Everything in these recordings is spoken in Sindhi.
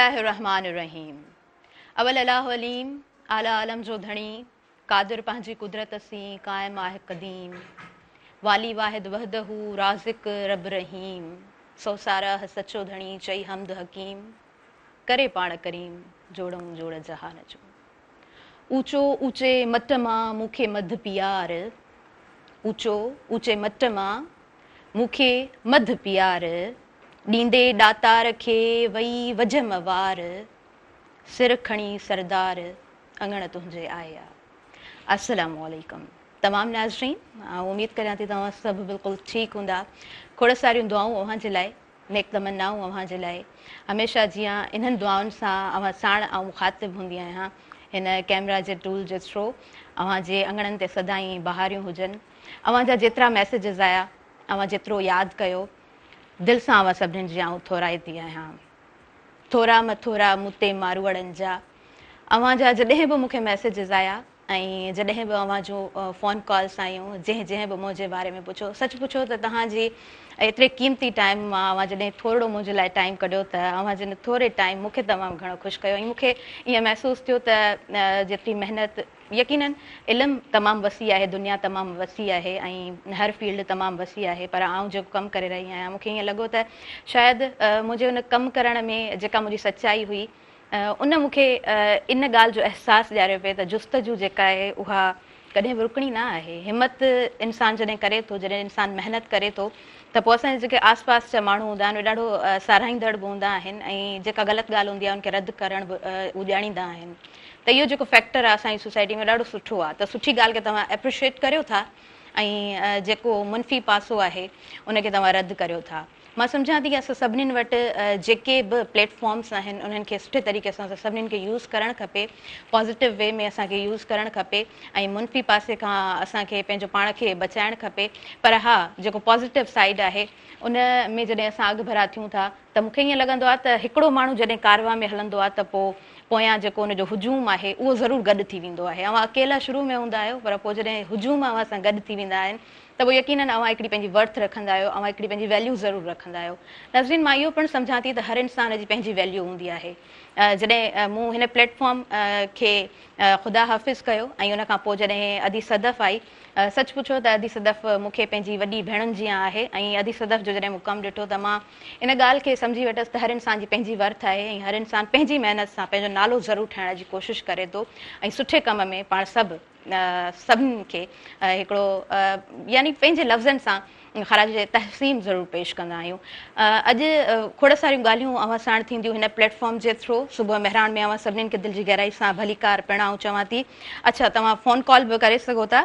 الله الرحمٰن الرحيم اول الله عليم اعليٰ عالم جو ڌڻي قادر پنهنجي قدرت سين قائم آهه قديم والي واحد وحده رازق رب رحيم سو ساراهه سچو ڌڻي چئي حمد حڪيم ڪري پاڻ ڪريم جوڙئون جوڙ جهان جو اوچو اوچي مٽ مان مون کي مڌ پيار اوچو اوچي مٽ مان مون کي مڌ پيار، ڏيندي ڏاتار کي وئي وجهه م وار، سر کڻي سردار اڱڻ تنهنجي آيا. السلام عليڪم تمام ناظرين آئون اميد ڪريان ٿي توهان سڀ بلڪل ٺيڪ هوندا کوڙ ساريون دعائون اوهان جي لاء نيڪ تمنائون اوهان جي لاء هميشه جيان انهن دعائن سان اوهان ساڻ آئون مخاطب هوندي آهيان هن ڪيمرا جي ٽول جي ٿرو اوهان جي اڱڻن تي سدائين بهاريون هجن اوهان جا جيترا ميسيجز آيا، اوهان جيترو ياد ڪيو، دل سان اوهان سڀني جي آئون ٿورائتي آهيان. ٿورا م ٿورا مون تي ماروئڙن جا. اوهان جا جڏهن به مون کي ميسيجز آيا ۽ جڏهن به اوهان جون فون ڪالس آيون، جنهن جنهن به منهنجي باري ۾ پڇيو، سچ پڇو ته توهان جي ايتري قيمتي ٽائيم مان اوهان جڏهن ٿورڙو منهنجي لاء ٽائيم ڪڍيو ته اوهان جي ان ٿوري ٽائيم مون کي تمام گهڻو خوش ڪيو ۽ مون کي ائين محسوس ٿيو ته جيتري محنت يقينن علم تمام وسيع آهي، دنيا تمام وسيع آهي ۽ هر فيلڊ تمام وسيع آهي پر آئون جيڪو ڪم ڪري رهي آهيان مون کي ائين لڳو ته شايد منهنجي ان ڪم ڪرڻ ۾ جيڪا منهنجي سچائي هئي ان مون کي ان ڳالهه جو احساس ڏياريو پئي ته جستجو جيڪا آهي اها ڪڏهن به رڪڻي نه آهي. همت انسان جڏهن ڪري ٿو، جڏهن انسان محنت ڪري ٿو ته پوء اسان جا جيڪي آس پاس جا ماڻهو هوندا آهن اهي ڏاڍو ساراهيندڙ به هوندا آهن ۽ جيڪا غلط ڳالهه هوندي آهي ان کي رد ڪرڻ به هو ڄاڻيندا آهن. ته اهو جيڪو فيڪٽر آهي اسان جي سوسائٽي ۾ ڏاڍو سٺو آهي ته سٺي ڳالهه کي توهان اپريشيٽ ڪريو ٿا ۽ جيڪو منفي پاسو آهي ان کي توهان رد ڪريو ٿا. مان سمجهان ٿي ڪه اسان سڀنين وٽ جيڪي به پليٽ فارمس آهن انهن کي سٺي طريقي سان اسان سڀنين کي يوز ڪرڻ کپي پازيٽو وي ۾ اسان کي يوز ڪرڻ کپي ۽ منفي پاسي کان اسان کي پنهنجو پاڻ کي بچائڻ کپي پر ها جيڪو پازيٽو سائيڊ آهي ان ۾ جڏهن اسان اڳڀرا ٿيون ٿا ته مون کي ائين لڳندو آهي ته هڪڙو ماڻهو جڏهن ڪاروان ۾ هلندو آهي ته پوء پويان جيڪو ان جو هجوم آهي اهو ضرور گڏ ٿي ويندو آهي. اوهان اڪيلا شروع ۾ هوندا آهيو پر پوء جڏهن هجوم اوهان سان گڏ ٿي ويندا آهن ته پوء يقينن اوهان هڪڙي پنهنجي ورٿ رکندا آهيو، اوهان هڪڙي پنهنجي ويليو ضرور رکندا آهيو. ناظرين مان اهو پڻ سمجهان ٿي ته هر انسان جي پنهنجي ويليو هوندي آهي. جڏهن مون هن پليٽ فارم کي خدا حافظ ڪيو ۽ ان کان پوء جڏهن ادي صدف آئي سچ پڇو ته ادي صدف مون کي پنهنجي وڏي ڀيڻن جيان آهي ۽ ادي صدف جو جڏهن مون ڪم ڏٺو ته مان ان ڳالهه کي سمجهي ويٺس ته هر انسان جي پنهنجي ورٿ آهي ۽ هر انسان پنهنجي محنت سان پنهنجو نالو ضرور ٺاهڻ جي ڪوشش ڪري ٿو ۽ سٺي ڪم ۾ پاڻ سڀ سڀني کي هڪڙو يعني پنهنجي لفظن سان خراج تحسين ضرور پيش ڪندا آهيون. اڄ کوڙ ساريون ڳالهيون اوهان ساڻ ٿينديون هن پليٽ فارم جي ٿرو صبح مهراڻ ۾ اوهان سڀني کي دل جي گهرائي سان ڀليڪار پڻ آئون چوان ٿي. اڇا توهان فون ڪال به ڪري سگهو ٿا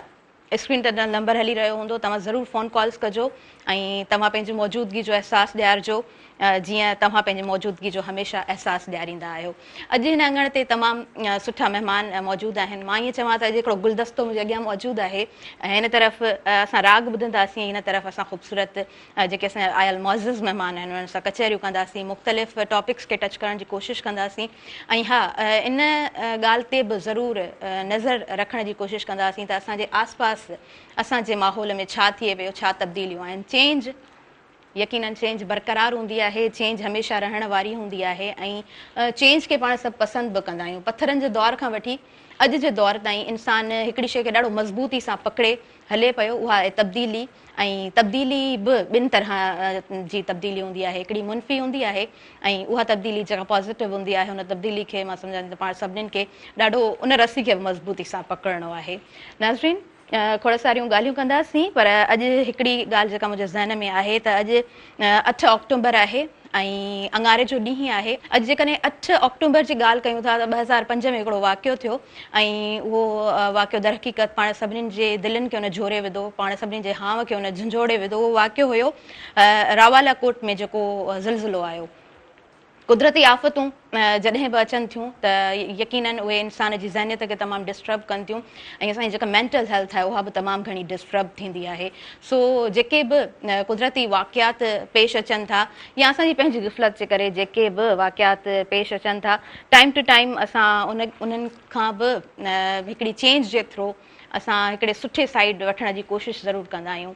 اسڪرين تي نمبر هلي رهيو هوندو توهان ضرور فون ڪالز ڪجو ۽ توهان پنهنجي موجودگي جو احساس ڏيارجو جيئن توهان پنهنجي موجودگي جو هميشه احساس ڏياريندا آهيو. اڄ هن اڱڻ تي تمام سٺا مهمان موجود آهن. مان ائين چوان ته اڄ هڪڙو گلدستو منهنجي اڳيان موجود آهي. هن طرف اسان راڳ ٻڌنداسين ۽ هن طرف اسان خوبصورت جيڪي اسان جا آيل معزز مهمان آهن انهن سان ڪچهريون ڪنداسين، مختلف ٽاپڪس کي ٽچ ڪرڻ جي ڪوشش ڪنداسين ۽ ها ان ڳالهه تي به ضرور نظر رکڻ جي ڪوشش ڪنداسين ته اسان جي آس پاس اسان جي ماحول ۾ ڇا ٿئي پيو، ڇا تبديليون آهن. چينج يقينن چينج برقرار هوندي آهي، چينج هميشه رهڻ واري هوندي آهي ۽ چينج کي پاڻ سڀ پسند به ڪندا آهيون. پٿرن جي دور کان وٺي اڄ جي دور تائين انسان هڪڙي شيء کي ڏاڍو مضبوطي سان پڪڙي هلي پيو اها آهي تبديلي ۽ تبديلي به ٻن طرح جي تبديلي هوندي آهي هڪڙي منفي هوندي آهي ۽ اها تبديلي جيڪا پازيٽو هوندي آهي ان تبديلي کي مان سمجهان ٿي ته پاڻ سڀنين کي ڏاڍو ان رسي کي به مضبوطي سان پڪڙڻو آهي. ناظرين! کوڙ ساريون ڳالهيون ڪنداسين پر اڄ هڪڙي ڳالهه جيڪا منهنجي ذهن ۾ آهي ته اڄ اٺ آڪٽومبر آهي ۽ اڱاري جو ڏينهن آهي. اڄ جيڪڏهن اٺ آڪٽومبر جي ڳالهه ڪيون ٿا ته 2005 ۾ هڪڙو واقعو ٿيو ۽ اهو واقعو درحقيقت پاڻ سڀنين جي دلين کي ان جهوري وڌو، پاڻ سڀنين جي هانء کي ان جهنجهوڙي وڌو. اهو واقعو هيو راوالا ڪوٽ ۾ جيڪو زلزلو آيو. قدرتي آفتون جڏهن به اچن ٿيون ته يقينن اهي انسان جي ذهنيت کي تمام ڊسٽرب ڪن ٿيون ۽ اسان جي جيڪا مينٽل هيلٿ آهي اها به تمام گهڻي ڊسٽرب ٿيندي آهي سو جيڪي به قدرتي واقعات پيش اچن ٿا يا اسان جي پنهنجي غفلت جي ڪري جيڪي به واقعات پيش اچن ٿا ٽائيم ٽو ٽائيم اسان ان انهن کان به هڪڙي چينج جي ٿرو اسان هڪڙي سٺي سائيڊ وٺڻ جي ڪوشش ضرور ڪندا آهيون.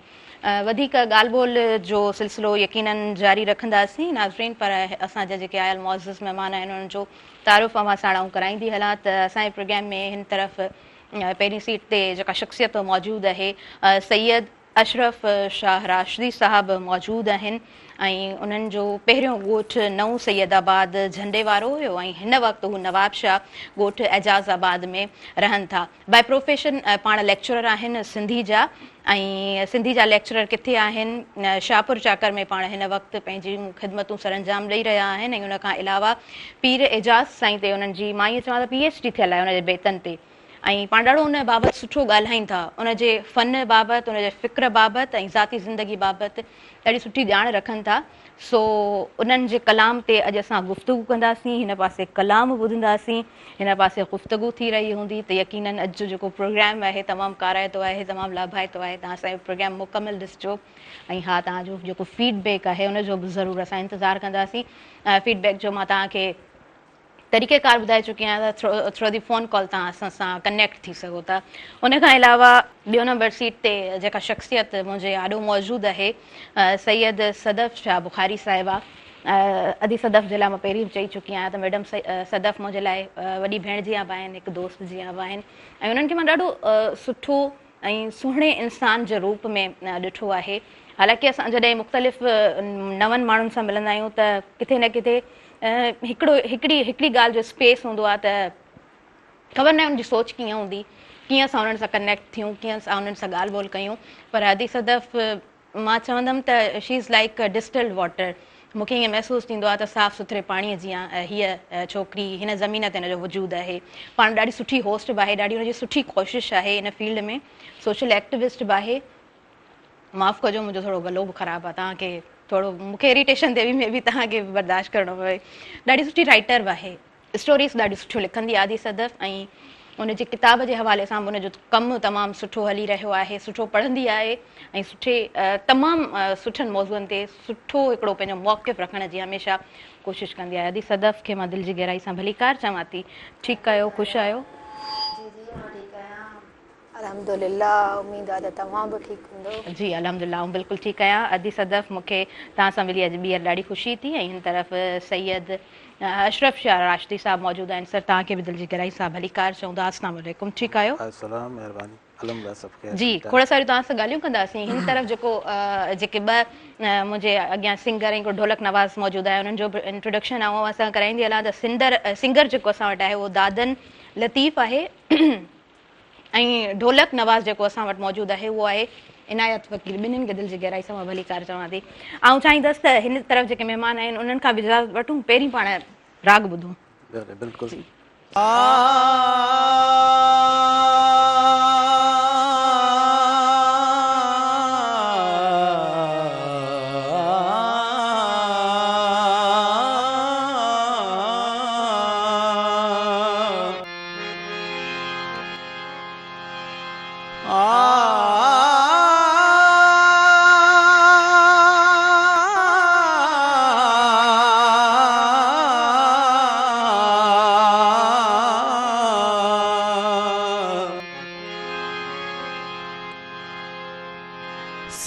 وڌيڪ ڳالهه ٻولهه جو سلسلو يقينن جاري رکنداسين ناظرين پر اسان جا جيڪي آيل معزز مهمان آهن. آهن انهن جو تعارف اوهان ساڻ آئون ڪرائيندي هلان ته اسان جي پروگرام ۾ هن طرف پهرين سيٽ تي جيڪا شخصيت موجود آهي سيد اشرف شاهه راشدي صاحب موجود آهن ۽ انهن جو پهريون ڳوٺ نئون سيد آباد جهنڊي وارو هيو ۽ هن وقت هو نوابشاهه ڳوٺ اعجاز آباد ۾ رهن ٿا. باء پروفيشن پاڻ ليڪچرر آهن سنڌي جا ۽ سنڌي جا ليڪچرر ڪٿي آهن شاهپور چاڪر ۾ پاڻ هن وقت پنهنجيون خدمتون سرانجام ڏئي رهيا آهن ۽ ان کان علاوه پير اعجاز سائين تي انهن جي مان ائين چوان ته پي ايڇ ڊي ٿيل آهي ان جي بيتن تي ۽ پاڻ ڏاڍو ان بابت سٺو ڳالهائين ٿا ان جي فن بابت ان جي فڪر بابت ۽ ذاتي زندگي بابت ڏاڍي سٺي ڄاڻ رکن ٿا سو انهن جي ڪلام تي اڄ اسان گفتگو ڪنداسين هن پاسي ڪلام ٻڌنداسين هن پاسي گفتگو ٿي رهي هوندي ته يقينن اڄ جو جيڪو پروگرام آهي تمام ڪارائتو آهي تمام لاڀائتو آهي توهان اسان جو پروگرام مڪمل ڏسجو ۽ ها توهان جو جيڪو فيڊ بيڪ آهي ان جو به ضرور اسان انتظار ڪنداسين فيڊ بيڪ جو مان توهان کي طريقه ڪار ٻڌائي چڪي آهيان ته ٿرو the phone call توهان اسان سان ڪنيڪٽ ٿي سگهو ٿا ان کان علاوه ٻيو نمبر سيٽ تي جيڪا شخصيت منهنجي آڏو موجود آهي سيد صدف شاهه بخاري صاحبه ادي صدف جي لاء مان پهرين به چئي چڪي آهيان ته ميڊم صدف منهنجي لاء وڏي ڀيڻ جيان به آهن هڪ دوست جيان به آهن ۽ انهن کي مان ڏاڍو سٺو ۽ سهڻي انسان جي روپ ۾ ڏٺو آهي. حالانڪه اسان جڏهن مختلف نون ماڻهن سان ملندا آهيون ته ڪٿي نه ڪٿي هڪڙو هڪڙي هڪڙي ڳالهه جو اسپيس هوندو آهي ته خبر ناهي ان جي سوچ ڪيئن هوندي ڪيئن اسان انهن سان ڪنيڪٽ ٿيون ڪيئن اسان انهن سان ڳالهه ٻولهه ڪيون پر ادي صدف مان چوندم ته she is like distilled water مون کي ائين محسوس ٿيندو آهي ته صاف سٿري پاڻيء جيان هيء ڇوڪري هن زمين تي هن جو وجود آهي. پاڻ ڏاڍي سٺي هوسٽ به آهي، ڏاڍي هن جي سٺي ڪوشش آهي ان فيلڊ ۾ سوشل ايڪٽوسٽ به آهي. معاف ڪجو منهنجو ٿورو گلو به خراب آهي توهان کي ٿورو مون کي اريٽيشن ٿئي مي بي توهان کي به برداشت ڪرڻو پوي. ڏاڍي سٺي رائيٽر به آهي. اسٽوريز ڏاڍيون سٺيون لکندي آهي ادي صدف ۽ ان جي ڪتاب جي حوالي سان به ان جو ڪم تمام سٺو هلي رهيو آهي سٺو پڙهندي آهي ۽ سٺي تمام سٺن موضوعن تي سٺو هڪڙو پنهنجو موقف رکڻ جي هميشه ڪوشش ڪندي آهي ادي صدف کي مان دل جي گهرائي سان ڀليڪار چوان ٿي ٺيڪ آهيو خوش آهيو؟ جي جي آئون ٺيڪ آهيان الحمدلله اميد آ ته توهان به ٺيڪ هوندؤ. جي الحمدلله آئون بلڪل ٺيڪ آهيان ادي صدف مون کي توهان سان ملي اڄ ٻيهر ڏاڍي خوشي ٿي ۽ هن طرف سيد اشرف شاهه راشدي صاحب موجود آهن سر توهان کي به دل جي گهرائي سان ڀليڪار چئون ٿا السلام عليڪم ٺيڪ آهيو. السلام مهرباني الحمدلله سڀ خير جي ٺيڪ کوڙ ساريون توهان سان ڳالهيون ڪنداسين هن طرف جيڪو جيڪي ٻه منهنجي اڳيان سنگر ۽ هڪڙو ڍولڪ نواز موجود آهي انهن جو به انٽروڊڪشن آئون اوهان سان ڪرائيندي هلان ته سندر سنگر جيڪو اسان وٽ آهي اهو دادن لطيف آهي ۽ ڍولڪ نواز جيڪو اسان وٽ موجود آهي اهو آهي عنايت فقير ٻنهين کي دل جي گهرائي سان مان ڀليڪار چوان ٿي. آئون چاهيندس ته هن طرف جيڪي مهمان آهن انهن کان به اجازت وٺون پهرين پاڻ راڳ ٻڌون. بلڪل. جي.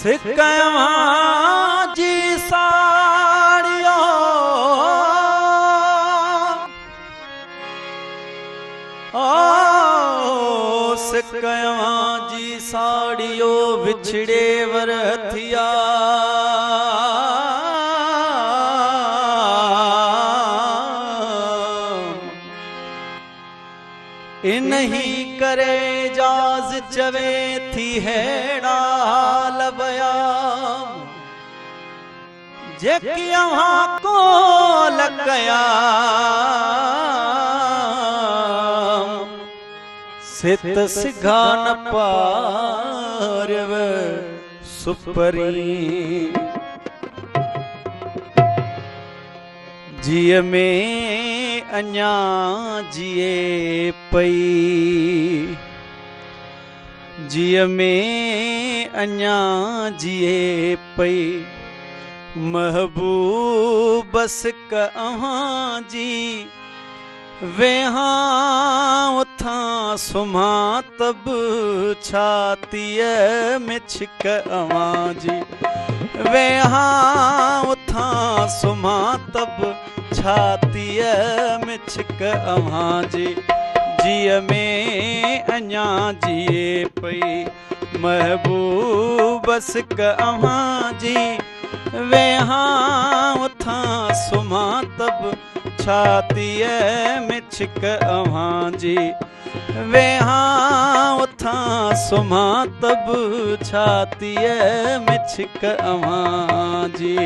سڪ اوهان جي ساڙيو. او سڪ اوهان جي ساڙيو وڇڙي ورهه ٿيا. انهي ڪري اعجاز چوي ٿي ههڙا حال ويا. جيڪي اوهان قول ڪيا سي ته سگها نه پاريو سپرين. جيء ۾ اڃا جيئي پئي. جيء ۾ اڃا جيئي پئي محبوب سڪ اوهان جي ويهان اٿان سمهان ته به ڇاتيء ۾ ڇڪ اوهان جي ويهان اٿان سمهان ته به ڇاتيء ۾ ڇڪ اوهان جي، جيء ۾ اڃا جيئي پئي محبوب سڪ اوهان جي، ويهان اٿان سمهان ته به ڇاتيء ۾ ڇڪ اوهان جي، ويهان اٿان سمهان ته به ڇاتيء ۾ ڇڪ اوهان جي.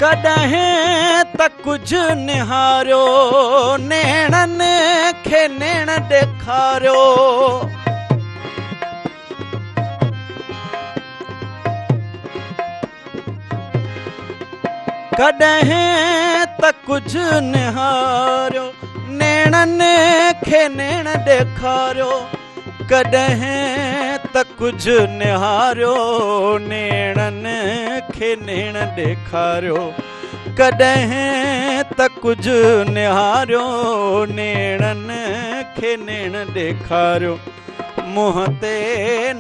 ڪڏهن ته ڪجهه نهاريو، نيڻن کي نيڻ ڏيکاريو. ڪڏهن ته ڪجهه نهاريو، نيڻن کي نيڻ ڏيکاريو. ڪڏهن ته ڪجهه نهاريو، نيڻن کي نيڻ ڏيکاريو. ڪڏهن ته ڪجهه نهاريو، نيڻن کي نيڻ ڏيکاريو. منهن تي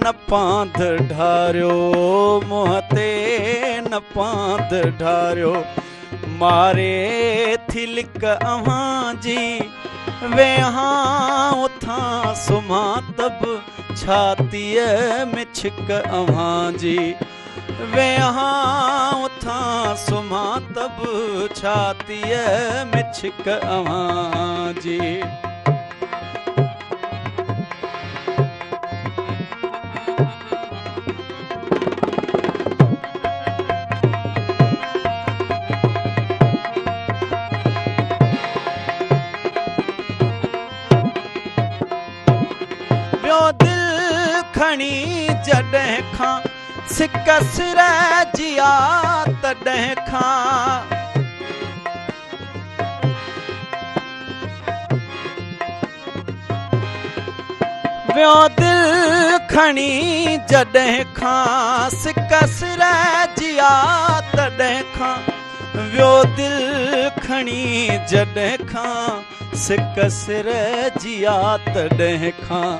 نه پانڌ ڍاريو، منهن تي نه پانڌ ڍاريو. ماري ٿي لڪ اوهان جي، ويهان اٿان سمهان ته به ڇاتيء ۾ ڇڪ اوهان جي، ويهان اٿان سمهان ته به ڇاتيء ۾ ڇڪ اوهان جي. ويو دل کڻي جڏهن کان سڪ سر جي آ تڏهن کان. ويو دل کڻي جڏهن کان سڪ سر جي آ تڏهن کان. ويو دل کڻي جڏهن کان سڪ سر جي آ تڏهن کان.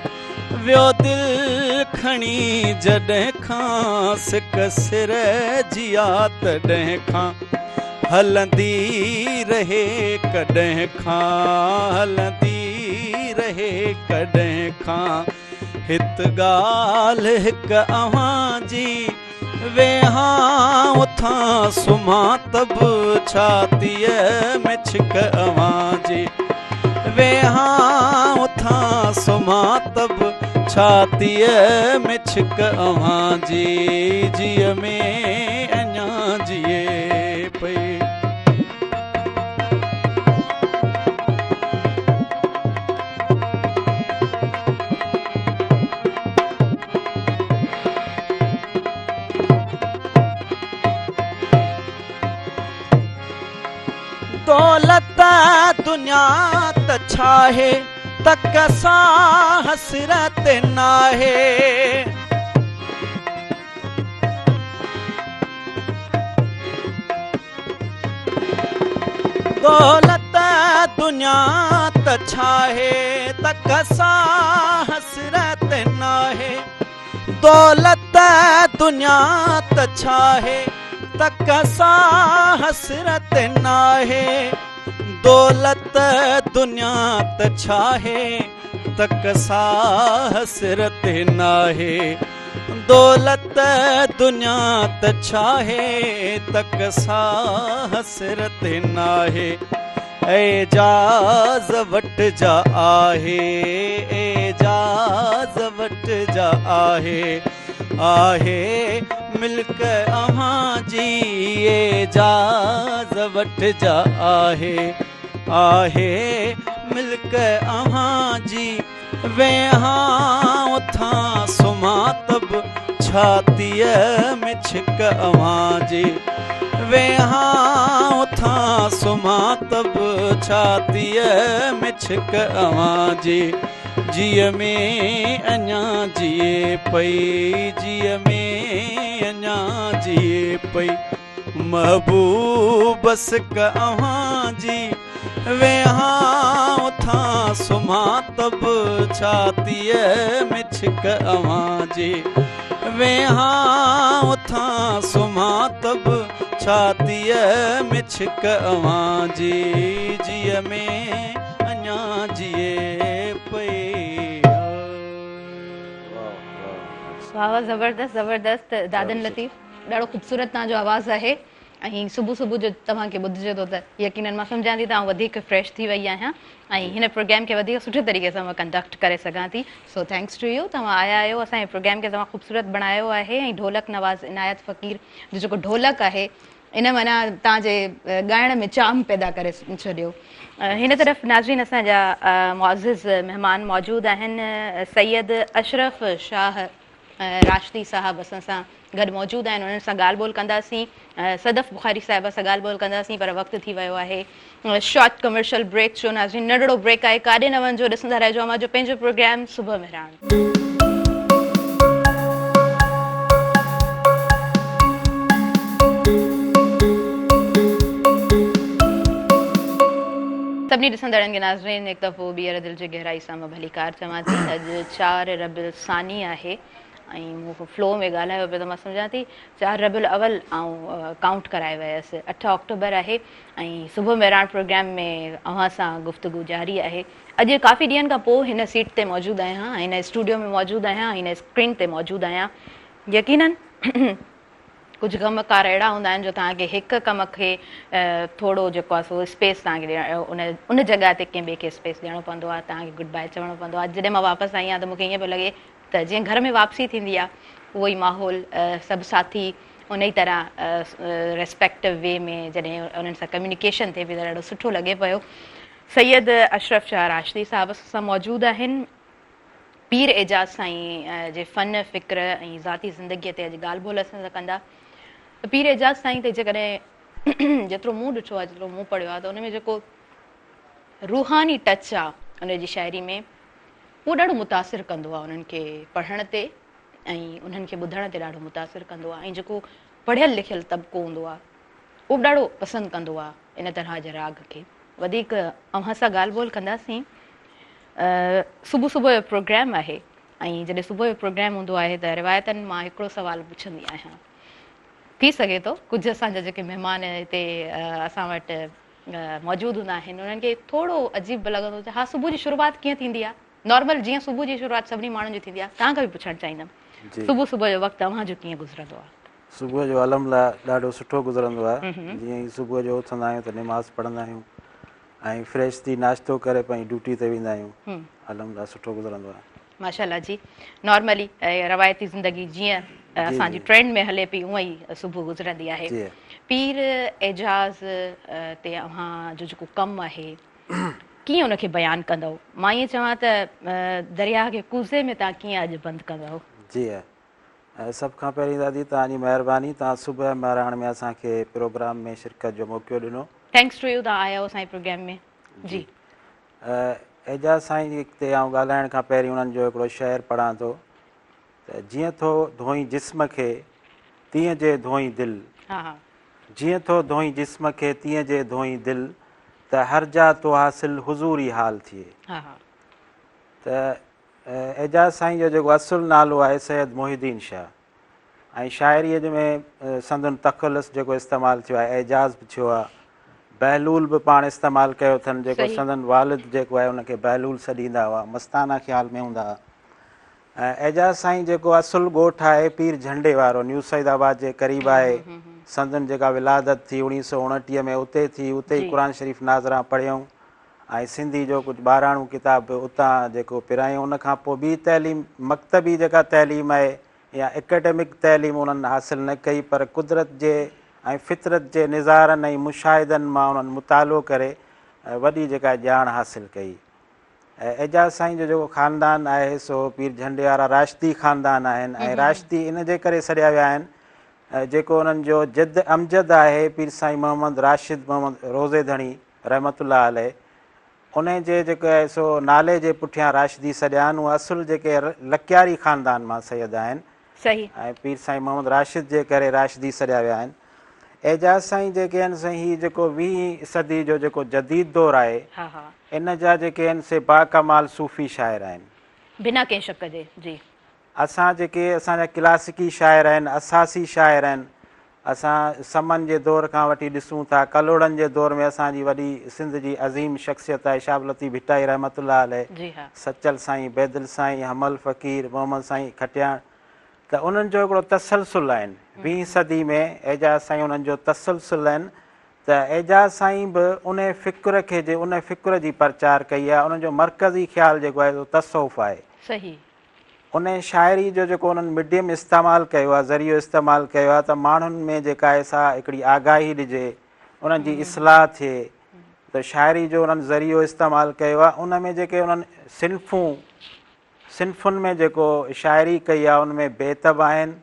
ويو دل کڻي جڏهن کان سڪ سر جي آ تڏهن کان. هلندي رهي ڪڏهن کان، هلندي رهي ڪڏهن کان. هت ڳالهه هڪ اوهان جي، ويهان اٿان سمهان ته به ڇاتيء ۾ ڇڪ اوهان جي، ويهان اٿان سمهان ته به ڇاتيء ۾ ڇڪ اوهان جي، جيء ۾ اڃا جيئي پئي. دولت دنيا ته ڇاهي، تڪ سان حسرت ناهي. دولت دنيا ته ڇاهي، تڪ سان حسرت ناهي. دولت دنيا ته ڇاهي، تڪ سان حسرت ناهي. دولت دنيا ته ڇاهي، تڪ سان حسرت ناهي. دولت دنيا ته ڇاهي، تڪ سان حسرت ناهي. اعجاز وٽ جا آهي، اعجاز وٽ جا آهي، آهي ملڪ اوهان جي. اعجاز وٽ جا آهي، آهي ملڪ اوهان جي. ويهان اٿان سمهان ته به ڇاتيء ۾ ڇڪ اوهان جي، ويهان اٿان سمهان ته به ڇاتيء ۾ ڇڪ اوهان جي، جيء ۾ اڃا جيئي پئي جيء ۾ اڃا جيئي پئي محبوب سڪ اوهان جي ويهان اٿان سمهان ته به ڇاتيء ۾ ڇڪ اوهان جي ويهان اٿان سمهان ته به ڇاتيء ۾ ڇڪ اوهان جي جيء ۾ اڃا جيئي پئي. واھ واھ زبردست زبردست دادن لطيف ڏاڍو خوبصورت توهان جو آواز آهي ۽ صبح صبح جو توهان کي ٻڌجي ٿو ته يقينن مان سمجهان ٿي ته آئون وڌيڪ فريش ٿي وئي آهيان ۽ هن پروگرام کي وڌيڪ سٺي طريقي سان مان ڪنڊڪٽ ڪري سگهان ٿي سو thanks to you توهان آيا آهيو اسان جي پروگرام کي توهان خوبصورت بڻايو آهي ۽ ڍولڪ نواز عنايت فقير جو جيڪو ڍولڪ آهي ان معنيٰ توهان جي ڳائڻ ۾ چارم پيدا ڪري ڇڏيو. هن طرف ناظرين اسان جا معزز مهمان موجود آهن سيد اشرف شاهه راشدي صاحب اسان سان گڏ موجود آهن انهن سان ڳالهه ٻولهه ڪنداسين صدف بخاري صاحب سان ڳالهه ٻولهه ڪنداسين پر وقت ٿي ويو آهي شارٽ ڪمرشل بريڪ جو ناظرين ننڍڙو بريڪ آهي ڪاڏي نه وڃجو ڏسندا رهجو اوهان جو پنهنجو پروگرام صبح مهراڻ. سڀني ڏسندڙن کي ناظرين هڪ دفعو ٻيهر دل جي گهرائي سان مان ڀليڪار چوان ٿي اڄ چار ربيع الثاني آهي ۽ مون فلو ۾ ڳالهايو پيو ته مان سمجهان ٿي چار ربيع الاول آئون ڪائونٽ ڪرائي ويس اٺ آڪٽوبر آهي ۽ صبح مهراڻ پروگرام ۾ اوهان سان گفتگو جاري آهي اڄ ڪافي ڏينهن کان پوء هن سيٽ تي موجود آهيان هن اسٽوڊيو ۾ موجود آهيان هن اسڪرين تي موجود آهيان يقينن ڪجهه ڪم ڪار اهڙا هوندا آهن جو توهان کي هڪ ڪم کي ٿورو جيڪو آهي سو اسپيس توهان کي ڏيڻ ان ان جڳهه تي ڪنهن ٻئي کي اسپيس ڏيڻو پوندو آهي توهان کي گڊ باء چوڻو پوندو آهي جڏهن مان واپس آئي آهيان ته مون کي ائين پيو لڳي ته جيئن گهر ۾ واپسي ٿيندي آهي اهو ئي ماحول سڀ ساٿي ان ئي طرح ريسپيڪٽو وي ۾ جڏهن انهن سان ڪميونيڪيشن ٿئي پئي ته ڏاڍو سٺو لڳي پيو سيد اشرف شاهه راشدي صاحب اسان سان موجود آهن پير اعجاز سائين جي فن فڪر ۽ ذاتي زندگيء تي اڄ ڳالهه ٻولهه اسان سان ڪندا ته پير اعجاز سائين تي جيڪڏهن جيترو مون ڏٺو آهي جيترو مون پڙهيو آهي ته ان ۾ جيڪو روحاني ٽچ آهي ان جي شاعري ۾ اهو ڏاڍو متاثر ڪندو آهي انهن کي پڙهڻ تي ۽ انهن کي ٻڌڻ تي ڏاڍو متاثر ڪندو آهي ۽ جيڪو پڙهيل لکيل طبقو هوندو آهي اهو به ڏاڍو پسند ڪندو آهي ان طرح جي راڳ کي. وڌيڪ اوهان سان ڳالهه ٻولهه ڪنداسين. صبح صبح جو پروگرام آهي ۽ جڏهن صبح جو پروگرام هوندو آهي ته روايتن مان هڪڙو سوال پڇندي آهيان. ٿي سگهي ٿو ڪجهه اسان جا جيڪي مهمان هتي اسان وٽ موجود هوندا آهن انهن کي ٿورو عجيب به لڳندو هجي ها صبح جي شروعات ڪيئن ٿيندي آهي نارمل جيئن صبح جي شروعات سڀني ماڻهن جي ٿيندي آهي توهان کان به پڇڻ چاهيندم صبح صبح جو وقت اوهان جو ڪيئن گذرندو آهي؟ صبح جو الحمدلله ڏاڍو سٺو گذرندو آهي جيئن ئي صبح جو اٿندا آهيون ته نماز پڙهندا آهيون ۽ فريش ٿي ناشتو ڪري پنهنجي ڊيوٽي تي ويندا آهيون الحمدلله سٺو گذرندو آهي. ماشاءالله جي نارملي روايتي زندگي جيئن اسان جي ٽرينڊ ۾ هلي پئي اونئن ئي صبح گذرندي آهي پير اعجاز تي اوهان جو جيڪو ڪم آهي ڪيئن ان کي بيان ڪندؤ مان ائين چوان ته درياهه کي ڪوزي ۾ توهان ڪيئن اڄ بند ڪندؤ. جي سڀ کان پهرين دادي توهان جي مهرباني توهان صبح مهراڻ ۾ اسان کي پروگرام ۾ شرڪت جو موقعو ڏنو. Thanks to you توهان آيا اسان جي پروگرام ۾ جي. اعجاز سائين تي آئون ڳالهائڻ کان پهرين انهن جو هڪڙو شعر پڙهان ٿو ته جيئن ٿو ڌوئين جسم کي تيئن جي ڌوئين دل جيئن ٿو ڌوئين جسم کي تيئن جي ڌوئين دل ته هر جا تو حاصل حضوري حال ٿئي ته اعجاز سائين جو جيڪو اصل نالو آهي سيد محي الدين شاهه ۽ شاعريء ۾ سندن تخلص جيڪو استعمال ٿيو آهي اعجاز به ٿيو آهي بهلول به پاڻ استعمال ڪيو اٿن جيڪو سندن والد جيڪو آهي ان کي بهلول سڏيندا هئا مستانه خيال ۾ هوندا هئا ۽ اعجاز سائين جيڪو اصل ڳوٺ آهي پير جهنڊي وارو نيو سعيد آباد جي قريب آهي سندن جيڪا ولادت ٿي 1929 ۾ اتي ٿي اتي ئي قرآن شريف ناظران پڙهيائون ۽ سنڌي جو ڪجهه ٻاراڻو ڪتاب به اتان جيڪو پرايائون ان کان پوء ٻي تعليم مڪتبي جيڪا تعليم آهي يا اڪيڊمڪ تعليم انهن حاصل نه ڪئي پر قدرت جي ۽ فطرت جي نظارن ۽ مشاهدن مان انهن مطالعو ڪري وڏي جيڪا ڄاڻ حاصل ڪئي. اعجاز سائين جو جيڪو خاندان آهي سو پير جهنڊي وارا راشدي خاندان آهن ۽ راشدي ان جي ڪري سڏيا ويا آهن جيڪو انهن جو جد امجد آهي پير سائين محمد راشد محمد روضي ڌڻي رحمة الله عليه. انهي جي جيڪو آهي سو نالي جي پٺيان راشدي سڏيا آهن اهي اصل جيڪي لڪياري خاندان مان سيد آهن صحيح. ۽ پير سائين محمد راشد جي ڪري راشدي سڏيا ويا آهن. اعجاز سائين جيڪي آهن سائين هي جيڪو ويهين صدي جو جيڪو جديد دور آهي ها ها. ان جا جيڪي آهن سي باڪمال صوفي شاعر آهن. بنا ڪنهن شڪ جي جي. اسان جيڪي اسان جا ڪلاسيڪي شاعر آهن اساسي شاعر آهن اسان سمن جي دور کان وٺي ڏسون ٿا ڪلهوڙن جي دور ۾ اسان جي وڏي سنڌ جي عظيم شخصيت آهي شاهه عبداللطيف ڀٽائي رحمة الله عليه جي ها. سچل سائين بيدل سائين حمل فقير محمد سائين کٽياڻ ته انهن جو هڪڙو تسلسل آهن ويهين صدي ۾ اعجاز سائين انهن جو تسلسل آهن ته اعجاز سائين به انهي فڪر کي جي ان فڪر جي پرچار ڪئي آهي انهن جو مرڪزي خيال جيڪو آهي سو تصوف آهي. صحيح. انهي شاعري جو جيڪو انهن ميڊيم استعمال ڪيو آهي ذريعو استعمال ڪيو آهي ته ماڻهن ۾ جيڪا آهي سا هڪڙي آگاهي ڏجي انهن جي اصلاح ٿئي ته شاعري جو انهن ذريعو استعمال ڪيو آهي ان ۾ جيڪي انهن صنفون صنفن ۾ جيڪو شاعري ڪئي آهي ان ۾ بيت به آهن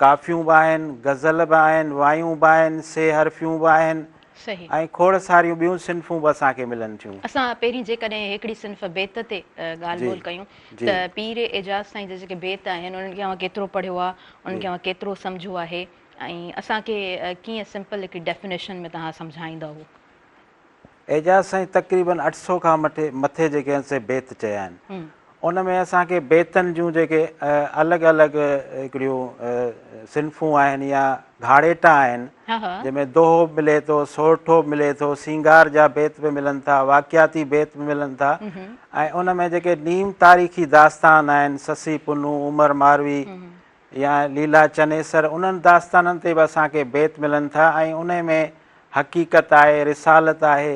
ڪافيون به آهن، غزل به آهن، وايون به آهن، سي حرفيون به آهن صحيح. ۽ کوڙ ساريون ٻيون صنفون به اسان کي ملن ٿيون. اسان پهرين جيڪڏهن هڪڙي صنف بيت تي ڳالهه جي ٻولهه ڪيون جي. ته پير اعجاز سائين جا جيڪي بيت آهن انهن کي اوهان ڪيترو پڙهيو آهي، انهن کي اوهان ڪيترو سمجهيو آهي ۽ اسان کي ڪيئن سمپل هڪڙي ڊيفينيشن ۾ توهان سمجهائيندؤ. اعجاز سائين تقريبن 800 کان مٿي مٿي جيڪي آهن سي بيت چيا آهن. ان ۾ اسان کي بيتن جون جيڪي الڳ الڳ هڪڙيون صنفون آهن يا گهاڙيٽا آهن جنهن ۾ دوهو به ملي ٿو، سورٺو به ملي ٿو، سينگار جا بيت به ملن ٿا، واقعاتي بيت به ملن ٿا ۽ ان ۾ جيڪي نيم تاريخي داستان آهن سسي پنهون، عمر ماروي يا ليلا چنيسر انهن داستانن تي به اسان کي بيت ملن ٿا ۽ انهي ۾ حقيقت آهي، رسالت آهي،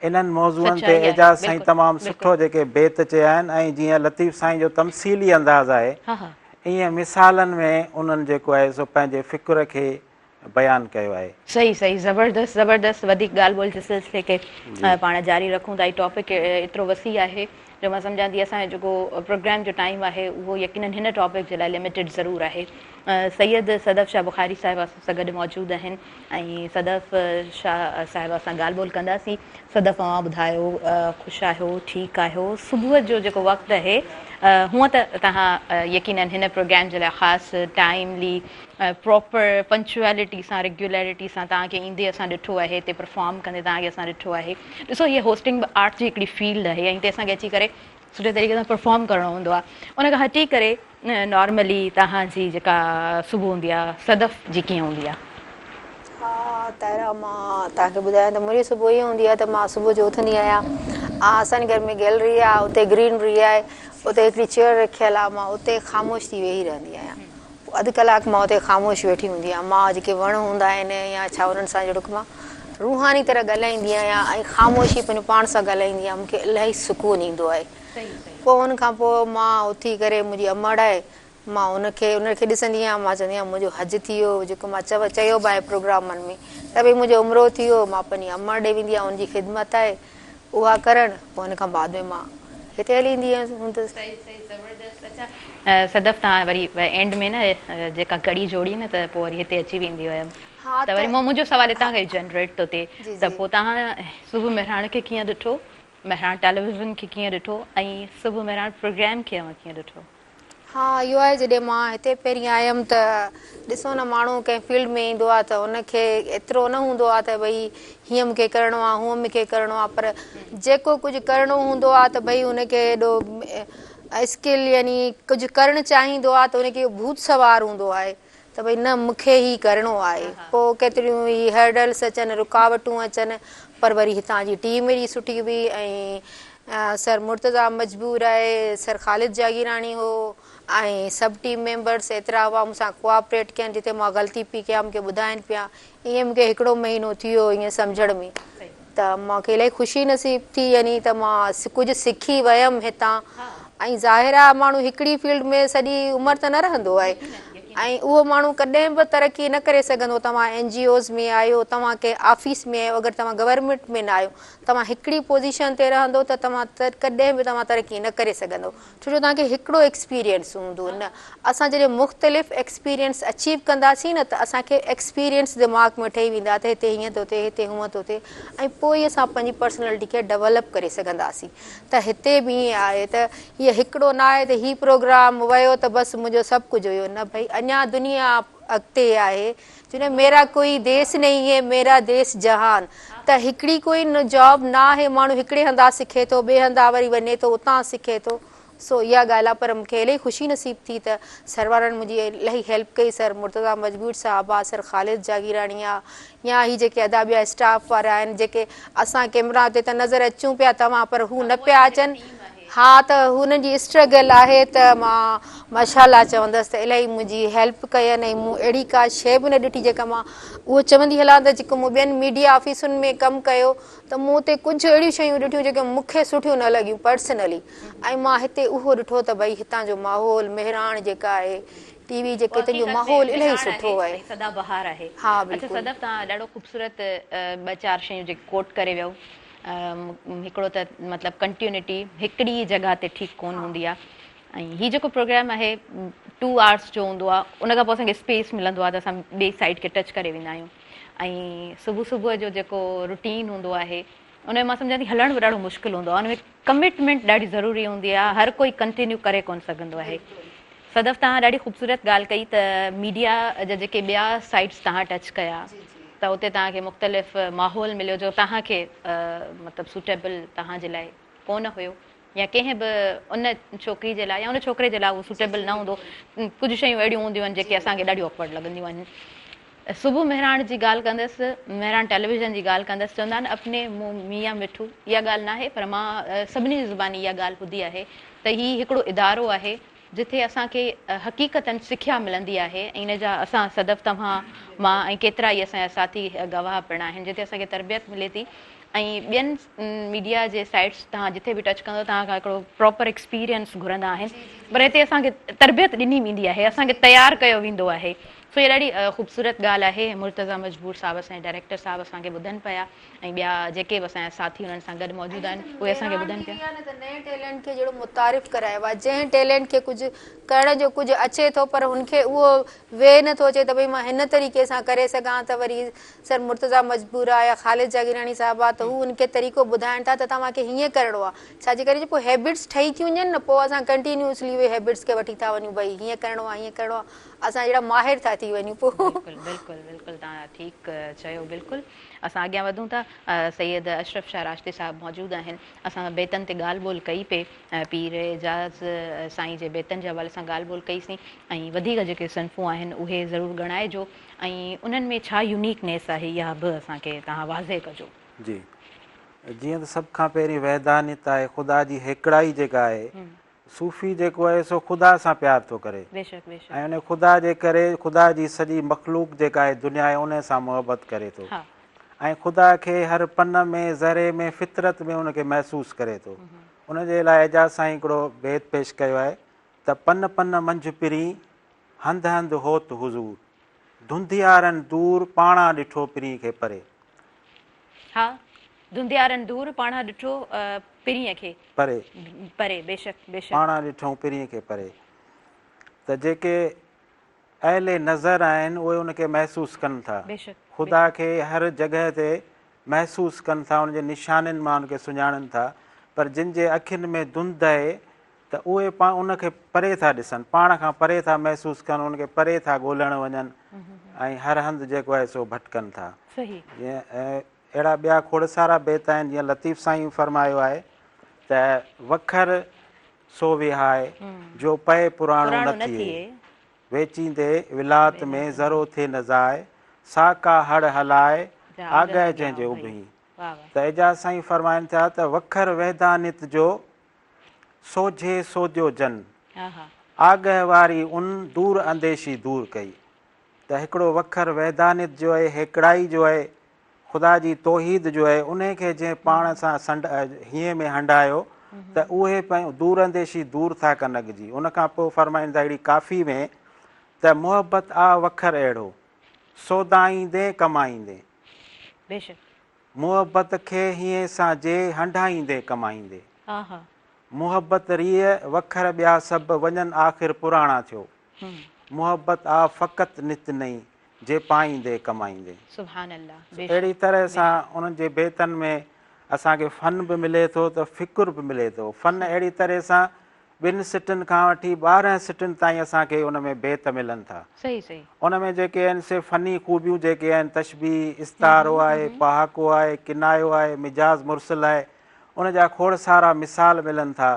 انهن موضوعن تي سچائي آهي، اعجاز سائين بلڪل تمام سٺو بلڪل. جيڪي بيت چيا آهن ۽ جيئن لطيف سائين جو تمثيلي انداز آهي ها ها. ائين مثالن ۾ انهن جيڪو آهي سو پنهنجي فڪر کي بيان ڪيو آهي. صحيح صحيح زبردست زبردست وڌيڪ ڳالهه ٻولهه جي سلسلي کي جي. پاڻ جاري رکون ٿا هي ٽاپڪ ايترو وسيع آهي جو مان سمجهان ٿي اسان جو جيڪو پروگرام جو ٽائيم آهي اهو يقينن هن ٽاپڪ جي لاء لميٽيڊ ضرور آهي سيد صدف شاهه بخاري صاحب اسان سان گڏ موجود آهن ۽ صدف شاهه صاحب سان ڳالهه ٻولهه ڪنداسين صدف اوهان ٻڌايو خوش آهيو ٺيڪ آهيو صبح جو جيڪو وقت آهي هونء ته توهان يقينن هن پروگرام جي لاء خاص ٽائيملي پراپر پنڪچوئلٽي سان ريگيولرٽي سان توهان کي ايندي اسان ڏٺو آهي هتي پرفارم ڪندي توهان کي اسان ڏٺو آهي ڏسو هيء هوسٽنگ به آرٽ جي هڪڙي فيلڊ آهي ۽ هتي اسان کي اچي ڪري سٺي طريقي سان پرفارم ڪرڻو هوندو آهي ان کان هٽي ڪري نارملي توهان جي جيڪا صبح هوندي آهي صدف جي ڪيئن هوندي آهي؟ ها طاهره مان توهان کي ٻڌايان ته منهنجي صبح ائين هوندي آهي ته مان صبح جو اٿندي آهيان اسان جي گهر ۾ گيلري آهي اتي گرينري آهي اتي هڪڙي چيئر رکيل آهي مان اتي خاموش ٿي ويهي رهندي آهيان پوء اڌ ڪلاڪ مان اتي خاموش ويٺي هوندي آهيان. مان جيڪي وڻ هوندا آهن يا ڇا انهن سان جهڙوڪ مان روحاني طرح ڳالهائيندي آهيان ۽ خاموشي پنهنجو پاڻ سان ڳالهائيندي آهيان مون کي الاهي سڪون ايندو آهي. پوء ان کان پوء مان اٿي ڪري منهنجي امڙ آهي مان ان کي ان کي ڏسندي آهيان مان چوندي آهيان منهنجو حج ٿي ويو جيڪو مان چو چيو به آهي پروگرامن ۾ ته ڀئي منهنجو عمرو ٿي ويو مان پنهنجي امڙ ڏي ويندي آهيان ان جي خدمت آهي اها ڪرڻ پوء ان کان بعد ۾ مان هتي هلي ايندي هوندس. صحيح صحيح زبردست اڇا صدف توهان وري اينڊ ۾ نه جيڪا ڪڙي جوڙي نه ته پوء وري هتي اچي ويندي هيم ها ته وري ته منهنجو سوال هتان کان ئي جنريٽ ٿو ٿئي جي ته جي. پوء توهان صبح مهراڻ کي ڪيئن ڏٺو مهراڻ ٽيليويزن کي ڪيئن ڏٺو ۽ صبح مهراڻ پروگرام کي اوهان ڪيئن ڏٺو؟ ها اهو آهي جڏهن مان هتي پهرين آيم ته ڏسو نه ماڻهو ڪنهن فيلڊ ۾ ايندو آهي ته ان کي ايترو نه هوندو آهي ته ڀئي هيئن مونکي ڪرڻو آهي هونئن مونکي ڪرڻو آهي پر جيڪو ڪجهه ڪرڻو هوندو آهي ته ڀئي ان کي ايڏو اسڪل يعني ڪجهه ڪرڻ چاهيندو آهي ته ان کي اهو ڀوت سوار هوندو آهي ته ڀئي نه مون کي هي ڪرڻو آهي پوء ڪيتريون ئي هرڊلس اچن رڪاوٽون اچن پر وري هتان جي ٽيم ايڏي سٺي هئي ۽ سر مرتضيٰ مجبور آهي سر خالد جاگيراڻي هو ۽ سڀ ٽيم ميمبرس ايترا هئا مون سان ڪوآپريٽ ڪين جتي مان غلطي پئي ڪيان مون کي ٻڌائين پيا ائين مون کي هڪڙو مهينو ٿي ويو ائين سمجهڻ ۾ ته مان کي الاهي خوشي نصيب ٿي يعني ته مان ڪجهه سکي ويم هتان ۽ ظاهر آهي ماڻهو هڪڙي فيلڊ ۾ سڄي عمر ته نه رهندو آهي. ۽ اهو ماڻهو ڪڏهن به ترقي نه ڪري سگهندو توهان اين جي اوز ۾ آهيو توهان ڪنهن آفيس ۾ آهيو اگر توهان گورنمينٽ ۾ نه آهيو توهان هڪڙي پوزيشن تي رهندو ته توهان ڪڏهن به توهان ترقي نه ڪري سگهندو ڇو جو توهان کي هڪڙو ايڪسپيرينس هوندو نه اسان جڏهن مختلف ايڪسپيرينس اچيو ڪنداسين نه ته اسان کي ايڪسپيرينس دماغ ۾ ٺهي ويندا ته هتي هيئن ٿو ٿئي هتي هونئن ٿو ٿئي ۽ پوء ئي اسان پنهنجي پرسنالٽي کي ڊولپ ڪري سگهنداسين ته هتي به ائين آهي ته هيء هڪڙو نه آهي ته هي پروگرام ويو ته بس منهنجو سڀ ڪجهه هيو نه ڀئي اڃا دنيا اڳتي آهي چوندا آهن ميرا ڪوئي ديس نهين هي ميرا ديس جهان ته هڪڙي ڪوئي جاب نه آهي ماڻهو هڪڙي هنڌان سکي ٿو ٻئي هنڌان وري وڃي ٿو اتان سکي ٿو سو اها ڳالهه آهي پر مون کي الاهي خوشي نصيب ٿي ته سر وارن منهنجي الاهي هيلپ ڪئي سر مرتضيٰ مجبور صاحب آ سر خالد جاگيراڻي آ يا هي جيڪي ادا ٻيا اسٽاف وارا آهن جيڪي اسان ڪيمرا تي ته نظر اچون پيا توهان پر هو نه پيا اچن ها ته هنن جي اسٽرگل آهي ته مان ماشاءالله چوندس ته الاهي منهنجي هيلپ ڪين ۽ مون اهڙي ڪا شيء به نه ڏٺي جيڪا مان اهو چوندي هلان ته جيڪو مون ٻين ميڊيا آفيسن ۾ ڪم ڪيو ته مون اتي ڪجهه اهڙيون شيون ڏٺيون جيڪي مون کي سٺيون نه لڳيون پرسنلي ۽ مان هتي اهو ڏٺو ته ڀئي هتان جو ماحول مهراڻ جيڪا آهي ٽي وي جيڪي هتان جو ماحول الاهي سٺو آهي سدا بهار آهي ها بلڪل. اڇا صدف توهان ڏاڍو خوبصورت ٻه چار شيون جيڪي ڪوٽ ڪري ويو هڪڙو ته مطلب ڪنٽيونٽي هڪڙي ئي جڳهه تي ٺيڪ ڪون هوندي آ ۽ هي جيڪو پروگرام آهي ٽو آورس جو هوندو آ ان کان پوء اسان کي اسپيس ملندو آ ته اسان ٻئي سائيڊ کي ٽچ ڪري ويندا آهيون ۽ صبح صبح جو جيڪو روٽين هوندو آهي ان ۾ مان سمجهان ٿي هلڻ به ڏاڍو مشڪل هوندو آ ان ۾ ڪمٽمينٽ ڏاڍي ضروري هوندي آ هر ڪوئي ڪنٽينيو ڪري ڪون سگهندو آهي صدف توهان ڏاڍي خوبصورت ڳالهه ڪئي ته ميڊيا جا جيڪي ٻيا سائيٽس توهان ٽچ ڪيا ته اتي توهان کي مختلف ماحول مليو جو توهان کي مطلب سوٽيبل توهان جي لاء ڪونه هيو يا ڪنهن به ان ڇوڪري جي لاء يا ان ڇوڪري جي لاء اهو سوٽيبل نه هوندو ڪجهه شيون اهڙيون هونديون آهن جيڪي اسان کي ڏاڍيون آڪورڊ لڳنديون آهن صبح مهراڻ جي ڳالهه ڪندس مهراڻ ٽيليويزن جي ڳالهه ڪندس چوندا آهن اپني منهن ميان مٺو اها ڳالهه ناهي پر مان سڀني جي زباني اها ڳالهه ٻڌي آهي ته هي هڪڙو ادارو آهي جتي اسان کي حقيقتن سکيا ملندي آهي ۽ ان جا اسان صدف توهان، مان ۽ ڪيترا ئي اسان جا ساٿي گواهه پڻ آهن جتي اسان کي تربيت ملي ٿي ۽ ٻين ميڊيا جي سائيٽس توهان جتي به ٽچ ڪندو توهان کان هڪڙو پراپر ايڪسپيرينس گهرندا آهن پر هتي اسان کي تربيت ڏني ويندي آهي اسان کي تيار ڪيو ويندو آهي سو هي ڏاڍي خوبصورت ڳالهه آهي مرتضيٰ مجبور صاحب اسان جي ڊائريڪٽر صاحب اسان کي ٻڌن پيا ۽ ٻيا جيڪي به اسان جا ساٿي انهن سان گڏ موجود آهن اهي اسان کي ٻڌن پيا. نه ته نئين ٽيلنٽ کي جهڙو متعارف ڪرايو آهي جنهن ٽيلنٽ کي ڪجهه ڪرڻ جو ڪجهه اچي ٿو پر هن کي اهو وي نه ٿو اچي ته ڀئي مان هن طريقي سان ڪري سگهان ته وري سر مرتضيٰ مجبور آهي يا خالد جاگيراڻي صاحب آهي ته هو هن کي طريقو ٻڌائن ٿا ته توهان کي هيئن ڪرڻو آهي ڇا جي ڪري جو پوء هيبٽس ٺهي ٿيون وڃن نه پوء اسان ڪنٽينيوسلي اهي هيبٽس کي وٺي ٿا وڃون ڀئي هيئن ڪرڻو آهي هيئن ڪرڻو آهي اسان جهڙا ماهر ٿا ٿي وڃون پوء. بلڪل بلڪل بلڪل توهان ٺيڪ چيو بلڪل اسان اڳيان وڌون ٿا سيد اشرف شاهه راشدي صاحب موجود آهن اسان بيتن تي ڳالهه ٻولهه ڪئي پي پير اعجاز سائين جي بيتن جي حوالي سان ڳالهه ٻولهه ڪئي سين ۽ وڌيڪ جيڪي صنفون آهن اهي ضرور ڳڻائجو ۽ انهن ۾ ڇا يونيڪنيس آهي اها به اسان کي توهان واضح ڪجو. جي جيئن ته سڀ کان پهرين وحدانيت آهي خدا جي هيڪڙائي جيڪا آهي صوفي جيڪو آهي سو خدا سان پيار ٿو ڪري ۽ ان خدا جي ڪري خدا جي سڄي مخلوق جيڪا آهي دنيا آهي ان سان محبت ڪري ٿو ۽ خدا کي هر پن ۾ ذري ۾ فطرت ۾ ان کي محسوس ڪري ٿو ان جي لاء اعجاز سائين هڪڙو بيت پيش ڪيو آهي ته پن پن منجهه پرين هنڌ هنڌ هوت حضور ڌنڌيارن دور پاڻا ڏٺو پرين کي پري. ها ڌنڌيارن دور پاڻا ڏٺو پرينء کي. پري. پري بيشڪ بيشڪ. پاڻا ڏٺئون پرينء کي پري. ته جيڪي اهل نظر آهن اهي ان کي محسوس ڪن ٿا. بيشڪ. خدا کي هر جڳهه تي محسوس ڪن ٿا ان جي نشانين مان ان کي سڃاڻن ٿا پر جن جي اکين ۾ ڌنڌ آهي ته اهي پاڻ ان کي پري ٿا ڏسن، پاڻ کان پري ٿا محسوس ڪن، ان کي پري ٿا ڳولڻ وڃن ۽ هر هنڌ جيڪو آهي سو ڀٽڪن ٿا. جيئن اهڙا ٻيا کوڙ سارا بيت آهن جيئن لطيف سائين فرمايو آهي ته وکر سو وهاء جو پئي پراڻو نه ٿئي، ويچيندي ولات ۾ ذرو ٿئي نه ضاء، سا ڪا هڙ هلاء آگهه جنهن جي اڀهين. ته اعجاز سائين فرمائن ٿا ته وکر وحدانيت جو سوجهي سوديو جن، آگهه واري ان دور انديشي دور ڪئي ته هڪڙو وکر وحدانيت جو اهي، هيڪڙائي جو اهي، خدا جي توحيد جو اهي، انهي کي جنهن پاڻ سان سنڍ هينئين ۾ هنڊايو ته اهي پنهنجو دور انديشي دور ٿا ڪن اڳ جي. ان کان پوء فرمائن ٿا هڪڙي ڪافي ۾ ته محبت آ وکر اهڙو، سودائيندين ڪمائيندين. بيشڪ. محبت کي هينئين سان جي هنڍائيندين ڪمائيندين. ها ها. محبت ريء وکر ٻيا سڀ وڃن آخر پراڻا ٿيو. محبت آ فقط نت نئين جي پائيندي ڪمائيندي. سبحان الله بيشڪ. اهڙي طرح سان انهن جي بيتن ۾ اسان کي فن به ملي ٿو ته فڪر به ملي ٿو. فن اهڙي طرح سان ٻن سٽن کان وٺي 12 سٽن تائين اسان کي ان ۾ بيت ملن ٿا. صحيح صحيح. ان ۾ جيڪي آهن سي فني خوبيون جيڪي آهن تشبيهه، استعارو آهي، پهاڪو آهي، ڪنايو آهي، مجاز مرسل آهي، ان جا کوڙ سارا مثال ملن ٿا.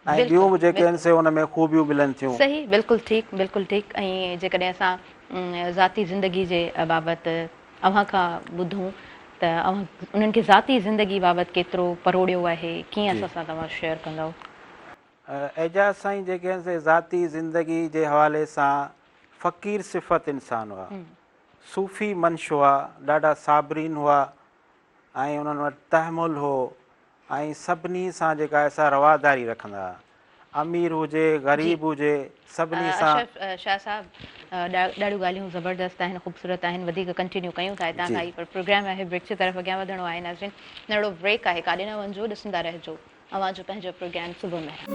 ۽ ٻيون به جيڪي آهن سي ان ۾ خوبيون ملن ٿيون. صحيح بلڪل ٺيڪ بلڪل ٺيڪ ۽ جيڪڏهن اسان ذاتي زندگي جي بابت اوهان کان ٻڌون ته اوهان انهن کي ذاتي زندگي بابت ڪيترو پروڙيو آهي ڪيئن اسان سان توهان شيئر ڪندؤ. اعجاز سائين جيڪي آهن سي ذاتي زندگي جي حوالي سان فقير صفت انسان هئا صوفي منش هئا ڏاڍا صابرين هئا ۽ انهن وٽ تحمل هو ۽ سڀني سان جيڪا آهي سا رواداري رکندا هئا. امير هجي غريب هجي سڀني سان. اشرف شاهه صاحب ڏاڍيون ڳالهيون زبردست آهن خوبصورت آهن وڌيڪ ڪنٽينيو ڪيون ٿا هتان کان ئي پر پروگرام آهي بريڪ جي طرف اڳيان وڌڻو آهي ناظرين ننڍڙو بريڪ آهي ڪاڏي نه وڃجو ڏسندا رهجو اوهان جو پنهنجو پروگرام صبح مهراڻ.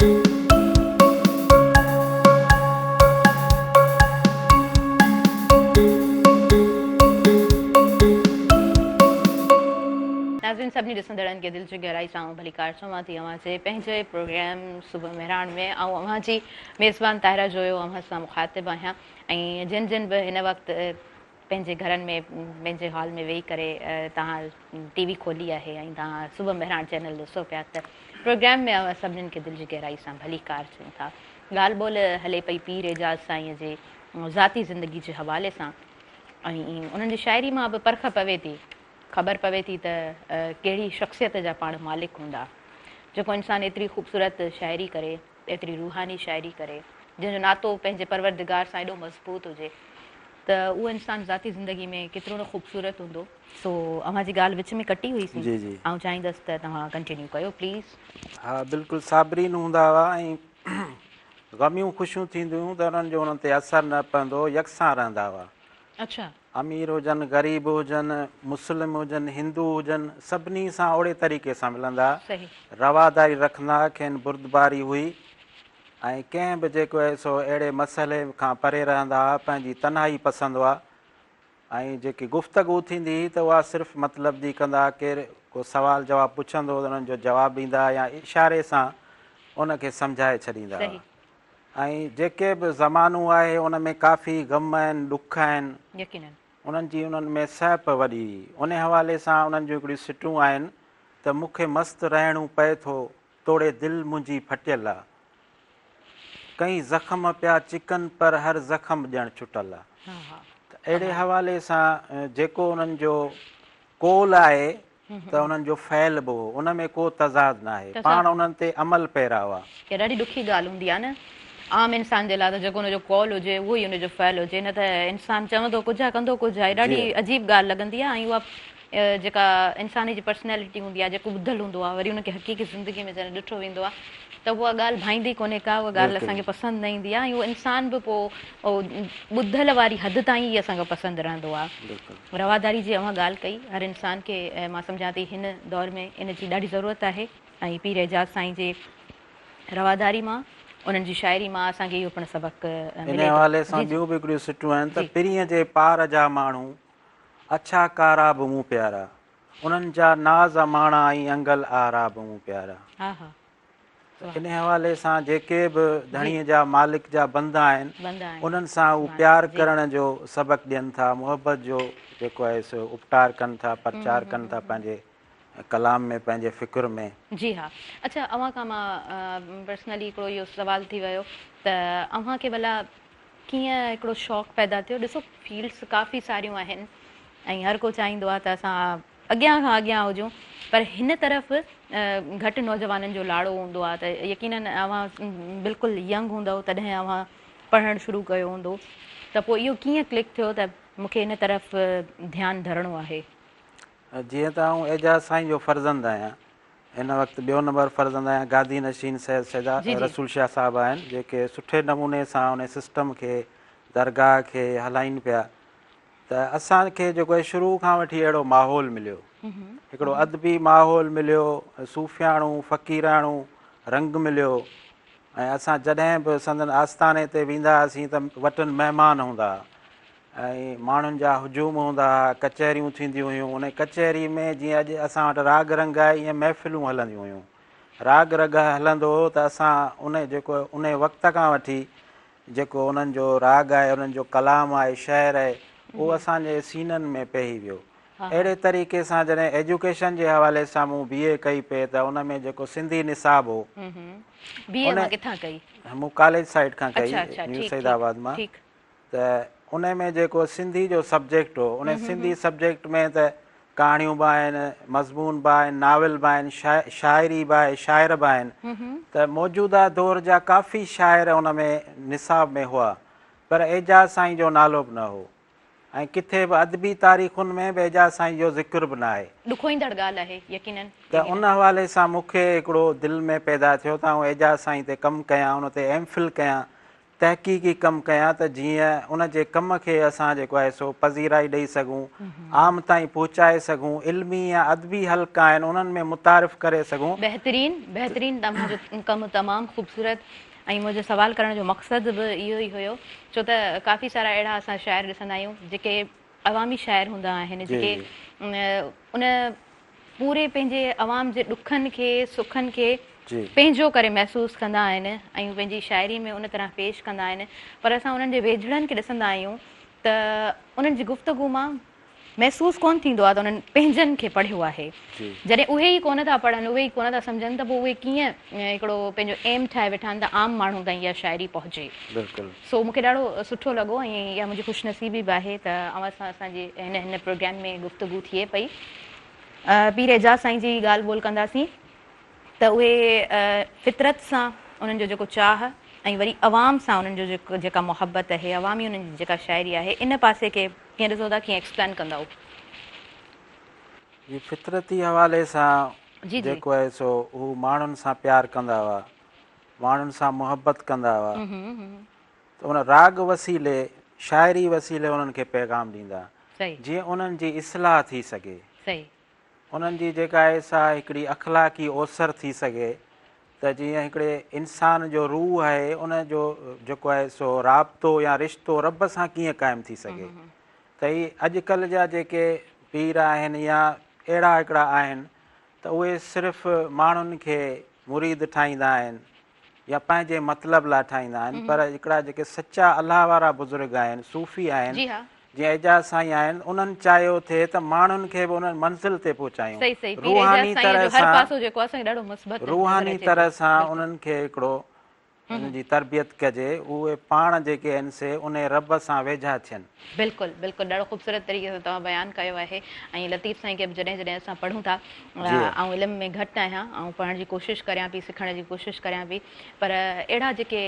ناظرين سڀني ڏسندڙن کي دل جي گهرائي سان آئون ڀليڪار چوان ٿي اوهان جي پنهنجي پروگرام صبح مهراڻ ۾ آئون اوهان جي ميزبان طاهره جويو اوهان سان مخاطب آهيان ۽ جن جن به هن وقت پنهنجي گهرن ۾ پنهنجي هال ۾ ويهي ڪري توهان ٽي وي کولي آهي ۽ توهان صبح مهراڻ چينل ڏسو پيا ته پروگرام ۾ اوهان سڀنين کي دل جي گهرائي سان ڀليڪار چئون ٿا. ڳالهه ٻولهه هلي پئي پير اعجاز سائين جي ذاتي زندگي جي حوالي سان ۽ انهن جي شاعري مان به پرک پوي ٿي خبر پوي ٿي ته ڪهڙي شخصيت جا پاڻ مالڪ هوندا جيڪو انسان ايتري خوبصورت شاعري ڪري ايتري روحاني شاعري ڪري جنهن جو ناتو پنهنجي پروردگار سان ايڏو مضبوط هجي ته اهو انسان ذاتي زندگي ۾ ڪيترو نه خوبصورت هوندو. سو اوهان جي ڳالهه وچ ۾ ڪٽي هئي سين آئون چاهيندس ته توهان ڪنٽينيو ڪيو پليز. ها بلڪل صابرين هوندا هئا ۽ غميون خوشيون ٿينديون هيون ته انهن جو انهن تي اثر نه پوندو هو يڪسان رهندا هئا. اڇا. امير هجن غريب هجن مسلم هجن هندو هجن سڀني سان اوڙي طريقي سان ملندا رواداري رکندا کين بردباري هئي ۽ ڪنهن به جيڪو آهي سو اهڙي مسئلي کان پري رهندا هئا پنهنجي تنهائي پسند هئا ۽ جيڪي گفتگو ٿيندي هئي ته اها صرف مطلب جي ڪندا هئا ڪير ڪو سوال جواب پڇندو هو ته انهن جو جواب ڏيندا هئا يا اشاري سان ان کي سمجهائي ڇڏيندا هئا ۽ جيڪي به زمانو آهي ان ۾ ڪافي غم آهن ڏک آهن يقينن انهن جي انهن ۾ سهپ وڏي هئي ان حوالي سان انهن جون هڪڙيون سٽون آهن ته مون کي مست رهڻو پئي ٿو توڙي دل منهنجي ڦٽيل آ. ڪئين زخم پيا چڪن پر هر زخم ڄڻ ڇٽل آ. ته اهڙي حوالي سان جيڪو انهن جو قول آهي ته انهن جو فعل به هو ان ۾ ڪو تضاد ناهي پاڻ انهن تي عمل پيرا هئا. اها ڏاڍي ڏکي ڳالهه هوندي آ نه عام انسان جي لاء ته جيڪو ان جو قول هجي اهو ئي ان جو فعل هجي نه ته انسان چوندو ڪجهه آ ڪندو ڪجهه آهي ڏاڍي عجيب ڳالهه لڳندي آ ۽ اها جيڪا انسان جي پرسنالٽي هوندي آهي جيڪو ٻڌل هوندو آهي وري ان کي حقيقي زندگي ۾ جڏهن ڏٺو ويندو آهي ته اها ڳالهه ڀائيندي ڪونهي ڪا اها ڳالهه اسان کي پسند نه ايندي آهي ۽ اهو انسان به پوء ٻڌل واري حد تائين ئي اسان کي پسند رهندو آهي رواداري جي اوهان ڳالهه ڪئي هر انسان کي مان سمجهان ٿي هن دور ۾ ان جي ڏاڍي ضرورت آهي ۽ پير اعجاز سائين جي رواداري مان انهن جي شاعري مان اسان کي اهو پڻ سبق ملي ٿو. ان حوالي سان ٻيون به هڪڙيون سٽون آهن ته پرينء جي پار جا ماڻهو اڇا ڪارا به مون پيارا. انهن جا ناز اماڻا ۽ انگل آرا به مون پيارا. ته ان حوالي سان جيڪي به ڌڻيء جا مالڪ جا بندا آهن انهن سان هو پيار ڪرڻ جو سبق ڏين ٿا محبت جو جيڪو آهي سو اپٽار ڪن ٿا پرچار ڪن ٿا پنهنجي ڪلام ۾ پنهنجي فڪر ۾. جي ها اڇا اوهان کان مان پرسنلي هڪڙو اهو سوال ٿي ويو ته اوهان کي ڀلا ڪيئن هڪڙو شوق پيدا ٿيو ڏسو فيلڊس ڪافي ساريون آهن ۽ هر ڪو چاهيندو آهي ته اسان اڳيان کان اڳيان هجون پر هن طرف گهٽ نوجوانن جو لاڙو هوندو آهي ته يقينن اوهان بلڪل ينگ هوندؤ تڏهن اوهان پڙهڻ شروع ڪيو هوندو ته پوء اهو ڪيئن ڪلڪ ٿيو ته مون کي هن طرف ڌيان ڌرڻو آهي. جيئن ته آئون اعجاز سائين جو فرزند آهيان هن وقت ٻيو نمبر فرزند آهيان گادي نشين سيد سيدا رسول شاهه صاحب آهن جيڪي سٺي نموني سان ان سسٽم کي درگاهه کي هلائين پيا ته اسان کي جيڪو آهي شروع کان وٺي اهڙو ماحول مليو، هڪڙو ادبي ماحول مليو، صوفياڻو فقيراڻو رنگ مليو ۽ اسان جڏهن به سندن آستاني تي ويندا هئاسين ته وٽن مهمان هوندا هئا ۽ ماڻهن جا هجوم هوندا هئا، ڪچهريون ٿينديون هيون، ان ڪچهري ۾ جيئن اڄ اسان وٽ راڳ رنگ آهي ائين محفلون هلنديون هيون، راڳ رنگ هلندو هو ته اسان ان جيڪو ان وقت کان وٺي جيڪو انهن جو راڳ آهي، انهن جو ڪلام آهي، شعر آهي، اهو اسان جي سينن ۾ پيهي ويو. اهڙي طريقي سان جڏهن ايجوڪيشن جي حوالي سان مون بي اي ڪئي پئي ته ان ۾ جيڪو سنڌي نصاب هو. بي اي اوهان ڪٿان ڪئي؟ مون ڪاليج سائيڊ کان ڪئي، نيو سعيد آباد مان. ته ان ۾ جيڪو سنڌي جو سبجيڪٽ هو، ان سنڌي سبجيڪٽ ۾ ته ڪهاڻيون به آهن، مضمون به آهن، ناول به آهن، شاعري به آهي، شاعر به آهن ته موجوده دور جا ڪافي شاعر ان ۾ نصاب ۾ هئا پر اعجاز سائين جو نالو به نه هو ۽ ڪٿي به ادبي تاريخن ۾ به اعجاز سائين جو ذڪر به نه آهي. ڏکوئيندڙ ڳالهه آهي يقينن. ته ان حوالي سان مون کي هڪڙو دل ۾ پيدا ٿيو ته آئون اعجاز سائين تي ڪم ڪيان، ان تي ايم فل ڪيان تحقيقي ڪم ڪيان ته جيئن ان جي ڪم کي اسان جيڪو آهي سو پذيرائي ڏئي سگهون، عام تائين پهچائي سگهون، علمي يا ادبي حلقا آهن انهن ۾ متعارف ڪري سگهون. بهترين بهترين توهان جو ڪم تمام خوبصورت ۽ منهنجو سوال ڪرڻ جو مقصد به اهو ئي هيو ڇو ته ڪافي سارا اهڙا اسان شاعر ڏسندا آهيون جيڪي عوامي شاعر هوندا آهن جيڪي ان پوري پنهنجي عوام جي ڏکن کي سکن کي پنهنجو ڪري محسوس ڪندا آهن ۽ پنهنجي شاعري ۾ ان طرح پيش ڪندا آهن پر اسان انهن جي ويجهڙن کي ڏسندا آهيون ته انهن جي گفتگو مان محسوس ڪونه ٿيندو آهي ته انهن پنهنجن کي پڙهيو آهي جڏهن اهي ئي ڪونه ٿا پڙهن اهي ئي ڪونه ٿا سمجهن ته پوء اهي ڪيئن هڪڙو پنهنجو ايم ٺاهي ويٺا آهن ته عام ماڻهو تائين اها شاعري پهچي سو مون کي ڏاڍو سٺو لڳو ۽ اها منهنجي خوش نصيبي به آهي ته اوهان سان اسان جي هن هن پروگرام ۾ گفتگو ٿئي پئي. پير اعجاز سائين جي ڳالهه ٻولهه ڪنداسين ته اهي فطرت سان انهن جو جيڪو چاهه ۽ وري عوام سان انهن جو جيڪو جيڪا محبت آهي عوامي انهن جي جيڪا شاعري آهي ان پاسي کي ڪيئن ڏسو ٿا ڪيئن ايڪسپلين ڪندؤ؟ جي فطرتي حوالي سان جيڪو آهي سو هو ماڻهن سان پيار ڪندا هئا ماڻهن سان محبت ڪندا هئا ته ان راڳ وسيلي شاعري وسيلي انهن کي پيغام ڏيندا جيئن انهن جي اصلاح ٿي سگهي انهن جي جيڪا آهي سا هڪڙي اخلاقي اوسر ٿي سگهي ته جيئن هڪڙي انسان جو روح آهي ان جو جيڪو آهي سو رابطو يا رشتو رب سان ڪيئن قائم ٿي سگهي ته هي اڄڪلهه جا جيڪي پير آهن يا اهڙا هڪڙا آهن ته اهي صرف ماڻهن کي مريد ٺاهيندا آهن يا پنهنجي مطلب لاء ٺاهيندا آهن پر هڪڙا جيڪي سچا الله وارا بزرگ آهن صوفي آهن جيئن اعجاز سائين آهن انهن چاهيو ٿي ته ماڻهن کي به انهن منزل تي پهچايون روحاني طرح سان روحاني طرح سان انهن کي هڪڙو انهن جي تربيت ڪجي اهي پاڻ جيڪي آهن سي انهي رب سان ويجها ٿين. بلڪل بلڪل ڏاڍو خوبصورت طريقي سان توهان بيان ڪيو آهي ۽ لطيف سائين کي به جڏهن جڏهن اسان پڙهون ٿا آئون علم ۾ گهٽ آهيان آئون پڙهڻ جي ڪوشش ڪريان پئي سکڻ جي ڪوشش ڪريان پئي پر اهڙا جيڪي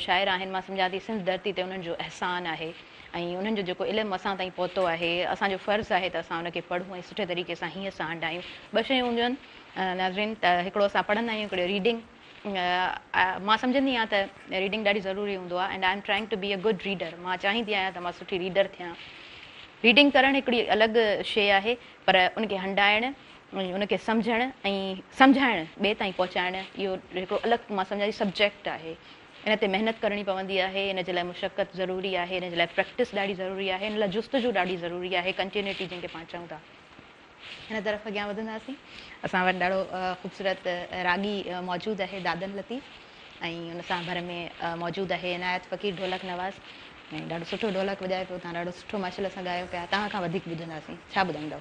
شاعر آهن مان سمجهان ٿي سنڌ ڌرتي تي انهن جو احسان آهي ۽ انهن جو جيڪو علم اسان تائين پهتو آهي اسان جو فرض آهي ته اسان ان کي پڙهون ۽ سٺي طريقي سان هيئن سان هنڊايون ٻه شيون هونديون آهن ناظرين ته هڪڙو اسان پڙهندا آهيون هڪڙو ريڊنگ مان سمجهندي آهيان ته ريڊنگ ڏاڍي ضروري هوندو آهي and I am trying to be a good reader مان چاهيندي آهيان ته مان سٺي ريڊر ٿيان ريڊنگ ڪرڻ هڪڙي الڳ شيء آهي پر ان کي هنڊائڻ ۽ ان کي سمجهڻ ۽ سمجهائڻ ٻئي تائين پهچائڻ اهو هڪڙو الڳ مان سمجهان ٿي سبجيڪٽ آهي ان تي محنت ڪرڻي پوندي آهي ان جي لاء مشقت ضروري آهي ان جي لاء پريڪٽس ڏاڍي ضروري آهي ان لاء جستجو ڏاڍي ضروري آهي ڪنٽينيوٽي جنهن کي پاڻ چئون ٿا. هن طرف اڳيان وڌنداسين. اسان وٽ ڏاڍو خوبصورت راڳي موجود آهي دادن لطيف ۽ ان سان ڀر ۾ موجود آهي عنايت فقير ڍولڪ نواز ۽ ڏاڍو سٺو ڍولڪ وڄائي پيو توهان ڏاڍو سٺو ماشاءالله سان ڳايو پيا توهان کان وڌيڪ ٻڌنداسين ڇا ٻڌائيندؤ.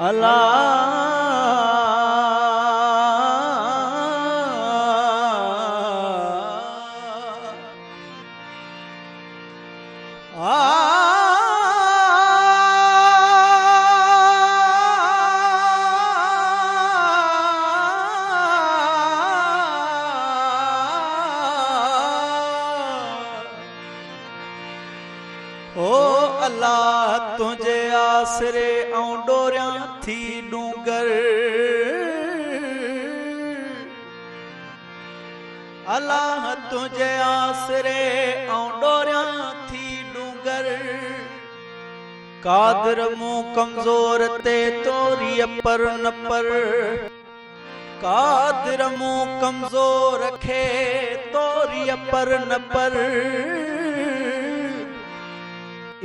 الا. او الله تنهنجي آسري آئون ڏوريان ٿي ڏونگر، الله تنهنجي آسري آئون ڏوريان ٿي ڏونگر، قادر مون ڪمزور تي توريء پر نه پر، قادر مون ڪمزور کي توريء پر نه پر،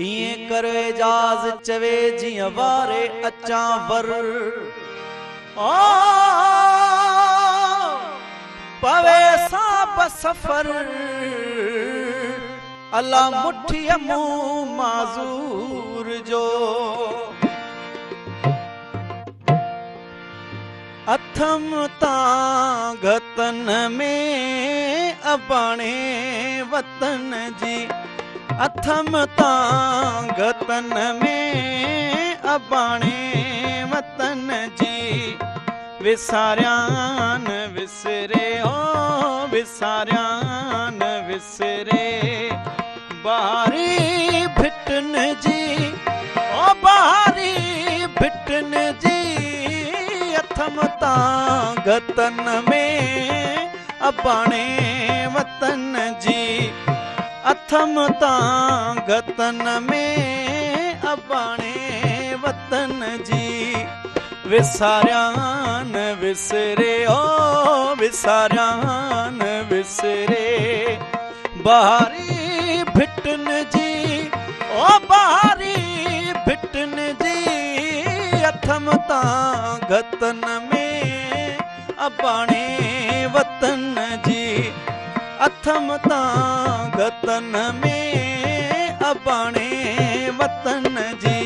ائين ڪر اعجاز چوي جيئن واري اچان ور، او پوي صاحب سفر، الا مٺيء مون معذور جو. اٿم تانگهه تن ۾ اباڻي وطن جي، اٿم تانگهه تن ۾ اباڻي وطن جي، وساريان وسري او وساريان وسري، بهاري ڀٽن جي او بهاري ڀٽن جي، اٿم تانگهه تن ۾ اباڻي وطن جي، اٿم تانگهه تن ۾ اباڻي وطن جي، وساريان وسري او وساريان وسري، بهاري ڀٽن جي او بهاري ڀٽن جي، اٿم تانگهه تن ۾ اباڻي وطن جي، اٿم تانگهه تن ۾ اباڻي وطن جي.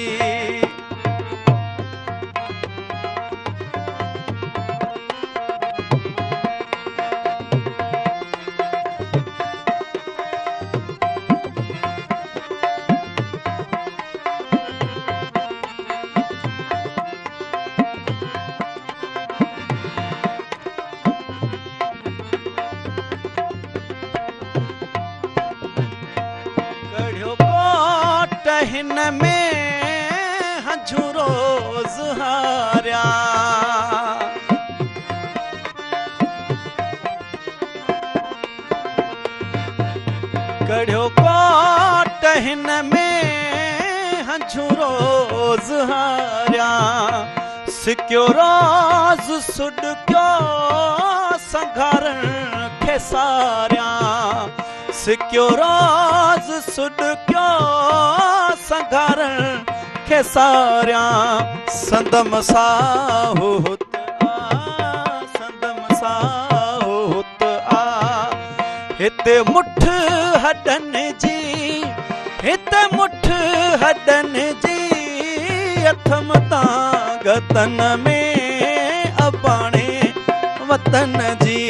ڪڙهيو ڪوٽ هن ۾ هنجون روز هاريان، ڪڙهيو ڪوٽ هن ۾ هنجون روز هاريان، سڪيو روز سڏڪيو سنگهارڻ کي ساريان، سڪيو روز سڏڪيو سنگهارڻ کي ساريان، سندم ساهه هت آ، سندم ساهه هت آ، هتي مٺ هڏن جي، هتي مٺ هڏن جي، اٿم تانگهه تن ۾ اباڻي وطن جي،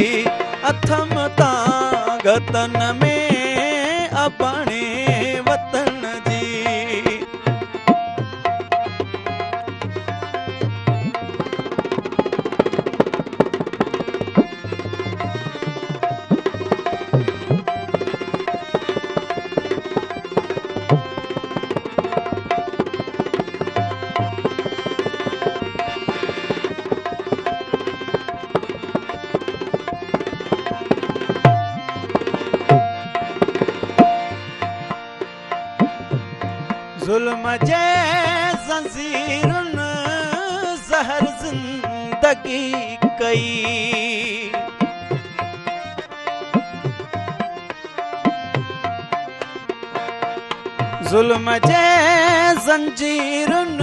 اٿم تانگهه تن ۾ اباڻي وطن جي. ظلم جي زنجيرن زهر زندگي ڪئي، ظلم جي زنجيرن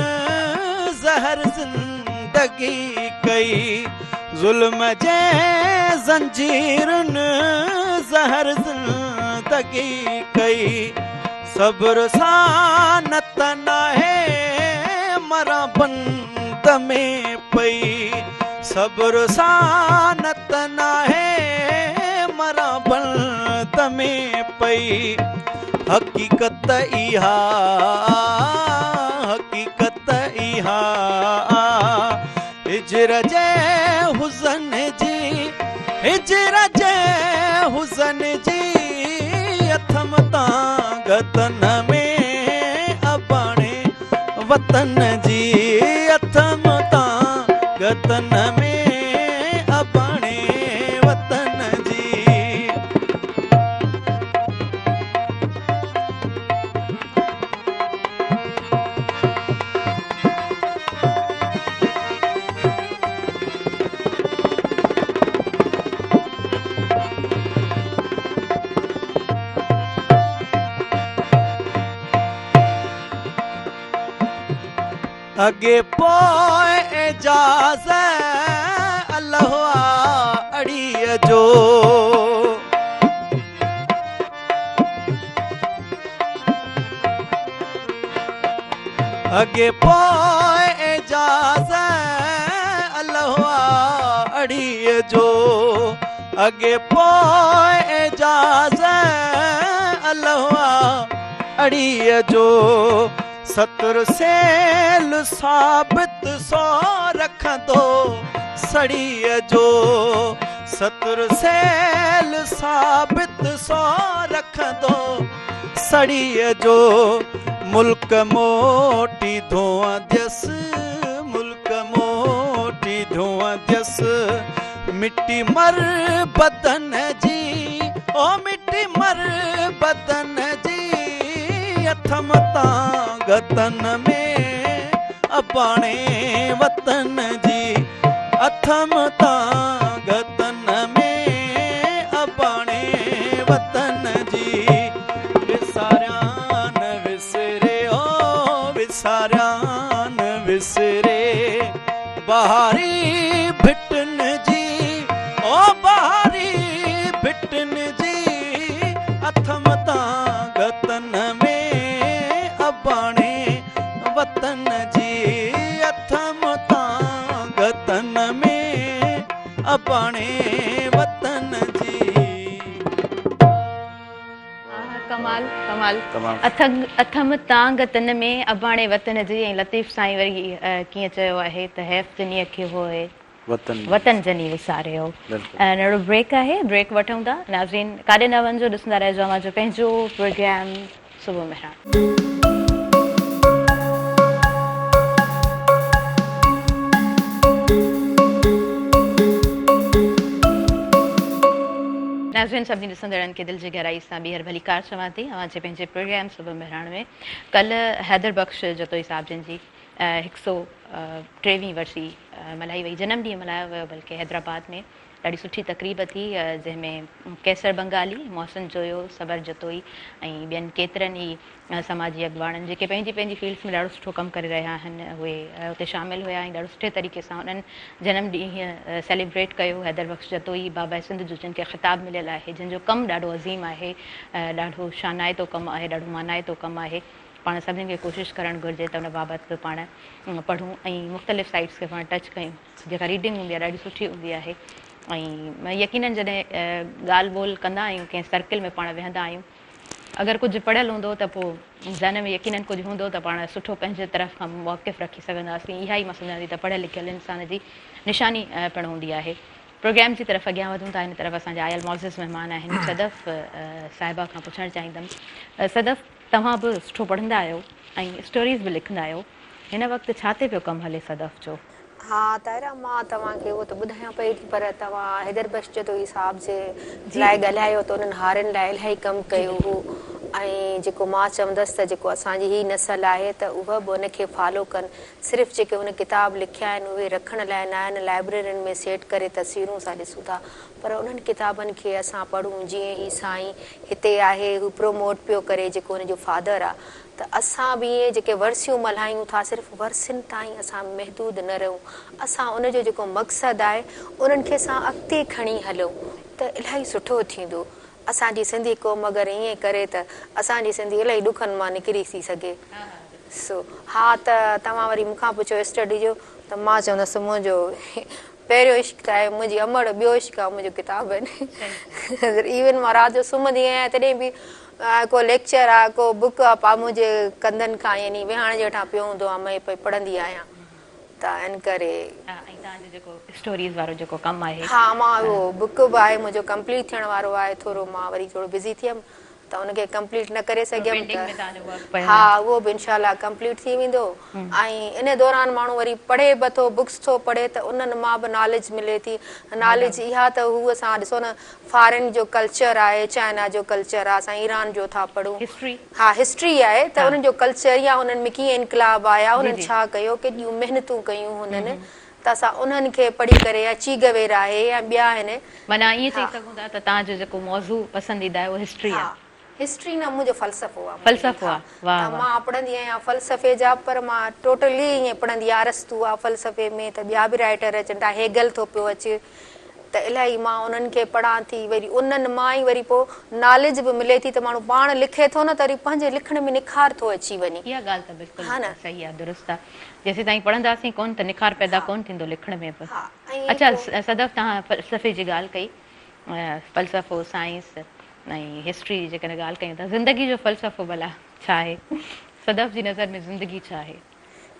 زهر زندگي ڪئي، ظلم جي زنجيرن زهر زندگي ڪئي، صبر سان نه ته ناهي مران بندگي بند ۾ پئي، صبر سان نه ته ناهي مران بند ۾ پئي، حقيقت اها حقيقت اها هجر جي حزن جي هجر جي حزن جي اٿم تانگهه تن ۾ اباڻي وطن جي اٿم تانگهه تن ۾ اباڻي وطن جي. اڳي پوء اعجاز الله آ اڙيء جو. اڳي پوء اعجاز الله آ اڙيء جو. اڳي پوء اعجاز الله آ اڙيء جو. ستر سيل ثابت سو رکندو سڙيء جو. ستر سيل ثابت سو رکندو سڙيء جو. ملڪ موٽي ڌوئنديس ملڪ موٽي ڌوئنديس مٽي مر بدن جي او مٽي مر بدن جي اٿم تانگهه تن ۾ اباڻي وطن جي اٿم تانگهه تن ۾ اباڻي وطن جي وساريان وسري او وساريان وسري بهاري ڀٽن جي او بهاري ڀٽن جي اٿم تانگهه تن ۾ اباڻي وطن جي اٿم تانگهه تن ۾ اباڻي وطن جي. ڪمال ڪمال اٿم تانگهه تن ۾ اباڻي وطن جي ۽ لطيف سائين وري ڪيئن چيو آهي ته حيف جنيء کي هوء وطن جني وساريو. ننڍڙو بريڪ آهي بريڪ وٺون ٿا ناظرين ڪاڏي نه وڃجو ڏسندا رهجو اوهان جو پنهنجو پروگرام صبح مهراڻ. ناظرين سڀني ڏسندڙن کي دل جي گهرائي سان ٻيهر ڀليڪار چوان ٿي اوهان جي پنهنجي پروگرام صبح مهراڻ ۾ ڪلهه حيدر بخش جتوئي صاحب جن جي هڪ سو ٽيويهين ورسي ملهائي وئي جنم ڏينهن ملهايو ويو بلڪه حيدرآباد ۾ ڏاڍي سٺي تقريب ٿي جنهن ۾ قيصر بنگالي، محسن جويو، صبر جتوئي ۽ ٻين ڪيترن ئي سماجي اڳواڻن جيڪي پنهنجي پنهنجي فيلڊس ۾ ڏاڍو سٺو ڪم ڪري رهيا آهن اهي اتي شامل هيا ۽ ڏاڍو سٺي طريقي سان انهن جنم ڏينهن سيليبريٽ ڪيو. حيدر بخش جتوئي باباء سنڌ جو جن کي خطاب مليل آهي جن جو ڪم ڏاڍو عظيم آهي ڏاڍو شانائتو ڪم آهي ڏاڍو مانائتو ڪم آهي پاڻ سڀني کي ڪوشش ڪرڻ گهرجي ته ان بابت به پاڻ پڙهون ۽ مختلف سائيٽس کي پاڻ ٽچ ڪيون. جيڪا ريڊنگ هوندي آهي ڏاڍي سٺي هوندي آهي ۽ يقينن جڏهن ڳالهه ٻولهه ڪندا آهيون ڪنهن سرڪل ۾ پاڻ ويهندا آهيون اگر ڪجهه پڙهيل هوندو ته پوء ذهن ۾ يقينن ڪجهه هوندو ته پاڻ سٺو پنهنجي طرف کان موقف رکي سگهنداسين اها ئي مان سمجهان ٿي ته پڙهيل لکيل انسان جي نشاني پڻ هوندي آهي پروگرام جي طرف اڳيان وڌون ٿا هن طرف اسان جا آيل معزز مهمان آهن صدف صاحبه کان پڇڻ چاهيندم صدف توهان به سٺو پڙهندا آهيو ۽ اسٽوريز به لکندا آهيو هن وقت ڇا تي پيو ڪم هلي صدف جو؟ ها طاهره مان توهان کي اهو ته ٻڌايان پئي ٿي پر توهان حيدر بخش جتوئي صاحب جي لاء ڳالهايو ته انهن هارين لاء الاهي ڪم ڪيو هو ۽ جيڪو مان چوندس ته جيڪو اسان جي هي نسل آهي ته اهي به ان کي فالو ڪن صرف جيڪي هن ڪتاب لکيا آهن اهي رکڻ لاء نه آهن لائبريرين ۾ سيٽ ڪري تصويرون سان ڏسون ٿا پر انهن ڪتابن کي اسان پڙهون جيئن هي سائين هتي آهي هو پروموٽ پيو ڪري جيڪو هن جو فادر آ ته اسان به ائين جيڪي ورسيون ملهايون ٿا صرف ورسين تائين اسان محدود نه رهون اسان ان جو جيڪو مقصد آهي انهن کي اسان اڳتي کڻي هلون ته الاهي سٺو ٿيندو اسان جي سنڌي قوم اگر ائين ڪري ته اسان جي سنڌي الاهي ڏکن مان نڪري ٿي سگهي. سو ها ته توهان وري مون کان پڇو اسٽڊي جو ته مان چوندس منهنجو پهريون عشق ته آهي منهنجي امڙ ٻيو عشق آهي منهنجو ڪتابن ايون مان رات جو سمهندي آهيان تڏهن به ڪو ليڪچر آهي ڪو بڪ آهي پا منهنجي ڪنڌن کان يعني ويهاڻي جي هيٺان پيو هوندو آهي مان پئي پڙهندي آهيان ته ان ڪري. ها ۽ توهان جو جيڪو اسٽوريز وارو جيڪو ڪم آهي. ها مان اهو بڪ به آهي منهنجو ڪمپليٽ ٿيڻ وارو آهي ٿورو مان وري ٿورو بزي ٿيم ته ان کي ڪمپليٽ نه ڪري سگهيم ته ها اهو به انشاء الله ڪمپليٽ ٿي ويندو ۽ ان دوران ماڻهو وري پڙهي به ٿو بڪس ٿو پڙهي ته انهن مان به ناليج ملي ٿي ناليج اها ته هو اسان ڏسو نه فارين جو ڪلچر آهي چائنا جو ڪلچر آهي اسان ايران جو ٿا پڙهون ها هسٽري آهي ته انهن جو ڪلچر يا انهن ۾ ڪيئن انقلاب آيا انهن ڇا ڪيو ڪيڏيون محنتون ڪيون هنن ته اسان انهن کي پڙهي ڪري يا چي گويرا آهي يا ٻيا آهن. معنيٰ ائين چئي سگهون ٿا ته توهان جو جيڪو موضوع پسنديده آهي اهو هسٽري آهي. ها هسٽري نه منهنجو فلسفو آهي. فلسفو آهي واه ته واه. مان پڙهندي آهيان فلسفي جا پر مان ٽوٽلي ائين پڙهندي آهيان ارسطو آهي فلسفي ۾ ته ٻيا به رائيٽر اچن ٿا هيگل ٿو پيو اچي ته الاهي مان انهن کي پڙهان ٿي وري انهن مان ئي وري پوء ناليج به ملي ٿي ته ماڻهو پاڻ لکي ٿو نه ته وري پنهنجي لکڻ ۾ نکار ٿو اچي وڃي. اها ڳالهه ته بلڪل صحيح آهي درست آهي. جيسيتائين پڙهنداسين ڪونه ته نکار پيدا ڪونه ٿيندو لکڻ ۾ به. اڇا صدف توهان فلسفي جي ڳالهه ڪئي فلسفو سائنس ۽ هسٽري جي جيڪڏهن ڳالهه ڪيون ته زندگي جو فلسفو ڀلا ڇا آهي؟ صدف جي نظر ۾ زندگي ڇا آهي؟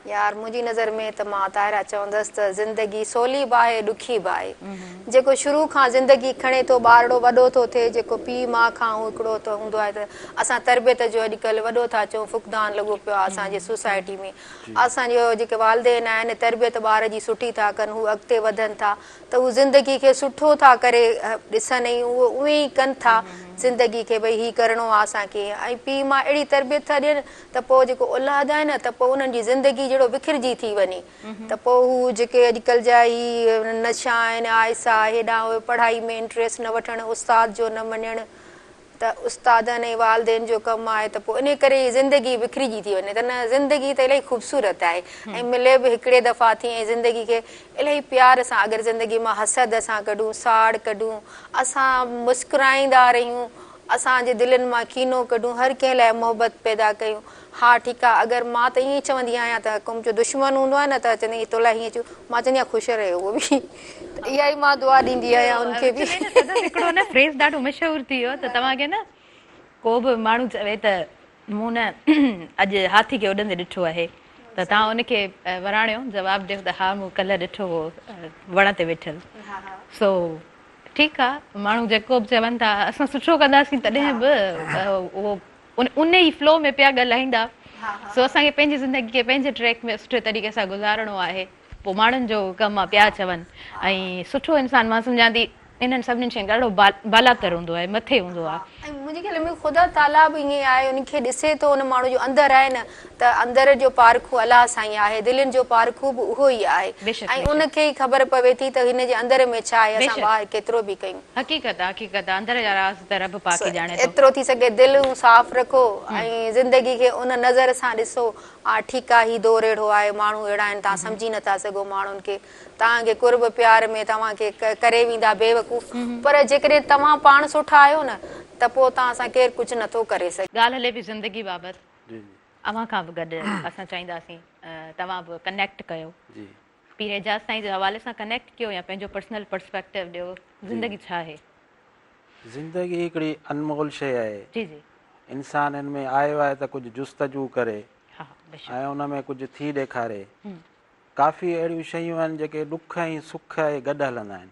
يار منهنجي نظر ۾ ته مان طاهره چوندس ته زندگي سولي به آهي ڏکي به آهي جيڪو شروع کان زندگي کڻي ٿو ٻارڙو وڏو ٿو ٿئي جيڪو پيء ماء کان هو هڪڙو ته هوندو آهي ته اسان تربيت جو اڄڪلهه وڏو ٿا چئون فقدان لڳو پيو آهي اسان جي سوسائٽي ۾ اسان جو جيڪي والدين آهن تربيت ٻار جي سٺي ٿا ڪن هو اڳتي وڌن ٿا ته هو زندگي کي سٺو ٿا ڪري ڏسن ۽ اهو اهي ئي ڪن ٿا زندگي کي ڀئي هي ڪرڻو آهي اسان کي ۽ پيء ماء اهڙي تربيت ٿا ڏين ته پوء جيڪو اولاد آهي نه ته پوء انهن جي زندگي جهڙو وکرجي ٿي وڃي ته پوء هو جيڪي اڄڪلهه جا هي نشا آهن آئسا هيڏانهن پڙهائي ۾ انٽريسٽ نه وٺڻ استاد جو نه مڃڻ ته استادن ۽ والدين جو ڪم آهي ته پوء انهي ڪري ئي زندگي وکرجي ٿي وڃي ته نه زندگي ته الاهي خوبصورت آهي ۽ ملي به هڪڙي دفعا ٿي ۽ زندگي کي الاهي پيار سان اگر زندگي مان حسد اسان ڪڍون ساڙ ڪڍون اسان مسڪرائيندا رهيون اسان جي دلين مان ڪينو ڪڍون هر ڪنهن لاء محبت پيدا ڪيون ها ٺيڪ آ اگر مان ته ائين ئي چوندي آهيان ته ڪو منهنجو دشمن هوندو آهي نه ته چوندي آهيان تو لاء هيئن چيو مان چوندي آهيان خوش رهي اهو به ته اها ئي مان دعا ڏيندي آهيان ان کي به. وچ ۾ نه صدف هڪڙو نه فريز ڏاڍو مشهور ٿي ويو ته توهان کي نه ڪو به ماڻهو چوي ته مون نه اڄ هاٿي کي اڏندي ڏٺو آهي ته توهان ان کي وراڻيو جواب ڏيو ته ها مون ڪلهه ڏٺو هو وڻ تي ويٺل سو ٺيڪ آ ماڻهو جيڪو به چون ٿا اسان سٺو ڪنداسين تڏهن به اهو ان ئي فلو ۾ پيا ڳالهائيندا سو اسان کي پنهنجي زندگي کي پنهنجي ٽريڪ ۾ سٺي طريقي سان گذارڻو آهي پوء ماڻهن جو ڪم آ پيا چون ۽ سٺو انسان مان سمجهان ٿي انهن سڀني شين کان ڏاڍو بالاتر هوندو آهي مٿي هوندو آهي. ۽ منهنجي خيال ۾ خدا تعاليٰ به ائين آهي ان کي ڏسي ٿو ان ماڻهو جو اندر آهي نه ته اندر جو پارکو الله سائين آهي دلين جو پارکو به اهو ئي آهي ۽ ان کي ئي خبر پوي ٿي ته هن جي اندر ۾ ڇا آهي اسان ٻاهر ڪيترو به ڪيون. حقيقت آ حقيقت آ اندر جا راز ته رب پاڪ ئي ڄاڻي ٿو. ايترو ٿي سگهي دل صاف رکو ۽ زندگي کي ان نظر سان ڏسو آ ٺيڪ آ هي دور اهڙو آهي ماڻهو اهڙا آهن توهان سمجهي نٿا سگهو ماڻهن کي توهان کي قرب پيار ۾ توهان کي ڪري ويندا بيوقوف پر جيڪڏهن توهان پاڻ سٺا آهيو نه ته پوء توهان سان ڪير ڪجهه نٿو ڪري سگهي. ڳالهه هلي پئي زندگي بابت اوهان کان به گڏ اسان چاهينداسين توهان به ڪنيڪٽ ڪيو پير اعجاز سائين جي حوالي سان ڪنيڪٽ ڪيو يا پنهنجو پرسنل پرسپيڪٽو ڏيو زندگي ڇا آهي؟ زندگي هڪڙي انمول شيء آهي. جي جي. انسان ان ۾ آيو آهي ته ڪجهه جستجو ڪري ۽ ان ۾ ڪجهه ٿي ڏيکاري. ڪافي اهڙيون شيون آهن جيڪي ڏک ۽ سک اهي گڏ هلندا آهن.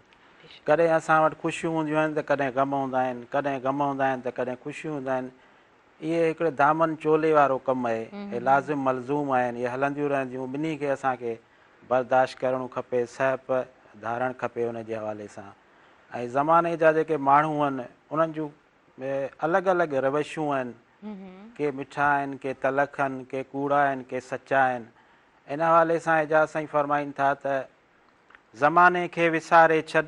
ڪڏهن اسان وٽ خوشيون هونديون آهن ته ڪڏهن غم هوندا آهن، ڪڏهن غم هوندا آهن ته ڪڏهن خوشيون هوندا آهن. اهي هڪڙي دامن چولي وارو ڪم آهي، اهي لازم ملزوم آهن، اهي هلنديون رهنديون، ٻنهي کي اسان کي برداشت ڪرڻو کپي، سهپ ڌارڻ کپي ان جي حوالي سان ۽ زماني جا جيڪي ماڻهو آهن انهن جون الڳ الڳ روشون آهن، ڪي مٺا آهن، ڪي تلخ آهن، ڪي ڪوڙا آهن، ڪي سچا آهن. ان حوالي سان اعجاز سائين فرمائين ٿا ته. زماني کي وساري ڇڏ،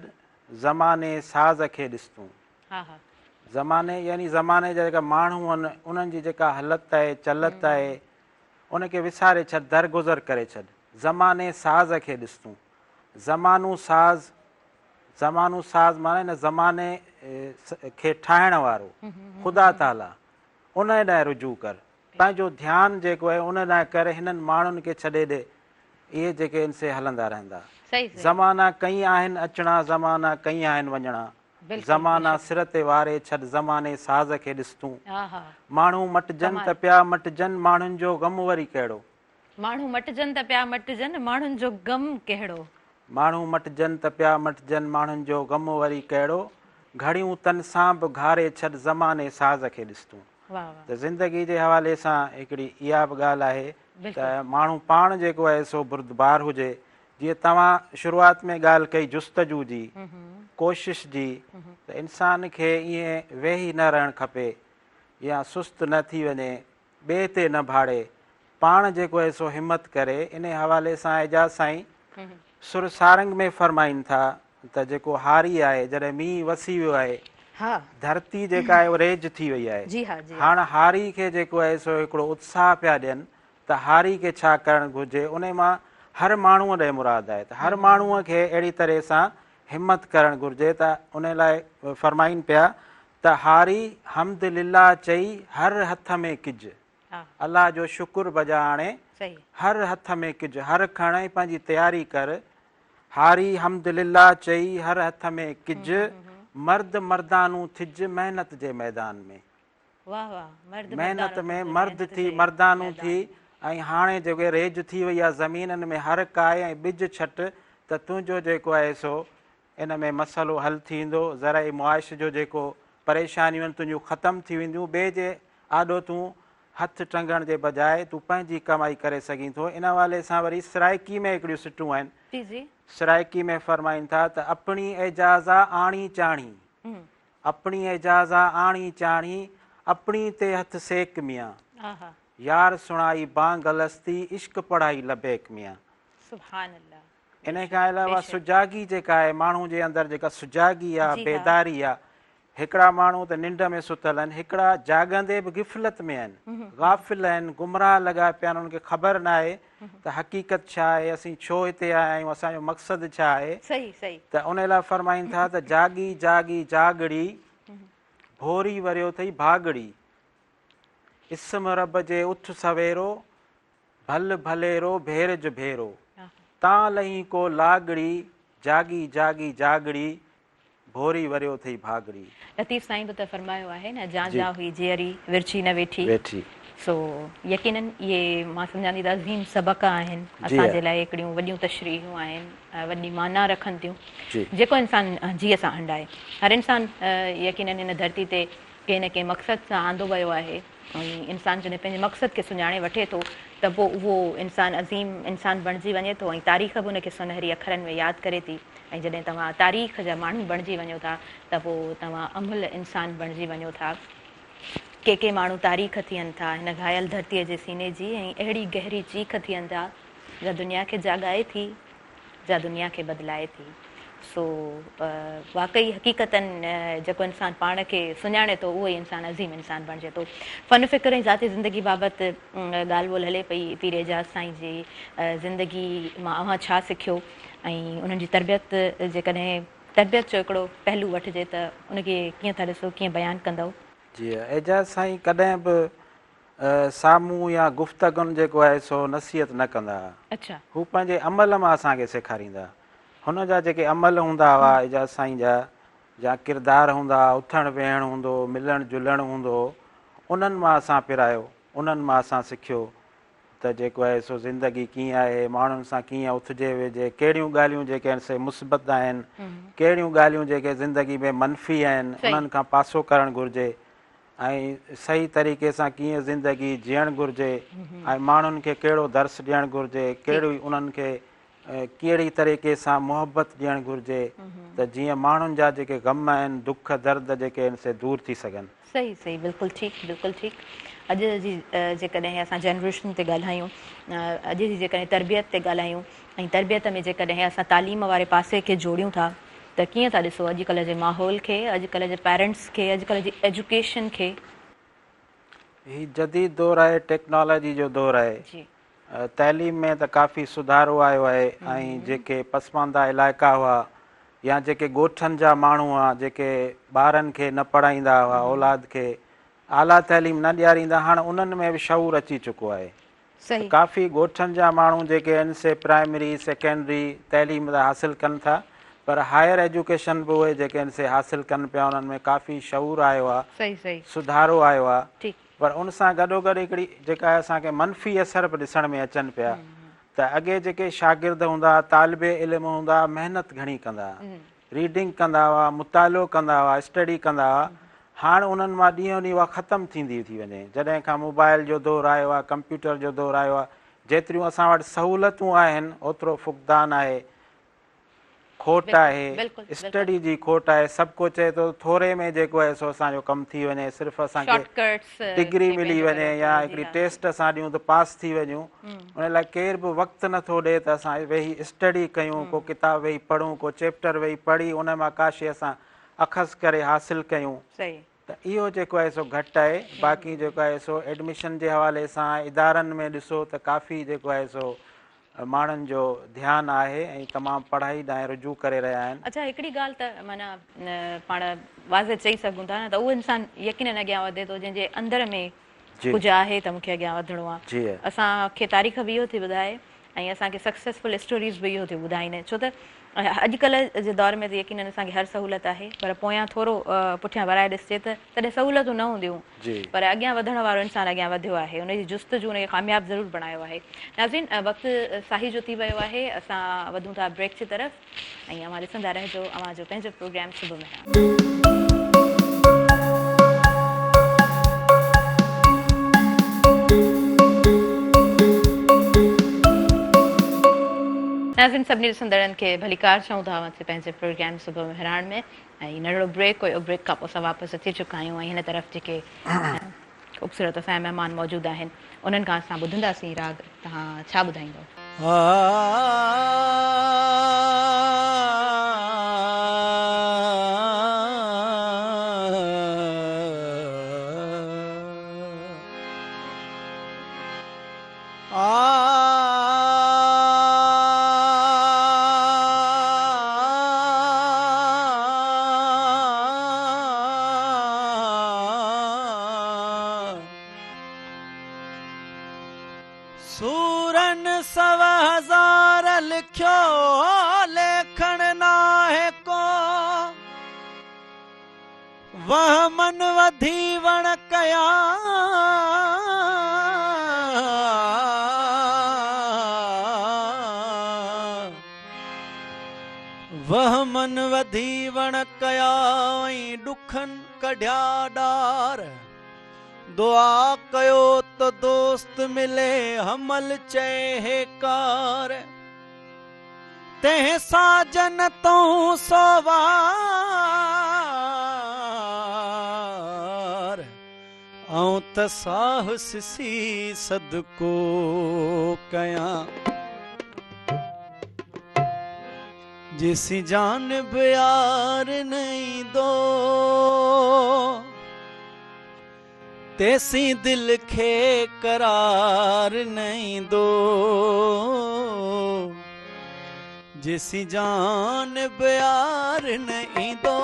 زماني ساز کي ڏس تون. زماني يعني زماني جا جيڪا ماڻهو آهن، انهن جي جيڪا هلت آهي، چلت آهي، ان کي وساري ڇڏ، درگذر ڪري ڇڏ. زماني ساز کي ڏس تون. زمانو ساز، زمانو ساز معنيٰ ان زماني کي ٺاهڻ وارو خدا تعاليٰ، ان ڏانهن رجوع ڪر. پنهنجو ڌيان جيڪو آهي ان ڏانهن ڪر، هنن ماڻهن کي ڇڏي ڏي، اهي جيڪي آهن سي هلندا رهندا. زمانا ڪئين آهن اچڻا، زمانا ڪئين آهن وڃڻا. زمانا سر تي واري ڇڏ، زماني ساز کي ڏس تون. ماڻهو مٽجن ته پيا مٽجن، ماڻهن جو غم وري ڪهڙو. ماڻهو مٽجن ته پيا مٽجن، ماڻهن جو غم ڪهڙو. ماڻهو مٽجن ته پيا مٽجن، ماڻهن جو غم وري ڪهڙو. گهڙيون تن سان به گهاري ڇڏ، زماني ساز کي ڏس تون. ته زندگي جي حوالي سان هڪڙي اها به ڳالهه آهي ته ماڻهو پاڻ جيڪو آهي سو بردبار هجي. جيئن توهان شروعات ۾ ڳالهه ڪئي جستجو جي، ڪوشش جي، ته انسان کي ائين ويهي نه رهڻ کپي يا سست نه ٿي وڃي، ٻئي تي نه ڀاڙي، پاڻ جيڪو آهي سو همت ڪري. انهي حوالي سان اعجاز سائين سر سارنگ ۾ فرمائين ٿا ته جيڪو هاري آهي جڏهن مينهن وسي ويو آهي، ڌرتي جيڪا آهي اها ريج ٿي وئي آهي، هاڻ هاري کي جيڪو آهي سو هڪڙو اتساهه پيا ڏين ته هاري کي ڇا ڪرڻ گهرجي، انهي مان هر ماڻهوء ڏي مراد آهي ته هر ماڻهوء کي اهڙي طرح سان همت ڪرڻ گهرجي ته انهي لاء فرمائين پيا ته هاري حمد لله چئي هر هٿ ۾ ڪج، الله جو شڪر بجا آڻي هر هٿ ۾ ڪج، هر کڻ ۽ پنهنجي تياري ڪر، هاري حمد لله چئي هر هٿ ۾ ڪج، مرد مردانو ٿج محنت جي ميدان ۾. محنت ۾ مرد ٿي مردانو ٿي ۽ هاڻي جيڪو ريج ٿي وئي آهي زمينن ۾ هر ڪاهي ۽ ٻج ڇٽ ته تنهنجو جيڪو آهي سو ان ۾ مسئلو حل ٿيندو، زرعي معاش جو جيڪو پريشانيون آهن تنهنجون ختم ٿي وينديون، ٻئي جي آڏو تون هٿ ٽنگڻ جي بجاء تون پنهنجي ڪمائي ڪري سگهين ٿو. ان حوالي سان وري سرائيڪي ۾ هڪڙيون سٽون آهن. سرائيڪي ۾ فرمائين ٿا ته اپڻي اعجازا آڻي چاڻهي، اپڻي اعجازا آڻي چاڻهي، اپڻي تي هٿ سيڪ ميان، يار سڻائي بانگ الستي، عشق پڙهائي لبيڪ ميان. سبحان الله. انهي کان علاوه سجاڳي جيڪا آهي ماڻهو جي اندر جيڪا سجاڳي آ بيداري آ هڪڙا ماڻهو ته ننڊ ۾ ستل آهن هڪڙا جاڳندي به غفلت ۾ آهن غافل آهن گمراهه لڳا پيا آهن انهن کي خبر ناهي ته حقيقت ڇا آهي اسين ڇو هتي آيا آهيون اسان جو مقصد ڇا آهي ته انهي لاء فرمائين ٿا ته جاڳي جاڳي جاڳڙي ڀوري وريو اٿئي ڀاڳڙي اسم رب جي اٿ سويرو ڀل ڀليرو ڀيرج ڀيرو، تان لهين ڪو لاڳڙي، جاڳي جاڳي جاڳڙي، ڀوري وريو ٿئي ڀاڳڙي. لطيف سائين به ته فرمايو آهي نه جان جا هئي جيئري ورچي نه ويٺي. ويٺي. سو يقينن اهي مان سمجهان ٿي ته عظيم سبق آهن اسان جي لاء هڪڙيون وڏيون تشريحون آهن وڏي معنيٰ رکن ٿيون جيڪو انسان جيء سان هنڊائي هر انسان يقينن هن ڌرتي تي ڪنهن نه ڪنهن مقصد سان آندو ويو آهي ۽ انسان جڏهن پنهنجي مقصد کي سڃاڻي وٺي ٿو ته پوء اهو انسان عظيم انسان بڻجي وڃي ٿو ۽ تاريخ به ان کي سونهري اکرن ۾ ياد ڪري ٿي ۽ جڏهن توهان تاريخ جا ماڻهو بڻجي وڃو ٿا ته پوء توهان املهه انسان بڻجي وڃو ٿا. ڪي ڪي ماڻهو تاريخ ٿين ٿا هن گهايل ڌرتيء جي سيني جي ۽ اهڙي گهري چيخ ٿين ٿا جا دنيا کي جاڳائي ٿي. جا دنيا کي بدلائي ٿي. سو واقعي حقيقتن جيڪو انسان پاڻ کي سڃاڻي ٿو اهو ئي انسان عظيم انسان بڻجي ٿو. فن فڪر ۽ ذاتي زندگي بابت ڳالهه ٻولهه هلي پئي پير اعجاز سائين جي زندگي مان اوهان ڇا سکيو ۽ انهن جي تربيت جيڪڏهن تربيت جو هڪڙو پهلو وٺجي ته ان کي ڪيئن ٿا ڏسو ڪيئن بيان ڪندؤ؟ جي اعجاز سائين ڪڏهن به سامهون يا گفتگن جيڪو آهي سو نصيحت نه ڪندا ها. هو پنهنجي عمل مان اسان کي سيکاريندا. هن جا جيڪي عمل هوندا هئا اعجاز سائين جا يا ڪردار هوندا هئا، اٿڻ ويهڻ هوندو هو، ملڻ جلڻ هوندو هو، انهن مان اسان پرايو، انهن مان اسان سکيو ته جيڪو آهي سو زندگي ڪيئن آهي، ماڻهن سان ڪيئن اٿجي ويهجي، ڪهڙيون ڳالهيون جيڪي آهن سي مثبت آهن، ڪهڙيون ڳالهيون جيڪي زندگي ۾ منفي آهن، انهن کان پاسو ڪرڻ گهرجي. ۽ صحيح طريقي سان ڪيئن زندگي جيئڻ گهرجي ۽ ماڻهن کي ڪهڙو درس ڏيڻ گهرجي، ڪهڙي انهن کي ڪهڙي طريقي سان محبت ڏيڻ گهرجي ته جيئن ماڻهن جا جيڪي غم آهن، دک درد جيڪي آهن سي دور ٿي سگهن. صحيح صحيح بلڪل ٺيڪ بلڪل ٺيڪ اڄ جي جيڪڏهن اسان جنريشن تي ڳالهايون اڄ جي جيڪڏهن تربيت تي ڳالهايون ۽ تربيت ۾ جيڪڏهن اسان تعليم واري پاسي کي جوڙيون ٿا ته ڪيئن ٿا ڏسو اڄڪلهه جي ماحول کي، اڄڪلهه جي پيرنٽس کي، اڄڪلهه جي ايجوڪيشن کي؟ هي جديد دور آهي، ٽيڪنالاجي جو دور آهي. تعليم ۾ ته ڪافي سڌارو آيو آهي ۽ جيڪي پسمانده علائقا هئا يا جيڪي ڳوٺن جا ماڻهو هئا جيڪي ٻارن کي نه پڙهائيندا هئا اولاد کي اعليٰ تعليم نه ڏياريندا، هاڻ انهن ۾ به شعور اچي چڪو آهي ته ڪافي ڳوٺن جا ماڻهو جيڪي آهن سي پرائمري، سيڪنڊري تعليم ته حاصل ڪن ٿا پر هائر ايجوڪيشن به اهي جيڪي آهن سي حاصل ڪن پيا، انهن ۾ ڪافي شعور آيو آهي، سڌارو آيو آهي پر ان سان گڏوگڏ هڪڙي جيڪا اسان کي منفي اثر به ڏسڻ ۾ اچن پيا ته اڳي جيڪي شاگرد هوندا هئا، طالب علم هوندا هئا، محنت گهڻي ڪندا هئا، ريڊنگ ڪندا هئا، مطالعو ڪندا هئا، اسٽڊي ڪندا هئا، هاڻ انهن مان ڏينهون ڏينهن اها ختم ٿيندي ٿي وڃي. جڏهن کان موبائل جو دور آيو آهي، ڪمپيوٽر جو دور آيو آهي، جيتريون اسان وٽ سهولتون آهن، اوترو فقدان آهي، کوٽ آهي، اسٽڊي جي کوٽ آهي، سڀ ڪو چئي ٿو ٿوري ۾ جيڪو آهي سو اسان جو ڪم ٿي وڃي، صرف اسان کي ڊگري ملي وڃي يا هڪڙي ٽيسٽ اسان ڏيون ته پاس ٿي وڃون، ان لاء ڪير به وقت نه ٿو ڏئي ته اسان ويهي اسٽڊي ڪيون، ڪو ڪتاب ويهي پڙهون، ڪو چيپٽر ويهي پڙهي ان مان ڪا شيء اسان اخذ ڪري حاصل ڪيون ته اهو جيڪو آهي سو گهٽ آهي، باقي جيڪو آهي سو ايڊميشن جي حوالي سان ادارن ۾ ڏسو ته ڪافي جيڪو آهي سو ماڻهن جو ڌيان آهي ۽ تمام پڙهائي ڏانهن رجوع ڪري رهيا آهن. اڇا هڪڙي ڳالهه ته معنيٰ پاڻ واضح چئي سگهون ٿا نه ته اهو انسان يقينن اڳيان وڌي ٿو جنهن جي اندر ۾ ڪجهه آهي ته مون کي اڳيان وڌڻو آهي. اسان کي تاريخ به اهو ٿي ٻڌائي ۽ اسان کي سڪسيسفل اسٽوريز به اهو ٿيون ٻڌائين ڇو ته اڄڪلهه جي دور ۾ ته يقينن اسان کي هر سهولت آهي پر پويان ٿورو پٺيان ورائي ڏسجي ته تڏهن سهولتون نه هونديون پر اڳيان وڌڻ وارو انسان اڳيان وڌيو آهي ان جي جستجو ان کي ڪامياب ضرور بڻايو آهي. ناظرين وقت ساهي جو ٿي ويو آهي اسان وڌون ٿا بريڪ جي طرف ۽ اوهان ڏسندا رهجو اوهان جو پنهنجو پروگرام صبح مهراڻ. ناظرين سڀني ڏسندڙن کي ڀليڪار چئون ٿا اوهان جي پنهنجي پروگرام صبح مهراڻ ۾. ۽ ننڍڙو بريڪ هيو بريڪ کان پوء اسان واپس اچي چڪا آهيون ۽ هن طرف جيڪي خوبصورت اسان جا مهمان موجود آهن انهن کان اسان ٻڌنداسين راڳ توهان ڇا ٻڌائيندو؟ سورن سو هزار لکيو ليکڻ ناهي ڪو وهمن وڌي وڻ ڪيا. وهمن وڌي وڻ ڪيا ۽ ڏکن ڪڍيا ڏار. دعا ڪيو ته دوست ملي حمل چئي هيڪار. تنهن ساجن تون سو وار، آئون ته ساهه سسي صدقو ڪيان. جيسين جانب يار نه ايندو، تيسين دل کي قرار نه ايندو. جيسين جانب يار نه ايندو،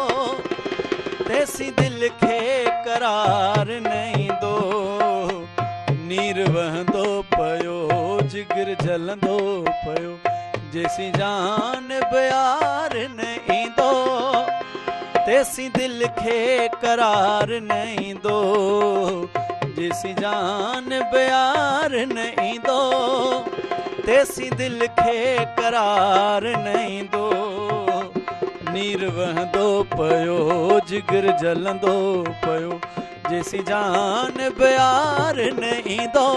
تيسين دل کي قرار نه ايندو. نير وهندو پيو، جگر جلندو پيو، جيسين جانب يار نه ايندو، تيسين دل کي قرار نه ايندو. جيسين جانب يار نه ايندو، تيسين دل کي قرار نه ايندو. نير وهندو پيو، جگر جلندو پيو، جيسين جانب يار نه ايندو.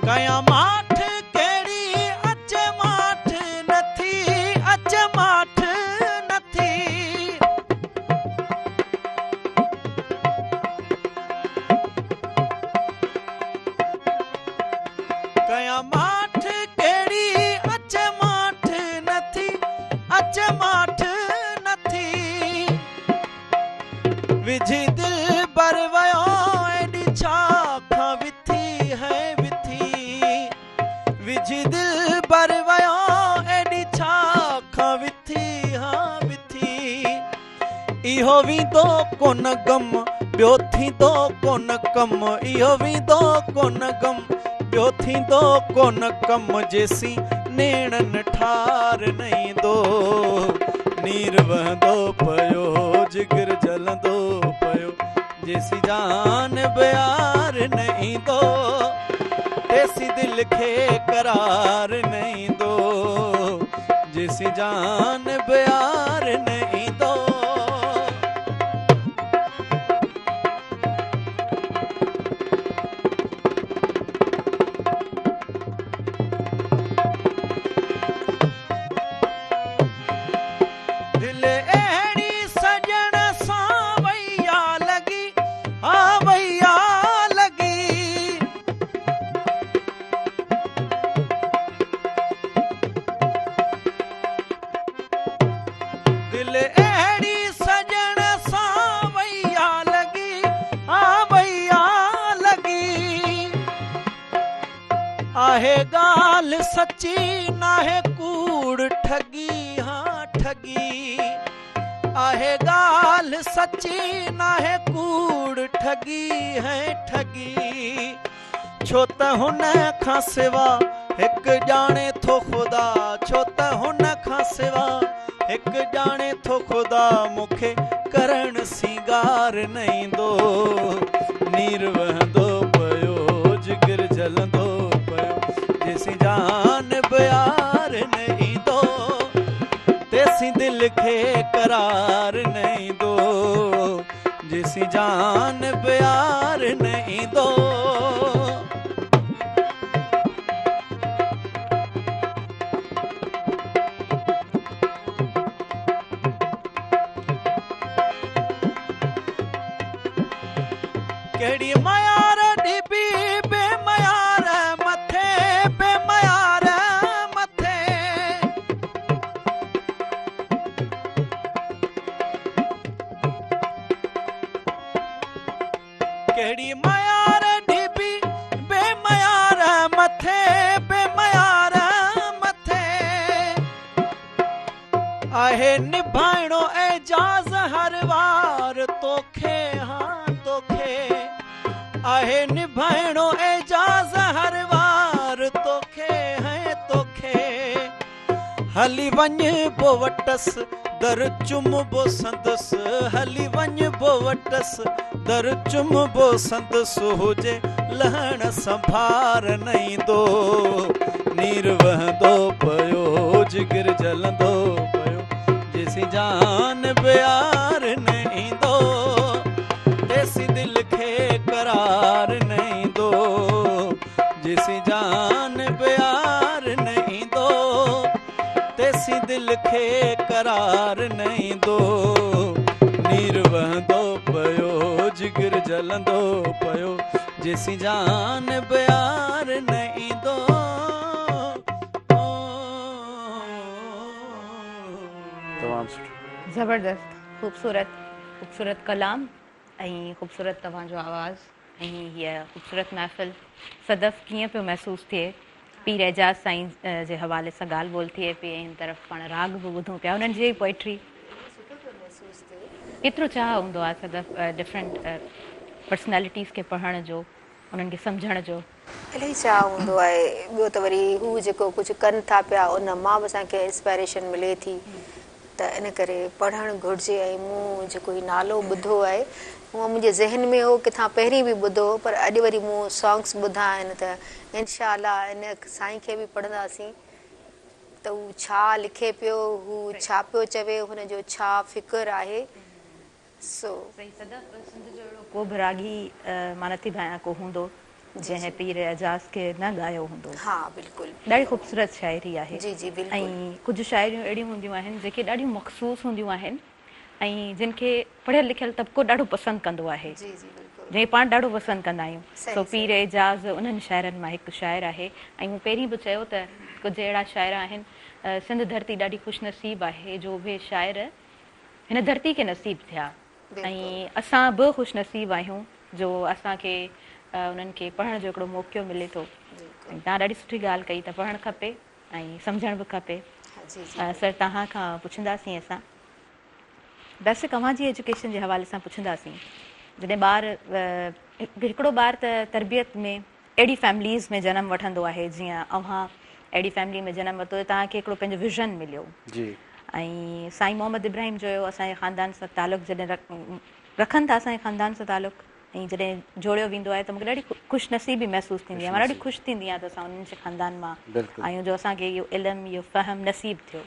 ڪيان ماٺ ڪهڙي اچ ماٺ نه ٿي، اچ ماٺ نه ٿي. ڪيان ماٺ ڪهڙي اچ ماٺ نه ٿي، اچ ماٺ نه ٿي. وجهي دلبر ويو ايڏي ڇا کان وٿي. وجهي دلبر ويو ايڏي ڇا کان وٿي ها وٿي. اهو ويندو ڪونه غم ٻيو ٿيندو ڪونه ڪم اهو ويندو ڪونه غم ٻيو ٿيندو ڪونه ڪم جيسين نيڻن ٺار نه ايندو نير وهندو پيو جگر جلندو پيو جيسين جانب يار نه ايندو تيسين دل کي قرار نه ايندو جيسين جانب يار نه ايندو. دل اهڙي سڄڻ سان وئي آ لڳي، ها وئي آ لڳي. دل اهڙي سڄڻ سان وئي آ لڳي، ها وئي آ لڳي. آهي ڳالهه سچي ناهي ڪوڙ ٺڳي ها ٺڳي. آهي ڳالهه سچي ناهي ڪوڙ ٺڳي هي ٺڳي. ڇو ته هن کان سوا هڪ ڄاڻي ٿو خدا ڇو ته هن کان سوا هڪ ڄاڻي ٿو خدا مون کي ڪرڻ سينگار نه ايندو نير وهندو پيو جگر جلندو پيو جيسين جانب يار نه ايندو تيسين دل کي قرار نه ايندو جيسين جانب يار نه ايندو. ڪهڙي ميار ڏبي بي ميار مٿي بي ميار مٿي. ڪهڙي ميار ڏبي بي ميار مٿي بي ميار مٿي. آهي نڀائڻو اعجاز هر وار توکي ها توکي. آهي نڀائڻو اعجاز هر وار توکي هي توکي. هلي وڃبو وٽس در چمبو سندس هلي وڃبو وٽس در چمبو سندس هجي لهڻ سنڀار نه ايندو نير وهندو پيو جگر جلندو پيو جيسين جانب يار نه ايندو تيسين دل کي قرار نه ايندو جيسين جانب يار نه ايندو تيسين دل کي قرار نه ايندو نير وهندو پيو جگر جلندو پيو جيسين جانب يار نه ايندو. تمام سٺو. زبردست خوبصورت خوبصورت ڪلام ۽ خوبصورت توهان جو آواز. ۽ هيء خوبصورت محفل صدف ڪيئن پيو محسوس ٿئي؟ پير اعجاز سائين جي حوالي سان ڳالهه ٻولهه ٿئي پئي ۽ هن طرف پاڻ راڳ به ٻڌون پيا انهن جي ئي پوئٽري. سٺو پيو محسوس ٿئي. ڪيترو چاهه هوندو آهي صدف ڊفرنٽ پرسنالٽيز کي پڙهڻ جو انهن کي سمجهڻ جو. الاهي چاهه هوندو آهي ٻيو ته وري هو جيڪو ڪجهه ڪن ٿا پيا ان مان به اسان کي انسپائريشن ملي ٿي. ته ان ڪري پڙهڻ گهرجي ۽ مون جيڪو هي نالو ٻڌو آهي هونء منهنجي ذهن ۾ هو ڪٿان پهرين به ٻڌو هو پر اڄ وري مون سانگس ٻڌا آهن ته انشاء الله ان سائين کي به پڙهنداسين ته هو ڇا لکي پيو هو ڇا پيو چوي هن جو ڇا فڪر آهي سو. صحيح صدف سنڌ جو اهڙو ڪو به راڳي مان نٿي ڀانيان ڪو هوندو جنهن پير اعجاز کي نه ڳايو هوندو. ها بلڪل. ڏاڍي خوبصورت شاعري آهي جي جي بلڪل. ۽ ڪجهه شاعريون اهڙيون هونديون آهن جيڪي ڏاڍيون مخصوص هونديون آهن ۽ جن کي پڙهيل لکيل طبقو ڏاڍو پسند ڪندو آهي جي جي بلڪل. جنهن کي پاڻ ڏاڍو پسند ڪندا آهيون صحيح سو صحيح. پير اعجاز انهن شاعرن مان هڪ شاعر آهي ۽ مون پهرين به چيو ته ڪجهه اهڙا شاعر آهن سنڌ ڌرتي ڏاڍي خوش نصيب آهي جو اهي شاعر هن ڌرتي کي نصيب ٿيا ۽ اسان به خوش نصيب آهيون جو اسان کي انهن کي پڙهڻ جو هڪڙو موقعو ملي ٿو. ۽ توهان ڏاڍي سٺي ڳالهه ڪئي ته پڙهڻ کپي ۽ سمجهڻ به کپي. سر توهان کان پڇنداسين اسان بيسڪ اوهان جي ايجوڪيشن جي حوالي سان پڇنداسين جڏهن ٻار هڪڙو ٻار ته تربيت ۾ اهڙي فيمليز ۾ جنم وٺندو آهي جيئن اوهان اهڙي فيملي ۾ جنم ورتو توهان کي هڪڙو پنهنجو ويزن مليو جي ۽ سائين محمد ابراهيم جويو اسان جي خاندان سان تعلق جڏهن رکن ٿا اسان جي خاندان سان تعلق ۽ جڏهن جوڙيو ويندو آهي ته مون کي ڏاڍي خوش نصيبي محسوس ٿيندي آهي مان ڏاڍي خوش ٿيندي آهيان ته اسان انهن جي خاندان مان آهيون جو اسان کي اهو علم اهو فهم نصيب ٿيو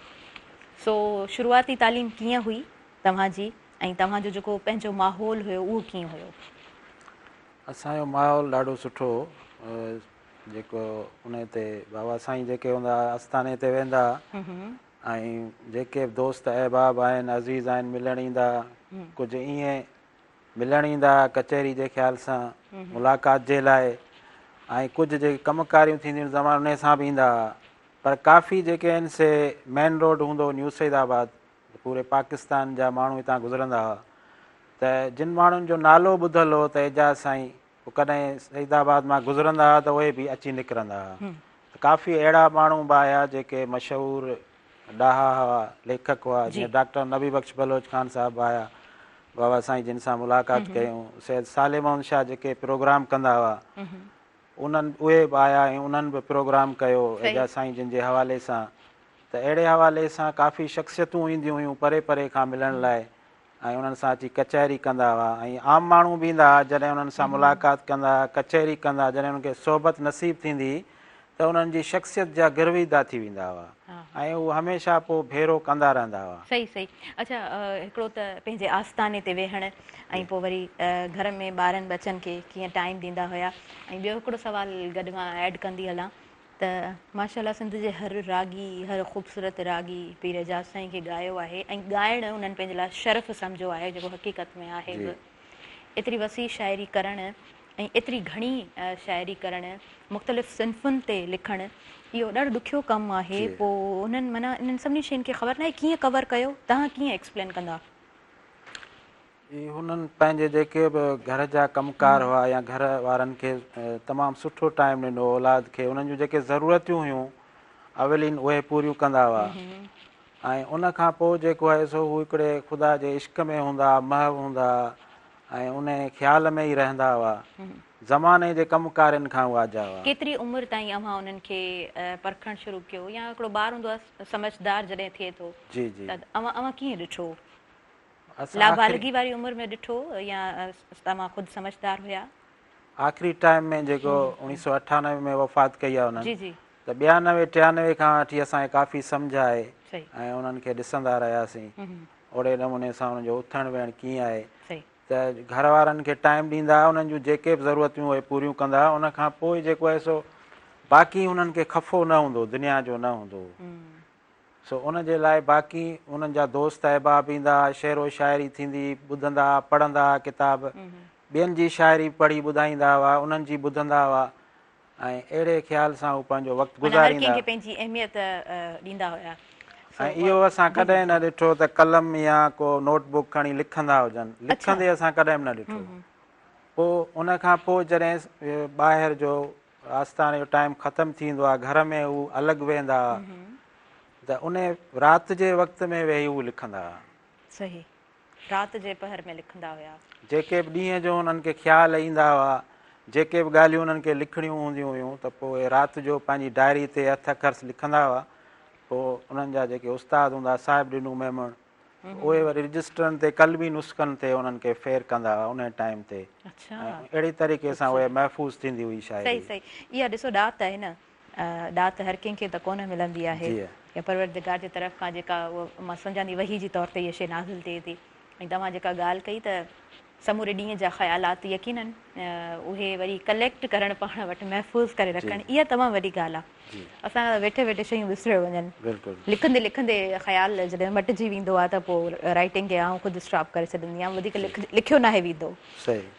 سو شروعاتي تعليم ڪيئن هئي توهان جي ۽ توهان جو جيڪو پنهنجو ماحول هيو اهو ڪيئن هيو؟ اسان جو ماحول ڏاڍو سٺو هو جيڪو ان تي بابا سائين جيڪي هوندا هئا آستاني تي ويندا هئا ۽ جيڪي به دوست احباب آهن عزيز آهن ملڻ ايندا هئا ڪجهه ائين ملڻ ايندا هئا ڪچهري جي خيال سان ملاقات جي لاء ۽ ڪجهه جيڪي ڪم ڪاريون ٿينديون زمان انهي سان به ايندا هئا پر ڪافي جيڪي آهن سي مين روڊ هوندو هو نيو سعيد آباد پوري پاڪستان جا ماڻهو هتان گذرندا هئا ته جن ماڻهن جو نالو ٻڌل هو ته اعجاز سائين هو ڪڏهن سعيد آباد مان گذرندا هئا ته اهي به اچي نڪرندا هئا ته ڪافي اهڙا ماڻهو به آيا جيڪي مشهور ڏاها هئا ليکڪ هئا جيئن ڊاڪٽر نبي بخش بلوچ خان صاحب به آيا بابا سائين جن سان ملاقات ڪيون سيد صالح محمد شاهه جيڪي پروگرام ڪندا هئا انهن اهي به آيا ۽ انهن به پروگرام ڪيو اعجاز سائين جن جي حوالي سان ته اهڙي حوالي سان ڪافي شخصيتون اينديون هيون پري پري کان ملڻ لاء ۽ انهن سان اچي ڪچهري ڪندا هئا ۽ عام ماڻهو به ايندا هئا جڏهن انهن سان ملاقات ڪندا هئا ڪچهري ڪندا هئا جڏهن انهن کي صحبت نصيب ٿيندي هئي ته انهن جي شخصيت جا گرويدا ٿي ويندا هئا ۽ هو هميشه پوء ڀيرو ڪندا رهندا هئا. صحيح صحيح اڇا هڪڙو ته پنهنجي آستاني تي ويهڻ ۽ پوء وري گهر ۾ ٻارن ٻچن کي ڪيئن ٽائيم ڏيندا هيا ۽ ٻيو هڪڙو سوال گڏ مان ايڊ ڪندي هلان ته ماشاء الله سنڌ جي هر راڳي هر خوبصورت راڳي پير اعجاز سائين کي ڳايو آهي ۽ ڳائڻ انهن پنهنجي لاء شرف سمجهيو آهي جيڪو حقيقت ۾ آهي به ايتري وسيع شاعري ڪرڻ ۽ ايتري گهڻي شاعري ڪرڻ مختلف صنفن تي لکڻ اهو ڏاڍو ڏکيو ڪم آهي پوء انهن معنيٰ انهن سڀني شين کي خبر ناهي ڪيئن ڪور ڪيو توهان ڪيئن ايڪسپلين ڪندا؟ جي هنن پنهنجي جيڪي به گهر جا ڪم ڪار هئا يا گهر وارن کي تمام سٺو ٽائيم ڏنو اولاد کي انهن جون جيڪي ضرورتيون هيون اولين اهي پوريون ڪندا هئا ۽ ان کان پوء جيڪو آهي سو هو هڪڙي خدا جي عشق ۾ هوندا محو هوندا ۽ ان خيال ۾ ئي رهندا هئا زماني جي ڪم ڪارين کان هو آجا هئا. ڪيتري عمر تائين اوهان انهن کي پرکڻ شروع ڪيو يا هڪڙو ٻار هوندو آهي سمجهدار جڏهن ٿئي ٿو ته اوهان اوهان ڪيئن ڏٺو؟ لابالغي واري عمر ۾ ڏٺو يا توهان خود سمجهدار هيا؟ آخري ٽائيم ۾ جيڪو 1998 ۾ وفات ڪئي آهي انهن ته 92 93 کان وٺي اسان کي ڪافي سمجهه آئي ۽ انهن کي ڏسندا رهياسين اوڙي نموني سان انهن جو اٿڻ ويهڻ ڪيئن آهي ته گهر وارن کي ٽائيم ڏيندا انهن جون جيڪي به ضرورتيون اهي پوريون ڪندا ان کان پوء جيڪو آهي سو باقي انهن کي خفو نه هوندو دنيا جو نه هوندو سو ان جي لاء باقي انهن جا دوست احباب ايندا ها، شعر و شاعري ٿيندي، ٻڌندا ها، پڙهندا ها ڪتاب، ٻين جي شاعري پڙهي ٻڌائيندا هئا، انهن جي ٻڌندا هئا ۽ اهڙي خيال سان هو پنهنجو وقت معنيٰ هر گذاريندا ڪنهن کي پنهنجي اهميت ڏيندا هيا. ۽ اهو اسان ڪڏهن نه ڏٺو ته قلم يا ڪو نوٽ بڪ کڻي لکندا هجن، لکندي اسان ڪڏهن به نه ڏٺو. پوء ان کان پوء جڏهن ٻاهر جو آستاني جو ٽائيم ختم ٿيندو آ گهر ۾ هو الڳ ويهندا ها ته ان رات جي وقت ۾ ويهي هو لکندا ها. صحيح رات جي پهر ۾ لکندا هيا. جيڪي به ڏينهن جو انهن کي خيال ايندا هئا جيڪي به ڳالهيون انهن کي لکڻيون هونديون هيون ته پوء رات جو پنهنجي ڊائري تي هٿ اکر لکندا هئا پوء انهن جا جيڪي استاد هوندا صاحب ڏنو ميمڻ اهي وري رجسٽرن تي قلمي نسخن تي انهن کي ڦير ڪندا هئا انهي ٽائيم تي ۽ اهڙي طريقي سان اهي محفوظ ٿيندي هئي شاعري. صحيح صحيح اها ڏسو ڏات آهي نه ڏات هر ڪنهن کي ته ڪونه ملندي آهي يا پروردگار جي طرف کان جيڪا مان سمجهان ٿي وحي جي طور تي اها شي نازل ٿئي ٿي ۽ توهان جيڪا ڳالهه ڪئي ته سموري ڏينهن جا خيالات يقينن اهي وري ڪليڪٽ ڪرڻ پاڻ وٽ محفوظ ڪري رکڻ اها تمام وڏي ڳالهه آهي. اسان کان ته ويٺي ويٺي شيون وسريو وڃن. لکندي لکندي خيال جڏهن مٽجي ويندو آهي ته پوء رائيٽنگ کي آئون خود اسٽاپ ڪري ڇڏيندي آهيان وڌيڪ لکيو ناهي ويندو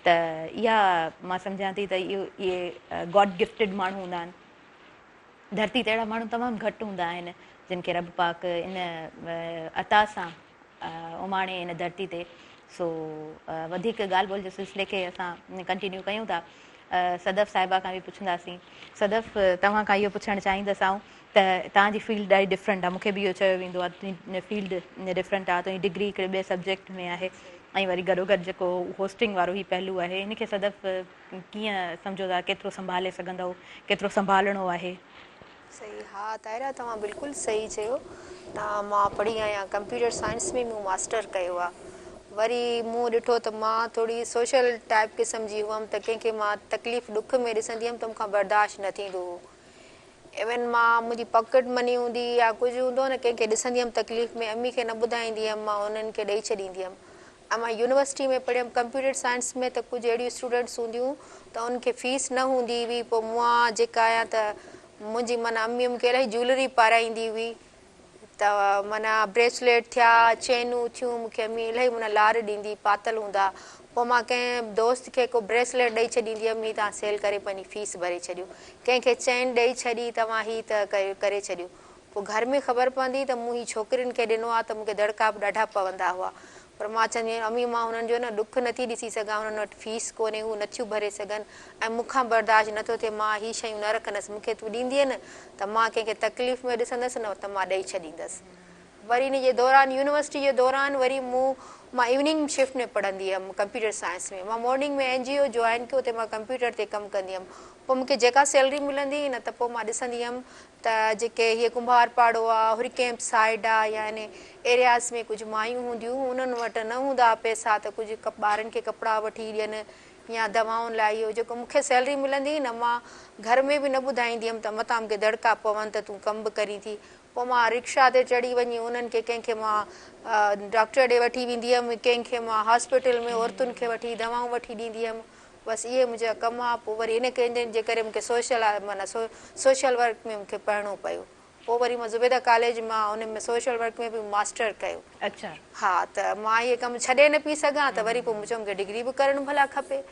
ته اها مان سمجهان ٿي ته اهو اهي گاڊ گفٽيڊ ماڻهو هوندا آهن. ڌرتي تي اهڙا ماڻهو تمام گهٽ هوندا آهن جن کي رب پاڪ ان عطا سان اماڻي هن ڌرتي تي سو وڌيڪ ڳالهه ٻولهه جي سلسلي کي اسان ڪنٽينيو ڪيون ٿا. صدف صاحبه کان به پڇنداسين. صدف توهان کان اهو پڇڻ چاهيندس آئون ته توهان جي فيلڊ ڏاڍي ڊفرنٽ آهي مون کي به اهو چيو ويندو آهي تنهنجي فيلڊ ڊفرنٽ آهي تنهنجي ڊگري هڪڙي ٻئي سبجيڪٽ ۾ آهي ۽ وري گڏو گڏ جيڪو هوسٽنگ وارو هي پهلو آهي ان کي صدف ڪيئن سمجهو ٿا ڪيترو سنڀالي سگهندؤ ڪيترو سنڀالڻو آهي. صحيح ها طاهره توهان بلڪل صحيح چيو ته مان پڙهي آهيان ڪمپيوٽر سائنس ۾ مون ماسٽر ڪيو آ وري مون ڏٺو ته مان ٿوري سوشل ٽائپ قسم جي هئم ته ڪنهن کي مان تڪليف ڏک ۾ ڏسندي هيم ته مون کان برداشت نه ٿيندو هو ايون مان منهنجي پاڪيٽ مني هوندي يا ڪجهه هوندو هو نه ڪنهن کي ڏسندي هيم تڪليف ۾ امي کي نه ٻڌائيندي هيم مان انهن کي ڏئي ڇڏيندي هيم ۽ مان يونيورسٽي ۾ پڙهيم ڪمپيوٽر سائنس ۾ ته ڪجهه اهڙيون اسٽوڊنٽس هونديون ته انهن کي فيس نه هوندي هئي پوء مان جيڪا آهيان ته منهنجي معنيٰ امي مون کي الاهي جيولري پارائيندي هئي ته معنيٰ بريسليٽ ٿيا چينون ٿيون مون کي امي الاهي معنيٰ لار ڏيندي پاتل هوندا پوء مان ڪنهن دوست کي ڪو بريسليٽ ڏئي ڇڏيندي هيم هي توهان سيل ڪري پنهنجي فيس ڀري ڇڏيو ڪنهن کي چين ڏئي ڇڏي توهان هي ته ڪري ڇڏيو پوء گهر ۾ خبر پوندي ته مون هي ڇوڪرين کي ڏنو آ ته مون کي دڙڪا به ڏاڍا پوندا هئا. پر مان چوندي هيم امي مان هنن جو نه ڏک نٿي ڏسي سگهان هنن وٽ فيس ڪونهي هو نٿيون ڀري سگهن ۽ مون کان برداشت نٿو ٿئي مان هي شيون نه رکندس مون کي تون ڏيندينء نه ته مان ڪنهن کي تڪليف ۾ ڏسندس نه ته مان ڏئي ڇڏيندس. وري ان جي دوران يونيورسٽي جي دوران وري مون مان ايوننگ شفٽ ۾ پڙهندي هيم ڪمپيوٽر سائنس ۾ مان morning ۾ N G O join ڪيو اتي مان ڪمپيوٽر تي ڪم ڪندي هيم پوء مون کي جيڪا سيلري ملندي هئي نه ته پوء مان ڏسندي هيم ته جيڪي هيء ڪنڀار پاڙو آ، حر ڪئمپ سائيڊ آ يا ان ايرياز ۾ ڪجهه مايون هونديون انهن وٽ نه هوندا ها پئسا ته ڪجهه ٻارن کي ڪپڙا وٺي ڏين يا دوائن لاء اهو جيڪو مون کي سيلري ملندي هئي نه مان گهر ۾ به نه ٻڌائيندي هيم ته متان مون کي دڙڪا پون ته تون ڪم به ڪرين ٿي پوء مان رڪشا تي چڙهي وڃي انهن کي ڪنهن کي مان ڊاڪٽر ڏي وٺي ويندي هيم ڪنهن کي مان هاسپيٽل ۾ عورتن کي وٺي دوائون وٺي ڏيندي هيم بس اهي منهنجا ڪم ها پوء وري ان ڪنهن جي ڪري مونکي سوشل معنيٰ سوشل ورڪ ۾ مونکي پڙهڻو پيو پوء وري مان زبيده ڪاليج مان ان ۾ سوشل ورڪ ۾ به ماسٽر ڪيو. اڇا. ها ته مان اهي ڪم ڇڏي نه پئي سگهان ته وري پوء مون چيو مونکي ڊگري به ڪرڻ ڀلا کپي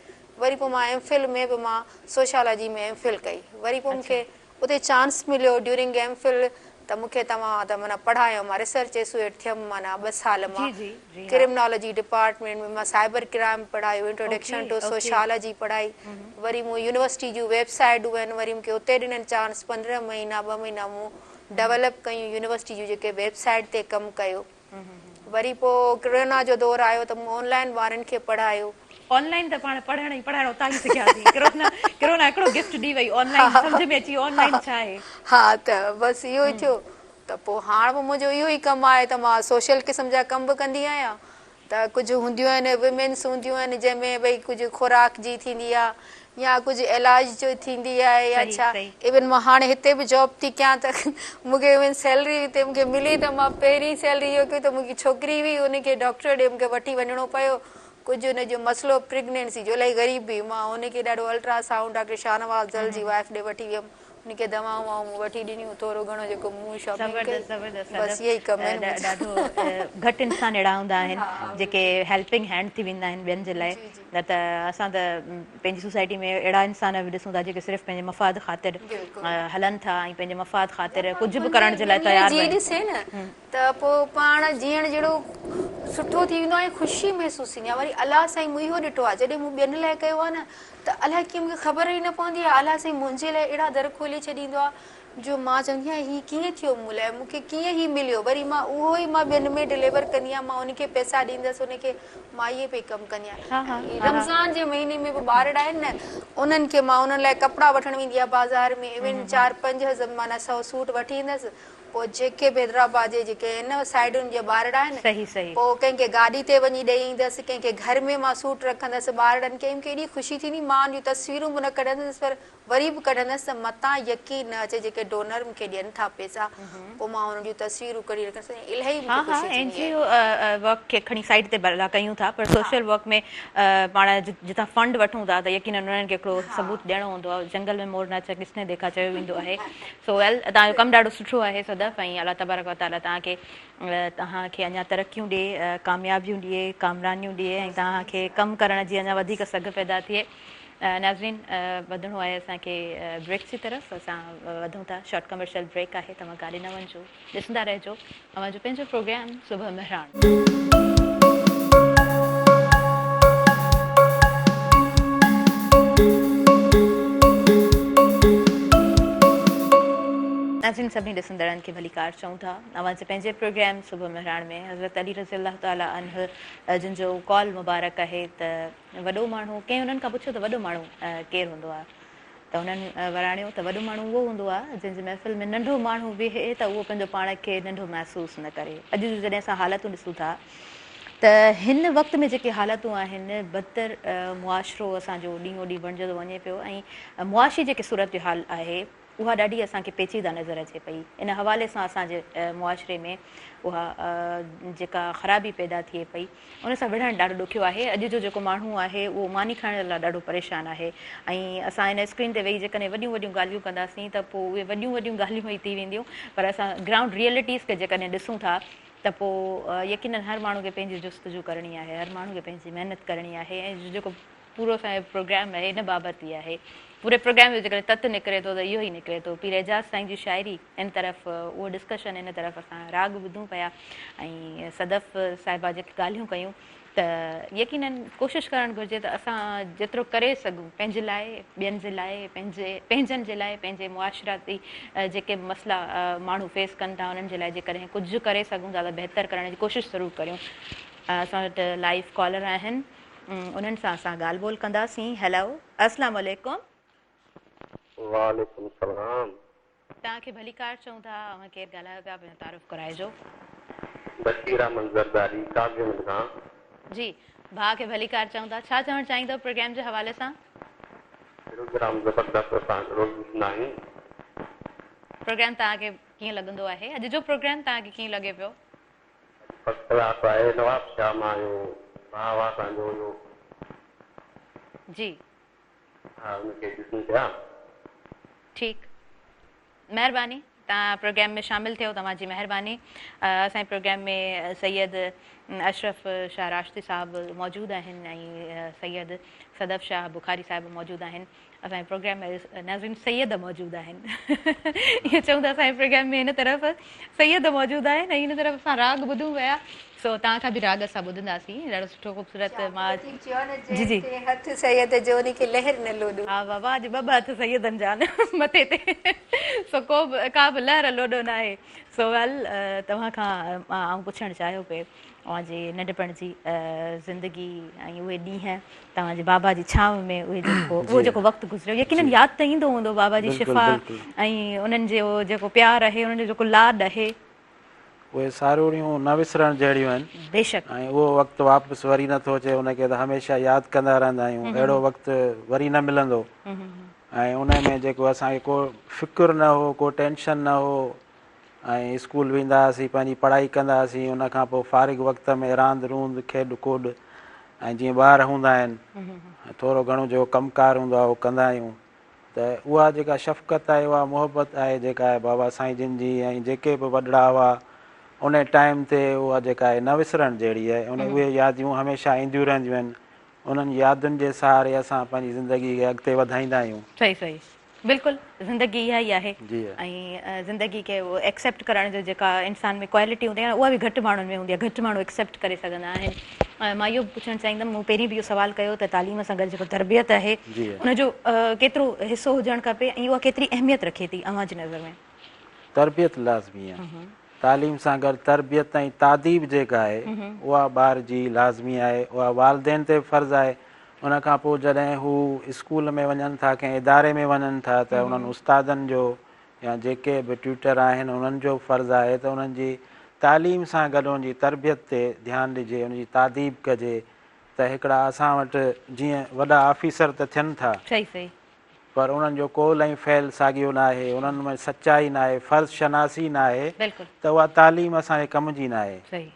وري پوء مان ايم فل ۾ به مان سوشالاجي ۾ ايم فل ڪئي وري پوء مونکي اتي چانس مليو ڊيورنگ ايم فل ته مون کي توهان ته معنيٰ پڙهايو مان ريسرچ ايسوئيٽ ٿيم معنيٰ ٻه سال مان ڪرمنالاجي ڊپارٽمينٽ ۾ مان سائبر ڪرائم پڙهايو انٽروڊڪشن ٽو سوشالاجي پڙهائي وري مون يونيورسٽي جون ويب سائيٽون آهن وري مون کي اتي ڏنن چانس 15 مهينا ٻه مهينا مون ڊولپ ڪيون يونيورسٽي جون جيڪي ويب سائيٽ تي ڪم ڪيو وري پوء ڪرونا جو دور آيو ته مون آن لائين ٻارن کي پڙهايو. آن لائين ته پاڻ پڙهڻ ۽ پڙهائڻ اتان ئي سکياسين. ڪرونا ڪرونا هڪڙو گفٽ ڏئي وئي آن لائين سمجهه ۾ اچي ويو آن لائين ڇا آهي. ها ته بس اهو ئي ٿيو ته پوء هاڻ به منهنجو اهو ئي ڪم آهي ته مان سوشل قسم جا ڪم به ڪندي آهيان ته ڪجهه هونديون آهن ويمينس هونديون آهن جنهن ۾ ڀئي ڪجهه خوراڪ جي ٿيندي آهي يا ڪجهه علاج جو ٿيندي آهي يا ڇا ايون مان هاڻي هتي به جاب ٿي ڪيان ته مون کي ايون سيلري هتي مون کي ملي ته مان پهرين سيلري اهو ڪيو ته منهنجي ڇوڪري هئي ان کي ڊاڪٽر ڏي مون کي وٺي وڃڻو پيو ڪجهه ان جو مسئلو پريگننسي جو الاهي غريب هئي مان ان کي ڏاڍو الٽرا سائونڊ ڊاڪٽر شاهنواز زل جي وائف ڏي وٺي ويم ان کي دوائون وائون مون وٺي ڏنيون ٿورو گهڻو جيڪو مون شاپنگ ڪئي زبردست بس اهي ئي ڪم آهن منهنجا. ڏاڍو گهٽ انسان اهڙا هوندا آهن جيڪي هيلپنگ هينڊ ٿي ويندا آهن ٻين جي لاء نه ته اسان ته پنهنجي سوسائٽي ۾ اهڙا انسان به ڏسون ٿا جيڪي صرف پنهنجي مفاد خاطر هلن ٿا ۽ پنهنجي مفاد خاطر ڪجهه به ڪرڻ جي لاء تيار جي ڏسي نه ته پوء پاڻ جيئڻ جهڙو سٺو ٿي ويندو آهي ۽ خوشي محسوس ٿيندي آهي وري الله سائين مون اهو ڏٺو آهي جڏهن مون ٻين لاء ڪيو آهي نه ته الائي ڪيئن مون کي خبر ئي نه پوندي آهي الله سائين منهنجي لاء اهڙا در کولي ڇڏيندو آهي جو مان چوندي آهيان هي ڪيئن ٿيو مون لاء مون کي ڪيئن هي مليو وري مان اهو ئي مان ٻين ۾ ڊليور ڪندي آهيان مان ان کي پئسا ڏيندس ان کي مان اهي پئي ڪم ڪندي آهيان رمضان جي مهيني ۾ به ٻارڙا آهن نه انهن کي مان انهن لاء ڪپڙا وٺڻ ويندي آهيان بازار ۾ ايون 4 5 هزار معنيٰ 100 سوٽ وٺي ايندس پوء جيڪي به حيدرآباد جي جيڪي هن سائيڊن جا ٻارڙا آهن پوء ڪنهن کي گاڏي تي وڃي ڏئي ايندس ڪنهن کي گهر ۾ مان سوٽ رکندس ٻارڙن کي مونکي ايڏي خوشي ٿيندي مان ان جون تصويرون به نه ڪڍندس پر وري به ڪڍندس ته متان يقين نه اچي جيڪي ڊونر مونکي ڏين ٿا پئسا پوء مان انهن جون تصويرون ڪڍي رکندس ۽ الاهي مونکي خوشي ها اين ٿيندي جي آهي. او ورڪ کي کڻي سائيڊ تي ڀلا ڪيون ٿا پر سوشل ورڪ ۾ پاڻ جتان فنڊ وٺون ٿا ته يقينن انهن کي هڪڙو ثبوت ڏيڻو هوندو آهي جنگل ۾ مور ناچا ڪس ني ديکا چيو ويندو آهي سو ويل توهان جو ڪم ڏاڍو سٺو آهي صدف ۽ الله تبارڪ وتعالي توهان کي توهان کي اڃا ترقيون ڏي ڪاميابيون ڏي ڪامرانيون ڏي ۽ توهان کي ڪم ڪرڻ جي اڃا وڌيڪ سگهه پيدا ٿئي ناظرين وڌڻو آهي اسان کي بريڪ جي طرف اسان وڌون ٿا شارٽ ڪمرشل بريڪ آهي توهان ڪاڏي نه وڃجو ڏسندا رهجو اوهان جو پنهنجو پروگرام صبح مهراڻ. ناظرين سڀني ڏسندڙن کي ڀليڪار چئون ٿا اوهان جي پنهنجي پروگرام صبح مهراڻ ۾ حضرت علي رضي الله تعالٰي عنه جن جو قول مبارڪ آهي ته وڏو ماڻهو ڪنهن انهن کان پڇيو ته وڏو ماڻهو ڪير هوندو آهي ته انهن وراڻيو ته وڏو ماڻهو اهو هوندو آهي جنهن جي محفل ۾ ننڍو ماڻهو ويهي ته اهو پنهنجو پاڻ کي ننڍو محسوس نه ڪري اڄ جون جڏهن اسان حالتون ڏسون ٿا ته هن وقت ۾ جيڪي حالتون آهن بدتر معاشرو اسان جو ڏينهون ڏينهن بڻجندو وڃي پيو ۽ معاشي جيڪي صورتحال آهي اها ڏاڍي اسان کي پيچيده نظر اچي پئي. ان حوالي سان اسان جي معاشري ۾ اها جيڪا خرابي پيدا ٿئي پئي ان سان وڙهڻ ڏاڍو ڏکيو آهي. اڄ جو جيڪو ماڻهو آهي اهو ماني کائڻ لاء ڏاڍو پريشان آهي ۽ اسان ان اسڪرين تي ويهي جيڪڏهن وڏيون وڏيون ڳالهيون ڪنداسين ته پوء اهي وڏيون وڏيون ڳالهيون ئي ٿي وينديون پر اسان گرائونڊ ريئلٽيز کي جيڪڏهن ڏسون ٿا ته پوء يقينن هر ماڻهو کي پنهنجي جستجو ڪرڻي آهي، هر ماڻهو کي پنهنجي محنت ڪرڻي آهي ۽ جيڪو پورو اسان جو پروگرام آهي ان بابت ئي آهي. پوري پروگرام جو جيڪڏهن تت نڪري ٿو ته اهو ئي نڪري ٿو. پير اعجاز سائين جي شاعري ان طرف اهو ڊسڪشن ان طرف اسان راڳ ٻڌون پيا ۽ صدف صاحبه جيڪي ڳالهيون ڪيون ته يقينن ڪوشش ڪرڻ گهرجي ته اسان جيترو ڪري سگهون پنهنجي لاء ٻين جي لاء پنهنجي پنهنجن جي لاء پنهنجي معاشرتي جيڪي به مسئلا ماڻهو فيس ڪن ٿا انهن جي لاء جيڪڏهن ڪجهه ڪري سگهون ٿا ته بهتر ڪرڻ جي ڪوشش ضرور ڪريون. اسان وٽ لائيو ڪالر آهن. انهن سان اسان ڳالهه ٻولهه ڪنداسين. هيلو السلام عليڪم. وعليڪم السلام. توهان کي ڀليڪار چئون ٿا. اوهان ڪير ڳالهايو پيا پنهنجو تعارف ڪرائجو. بشير احمد زرداري قاضي احمد کان. جي ڀاء کي ڀليڪار چئون ٿا. ڇا چوڻ چاهيندؤ پروگرام جي حوالي سان. پروگرام زبردست اسان روز ڏسندا آهيون. پروگرام توهان کي ڪيئن لڳندو آهي. اڄ جو پروگرام توهان کي ڪيئن لڳي پيو. فرسٽ ڪلاس آهي نواب شاهه مان آهيون ڀاء آ اسان جو اهو. جي. ها ان کي ڏسون پيا. ٺيڪ مهرباني توهان پروگرام ۾ شامل ٿيو توهان جي مهرباني اسان جي پروگرام ۾ سيد اشرف شاهه راشدي صاحب موجود آهن ۽ سيد صدف شاهه بخاري صاحب موجود آهن اسان جي پروگرام ۾ ناظرين سيد موجود آهن ائين چئون ته اسان جي پروگرام ۾ هن طرف سيد موجود آهن ۽ هن طرف اسان راڳ ٻڌون پيا سو توهان کان به راڳ اسان ٻڌنداسين ڏاڍو سٺو خوبصورت مان جي جي هٿ سيد جو ان کي لهر نه لوڏو ها بابا اڄ ٻه ٻه هٿ سيدن جا آهن مٿي تي سو ڪو به ڪا به لهر لوڏو ناهي سو ويل توهان کان آئون پڇڻ چاهيو پئي اوهان جي ننڍپڻ جي زندگي ۽ اهي ڏينهن توهان جي بابا جي ڇانو ۾ اهي جيڪو اهو جيڪو وقت گذريو يقينن ياد ته ايندو هوندو بابا جي شفا ۽ انهن جو جيڪو پيار آهي انهن جو جيڪو لاڏ آهي. اهي ساروڻيون نه وسرڻ جهڙيون آهن. بيشڪ. ۽ اهو وقت واپس وري نه ٿو اچي ان کي ته هميشه ياد ڪندا رهندا آهيون اهڙو وقت وري نه ملندو ۽ ان ۾ جيڪو اسان کي ڪو فڪر نه هو ڪو ٽينشن نه هو ۽ اسڪول ويندا هئاسين پنهنجي پڙهائي ڪندا هئاسين ان کان پوء فارغ وقت ۾ راند روند کيڏ ڪوڏ ۽ جيئن ٻار هوندا آهن ٿورو گهڻو جيڪو ڪم ڪار هوندو آهي اهو ڪندا آهيون ته اها جيڪا شفقت آهي اها محبت آهي جيڪا آهي بابا سائين جن جي ۽ جيڪي به وڏڙا هئا ان ٽائيم تي اها جيڪا آهي نه وسرڻ جهڙي آهي ان اهي ياديون هميشه اينديون رهنديون آهن انهن يادن جي سهاري اسان پنهنجي زندگي کي اڳتي وڌائيندا آهيون. صحيح صحيح بلڪل زندگي اها ئي آهي ۽ زندگي کي ايڪسيپٽ ڪرڻ جو جيڪا انسان ۾ ڪوالٽي هوندي آهي اها به گهٽ ماڻهن ۾ هوندي آهي گهٽ ماڻهو ايڪسيپٽ ڪري سگهندا آهن مان اهو به پڇڻ چاهيندم مون پهرين به اهو سوال ڪيو ته تعليم سان گڏ جيڪو تربيت آهي ان جو ڪيترو حصو هجڻ کپي ۽ اها ڪيتري اهميت رکي ٿي اوهان جي نظر ۾. تربيت لازمي آهي تعليم سان گڏ تربيت ۽ تاديب جيڪا آهي اها ٻار جي لازمي آهي اها والدين تي به فرض آهي ان کان پوء جڏهن هو اسڪول ۾ وڃن ٿا ڪنهن اداري ۾ وڃن ٿا ته انهن استادن جو يا جيڪي به ٽيوٽر آهن انهن جو به فرض آهي ته انهن جي تعليم سان گڏ انهن جي تربيت تي ڌيان ڏجي ان جي تاديب ڪجي ته هڪڙا اسان وٽ جيئن وڏا آفيسر ته ٿين ٿا صحيح صحيح. پر انهن جو قول ۽ فعل ساڳيو ناهي، انهن ۾ سچائي ناهي، فرض شناسي ناهي ته اها تعليم اسان جي ڪم جي ناهي.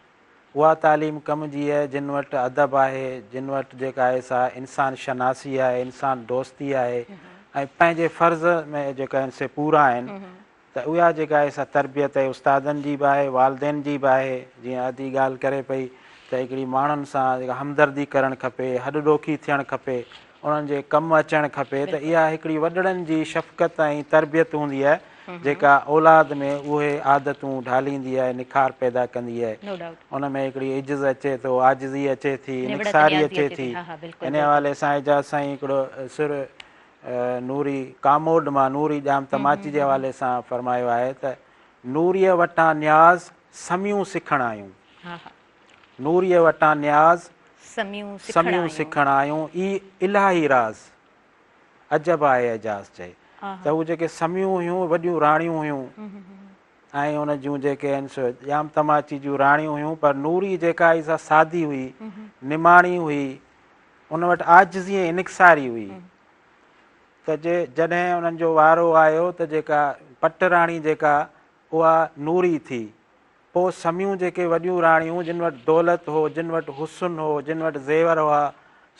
اها تعليم ڪم جي آهي جن وٽ ادب آهي، جن وٽ جيڪا آهي سا انسان شناسي آهي، انسان دوستي آهي ۽ پنهنجي فرض ۾ جيڪا آهن سي پورا آهن ته اها جيڪا آهي سا تربيت استادن جي به آهي، والدين جي به آهي، جيئن ادي ڳالهه ڪري پئي ته هڪڙي ماڻهن سان جيڪا همدردي ڪرڻ کپي، هڏ ڏوکي ٿيڻ کپي، انهن جي ڪم اچڻ کپي ته اها هڪڙي وڏڙن جي شفقت ۽ تربيت هوندي آهي جيڪا اولاد ۾ اهي عادتون ڍاليندي آهي، نکار پيدا ڪندي آهي. ان ۾ هڪڙي عجز اچي ٿو، عاجزي اچي ٿي، انڪساري اچي ٿي. ان حوالي سان اعجاز سائين هڪڙو سر نوري ڪاموڏ مان نوري ڄام تماچي جي حوالي سان فرمايو آهي ته نوريء وٽان نياز سميون سکڻ آيون. نوريء وٽان نياز سميون سکڻ آيون اي الاهي راز عجب آهي اعجاز چئي ته هو جيڪي سميون هيون وڏيون راڻيون هيون ۽ ان جون جيڪي آهن سو ڄام تماچي جون راڻيون هيون پر نوري جيڪا هئي سا سادي هئي نماڻي هئي ان وٽ عاجزي ۽ انڪساري هئي ته جي جڏهن انهن جو وارو آيو ته جيڪا پٽ راڻي جيڪا اها نوري ٿي پوء سميون جيڪي وڏيون راڻيون جن وٽ دولت هو، جن وٽ حسن هو، جن وٽ زيور هئا،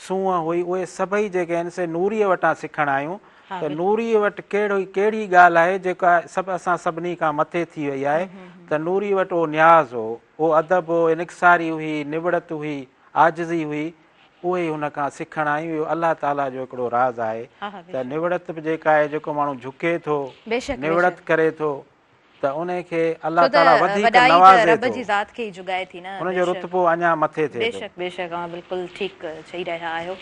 سونهن هئي، اهي سڀئي جيڪي آهن سي نوريء وٽان سکڻ آيون ته نوريء وٽ ڪهڙو ڪهڙي ڳالهه آهي جيڪا سڀ اسان سڀني کان مٿي ٿي وئي آهي ته نوريء وٽ اهو نياز هو، اهو ادب هو، انڪساري هئي، نوڙت هئي، عاجزي هئي، اهي ئي هن کان سکڻ آيون. اهو الله تعاليٰ جو هڪڙو راز آهي ته نوڙت به جيڪا آهي جيڪو ماڻهو جهڪي ٿو، نوڙت ڪري ٿو، ته انهي کي الله تعاليٰ وڌيڪ نوازي رب جي ذات کي ئي جڳائي ٿي نه ان جو رتبو اڃا مٿي ٿئي ٿو. بيشڪ بيشڪ اوهان بلڪل ٺيڪ چئي رهيا آهيو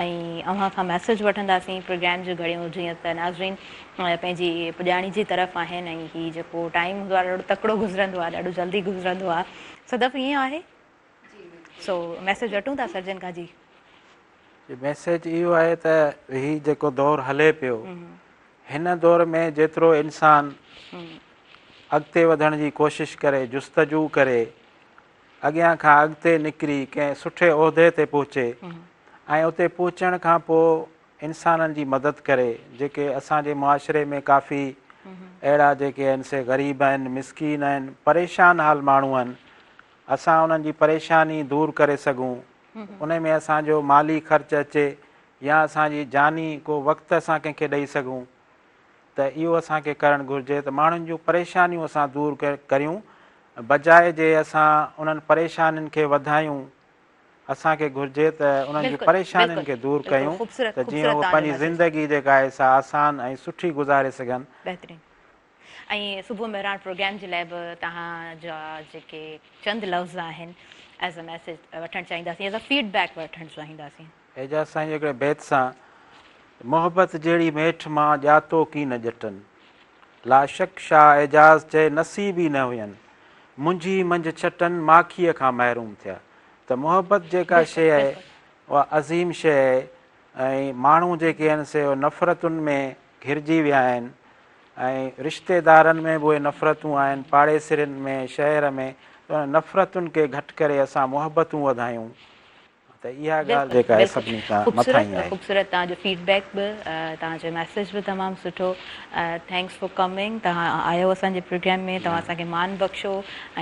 ۽ اوهان کان ميسيج وٺنداسين پروگرام جون گهڙيون جيئن ته ناظرين پنهنجي پڄاڻي جي طرف آهن ۽ هي جيڪو ٽائيم هوندو آهي ڏاڍو تڪڙو گذرندو آهي ڏاڍو جلدي گذرندو آهي صدف ائين آهي سو ميسيج وٺون ٿا سر جن کان جي. جي ميسيج اهو آهي ته هي جيڪو دور هلي پيو هن دور ۾ جيترو انسان اڳتي وڌڻ جي ڪوشش ڪري جستجو ڪري اڳيان کان اڳتي نڪري ڪنهن سٺي عهدي تي پهچي ۽ اتي پهچڻ کان پوء انسانن جي مدد ڪري جيڪي اسان جي معاشري ۾ ڪافي اهڙا جيڪي آهن سي غريب آهن مسڪين آهن پريشان حال ماڻهو آهن اسان انهن جي پريشاني دور ڪري سگهون ان ۾ اسان جو مالي خرچ اچي يا اسان جي جاني ڪو وقت اسان ڪنهن کي ڏئي سگهون ته اهو اسان کي ڪرڻ گهرجي ته ماڻهن جون پريشانيون اسان دور ڪريون بجاء جي اسان انهن پريشانين کي وڌايون اسان کي گهرجي ته انهن جون پريشانين کي دور ڪيون ته جيئن هو پنهنجي زندگي جيڪا آهي سا آسان ۽ سٺي گذاري سگهن. بهترين. ۽ صبح مهراڻ پروگرام جي لاء به توهان جا جيڪي چند لفظ آهن ايز ا ميسيج وٺڻ چاهينداسين ايز ا فيڊ بيڪ وٺڻ چاهينداسين. اعجاز سائين جي هڪڙي بيت سان محبت جهڙي ميٺ مان ڄاتو ڪين ڄٽن لاشڪ شاهه اعجاز چئي نصيب ئي نه هين منجهي منجهه ڇٽن ماکيء کان محروم ٿيا ته محبت جيڪا شيء آهي اها عظيم شيء آهي ۽ ماڻهو جيڪي آهن سي نفرتن ۾ گهرجي ويا آهن ۽ رشتيدارن ۾ به اهي نفرتون آهن، پاڙيسرين ۾، شهر ۾ ته انهن نفرتن کي گهٽ ڪري اسان محبتون وڌايون ته اها ڳالهه جيڪا آهي سڀني کان مٿاهين آهي. خوبصورت توهان جو فيڊ بيڪ به توهان جو ميسيج به تمام سٺو thanks for coming توهان آيو اسان جي پروگرام ۾ توهان اسان کي مان بخشو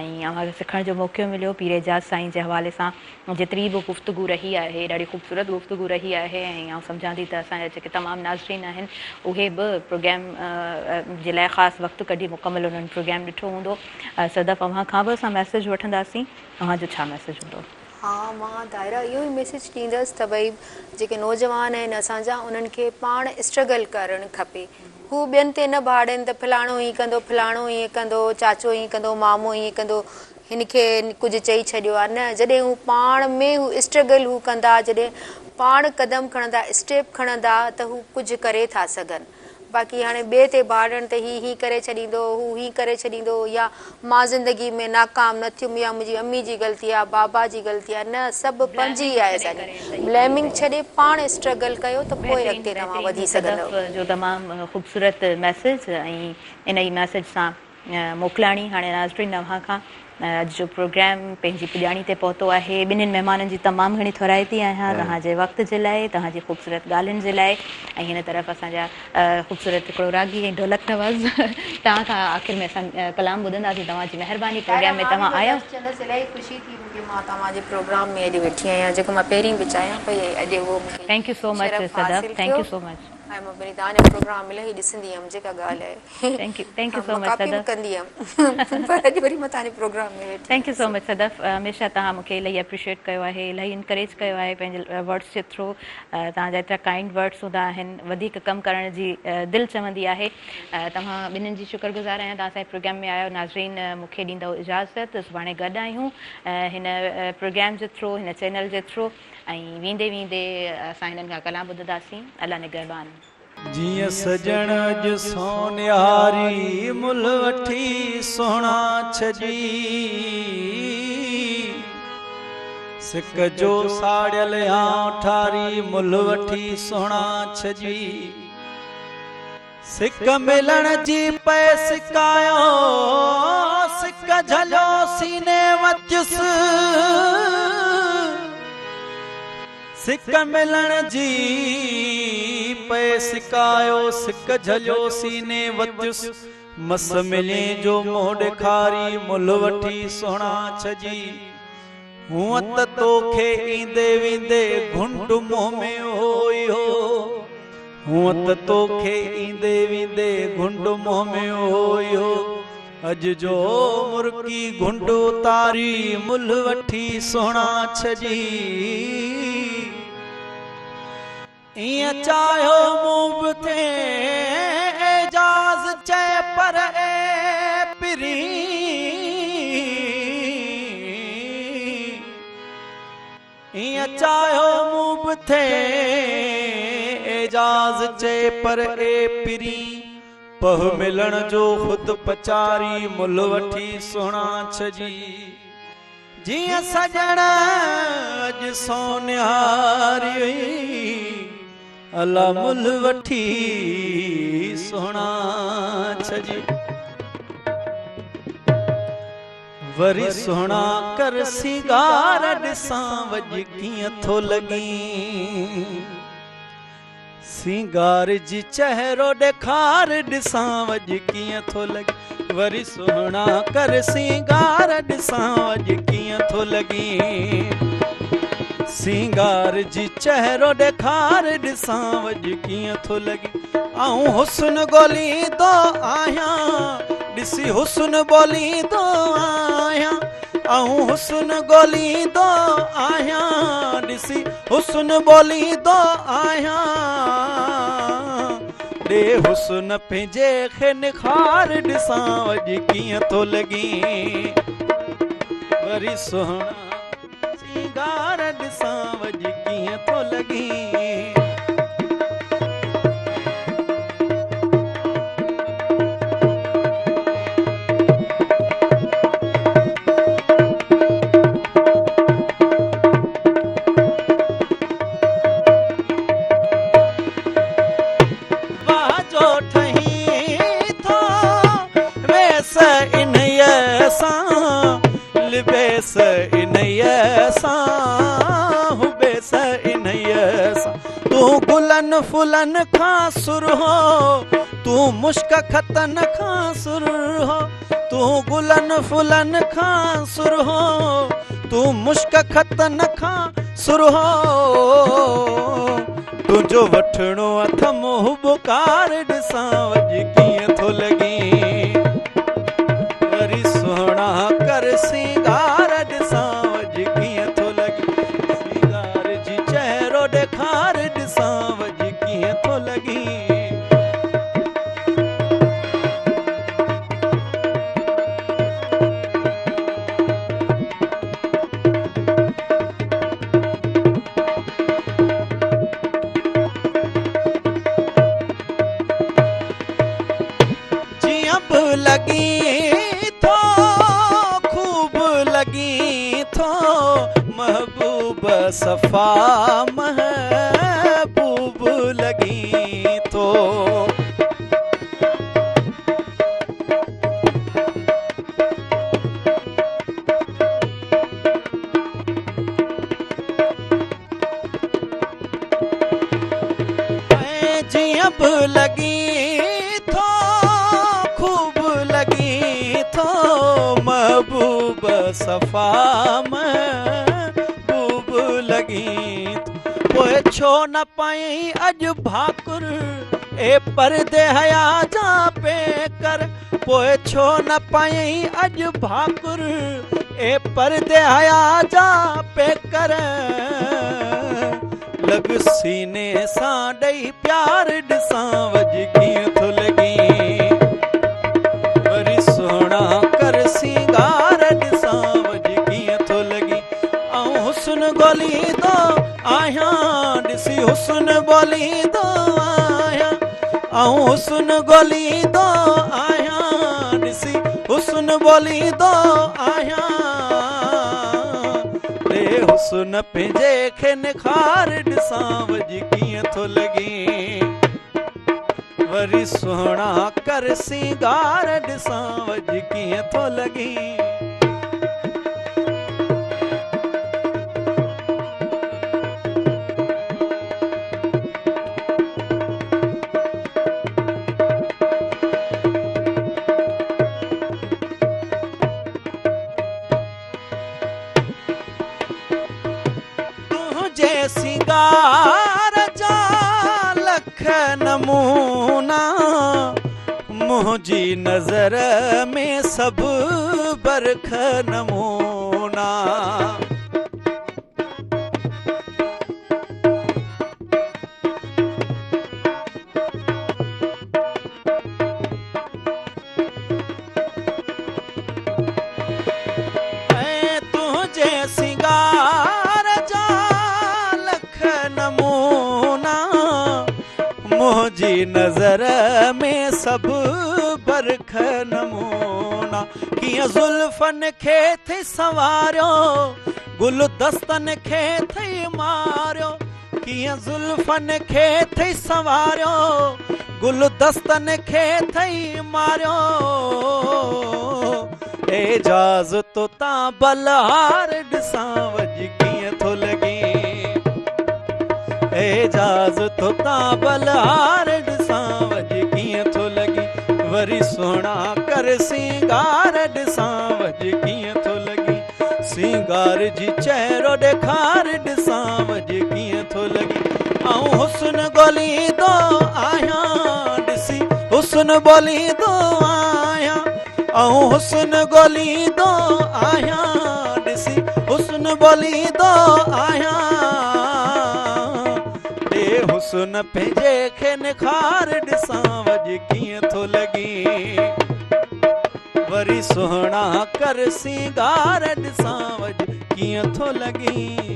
۽ اوهان کي سکڻ جو موقعو مليو پير اعجاز سائين جي حوالي سان جيتري به گفتگو رهي آهي ڏاڍي خوبصورت گفتگو رهي آهي ۽ آئون سمجهان ٿي ته اسان جا جيڪي تمام ناظرين آهن اهي به پروگرام جي لاء خاص وقت ڪڍي مڪمل انهن پروگرام ڏٺو هوندو صدف اوهان کان به اسان ميسيج وٺنداسين اوهان جو ڇا ميسيج هوندو؟ ها مان دائره اهو ئي ميسيج ڏيندس ته ڀئي جيڪي نوجوان آهن اسان جا انهن کي پاڻ اسٽرگل ڪرڻ کپي هو ٻين تي نه ڀاڙين ته فلاڻو هيئن ڪندو فلاڻو هيئن ڪندو چاچو هيئن ڪندو مامو هيئن ڪندو هن کي ڪجهه چئي ڇڏيو آهي نه جڏهن هو پاڻ ۾ هو اسٽرگل هو ڪندا جڏهن پاڻ قدم کڻندا اسٽيپ کڻندا ته هو ڪجهه ڪري ٿا سگهن باقي هاڻي ٻئي تي ڀاڙڻ ته هي هين ڪري ڇڏيندو هو هين ڪري ڇڏيندو يا مان زندگي ۾ ناڪام نه ٿيم يا منهنجي امي جي غلطي آهي بابا جي غلطي آهي نه سڀ پنهنجي ئي آهي اسان جي بليمنگ ڇڏي پاڻ اسٽرگل ڪيو ته پوء اڳتي توهان وڌي سگهندؤ. صدف جو تمام خوبصورت ميسيج ۽ ان ئي ميسيج سان موڪلاڻي هاڻي ناظرين اوهان کان اڄ جو پروگرام پنهنجي پڄاڻي تي پهتو آهي ٻنهين مهمانن جي تمام گهڻي ٿورائتي آهيان توهان جي وقت جي لاء توهان جي خوبصورت ڳالهين جي لاء ۽ هن طرف اسان جا خوبصورت هڪڙو راڳي ۽ ڍولڪ نواز توهان کان آخر ۾ اسان ڪلام ٻڌنداسين توهان جي مهرباني پروگرام ۾ توهان آيا. چوندس الاهي خوشي ٿي مون کي مان توهان جي پروگرام ۾ اڄ ويٺي آهيان جيڪو مان پهرين به چاهيان پئي ۽ اڄ اهو مون کي thank you so much شرف صدف حاصل thank ٿيو you so much. ۽ مان وري توهان جا پروگرام الاهي ڏسندي هيم جيڪا ڳالهه آهي. Thank you thank you ها سو مان مچ ڪاپي به صدف. ڪندي هيم پر اڄ وري مان توهان جي پروگرام ۾ ويٺي thank you هيس. سو مچ صدف هميشه توهان مون کي الاهي اپريشيئيٽ ڪيو آهي الاهي انڪريج ڪيو آهي پنهنجي ورڊس جي ٿرو توهان جا ايترا ڪائنڊ ورڊس هوندا آهن وڌيڪ ڪم ڪرڻ جي دل چوندي آهي توهان ٻنهين جي شڪر گذار آهيان توهان اسان جي پروگرام ۾ آيو ناظرين مون کي ڏيندؤ اجازت سڀاڻي گڏ آهيون هن پروگرام جي ٿرو هن چينل جي ٿرو ۽ ويندي ويندي اسان هنن کان ڪلام ٻڌنداسين الله نگهبان. جيئن سڄڻ اڄ سونهاري ملهه وٺي سهڻا ڇڄي. سڪ جو ساڙيل هانء ٺاري ملهه وٺي سهڻا ڇڄي. سڪ ملڻ جي پئي سڪايو سڪ جهليو سيني وتيس. سڪ ملڻ جي پئي سڪايو سڪ جهليو سيني وتيس. مس ملين جو منهن ڏيکاري ملهه وٺي سهڻا ڇڄي. هونء ته توکي ايندي ويندي گهنڊ منهن ۾ هو ئي هو. هونء ته توکي ايندي ويندي گهنڊ منهن ۾ هو ئي هو. اڄ جو مرڪي گهنڊ اتاري ملهه وٺي سهڻا ڇڄي. ائين چاهيو مون به ٿئي اعجاز چئي پر اي پرين. ائين چاهيو مون به ٿئي اعجاز چئي پر اي پرين. پهه ملڻ جو خود پچاري ملهه وٺي سهڻا ڇڄي. جيئن سڄڻ اڄ سونهاري الا ملهه وٺي سهڻا ڇڄي. وري سهڻا ڪر سينگار ڏسان وڄ ڪيئن ٿو لڳين. سينگار جي چهرو ڏيکار ڏسان وڄ ڪيئن ٿو لڳي. وري سهڻا ڪر سينگار ڏسان وڄ ڪيئن ٿو لڳي. سينگار جي چهرو ڏيکار ڏسان وڄ ڪيئن ٿو لڳي. آئون حسن ڳوليندو آهيان ڏسي حسن ٻوليندو آهيان. آئون حسن ڳوليندو آهيان ڏسي حسن ٻوليندو آهيان. ڏي حسن پنهنجي کي نخار ڏسان وڄ ڪيئن ٿو لڳين. وري سهڻا سينگار ڏسان وڄ ڪيئن ٿو لڳين. واهه جو ٺهين ٿو ويس انهيء سان لبيس انهيء سان هبيس انهيء سان. تون گلن ڦلن کان سرهو تون مشڪ خطن کان سرهو. تون گلن ڦلن کان سرهو تون مشڪ خطن کان سرهو. تنهنجو وٺڻو اٿم هٻڪار ڏسان وڄ ڪيئن ٿو لڳين. وري سهڻا ڪر سينگار ڏسان وڄ ڪيئن ٿو لڳين. سينگار جي چهرو ڏيکار ڏسان وڄ ڪيئن ٿو لڳين. جيئن به لڳين ٿو خوب لڳين ٿو محبوب صفا محبوب لڳين ٿو. جيئن به لڳين ٿو خوب لڳين ٿو محبوب صفا محبوب لڳين ٿو. پوء ڇو نه پائين اڄ ڀاڪر اي پردي حيا جا پيڪر. پوء ڇو نه پائين اڄ ڀاڪر اي پردي حيا جا پيڪر. لڳ سيني سان ڏئي پيار ڏسان وڄ ڪيئن ٿو لڳين. وري سهڻا ڪر سينگار ڏسان وڄ ڪيئن ٿو لڳين. آئون حسن ڳوليندو آهيان ڏسي حسن ٻوليندو آهيان. آئون حسن ڳوليندو آهيان ڏسي حسن ٻوليندو آهيان ڏي حسن پنهنجي کي نکار ڏسان وڄ ڪيئن ٿو لڳين وري سهڻا ڪر سينگار ڏسان وڄ ڪيئن ٿو لڳين. تنهنجي سينگار جا لک نمونا منهنجي نظر ۾ سڀ برک نمونا. ۽ تنهنجي سينگار جا لک نمونا منهنجي نظر ۾ سڀ برک نمونا ڪيئن زلفن کي ٿي سنواريو گل دستن کي ٿي ماريو ڪيئن زلفن کي ٿئي سنواريو، گل دستن کي ٿئي ماريو. اعجاز تو تان بلهار ڏسان وڄ ڪيئن ٿو لڳين. اعجاز تو تان بلهار ڏسان وڄ ڪيئن ٿو لڳين. وري سهڻا ڪر سينگار ڏسان وڄ ڪيئن ٿو لڳين. سينگار جي چهرو ڏيکار ڏسان وڄ ڪيئن ٿو لڳي آئون حسن ڳوليندو آهيان ڏسي حسن ٻوليندو آهيان آئون حسن ڳوليندو آهيان ڏسي حسن ٻوليندو آهيان ڏي حسن پنهنجي کي نکار ڏسان وڄ ڪيئن ٿو لڳي وري سهڻا ڪر سينگار ڏسان وڄ ڪيئن ٿو لڳين.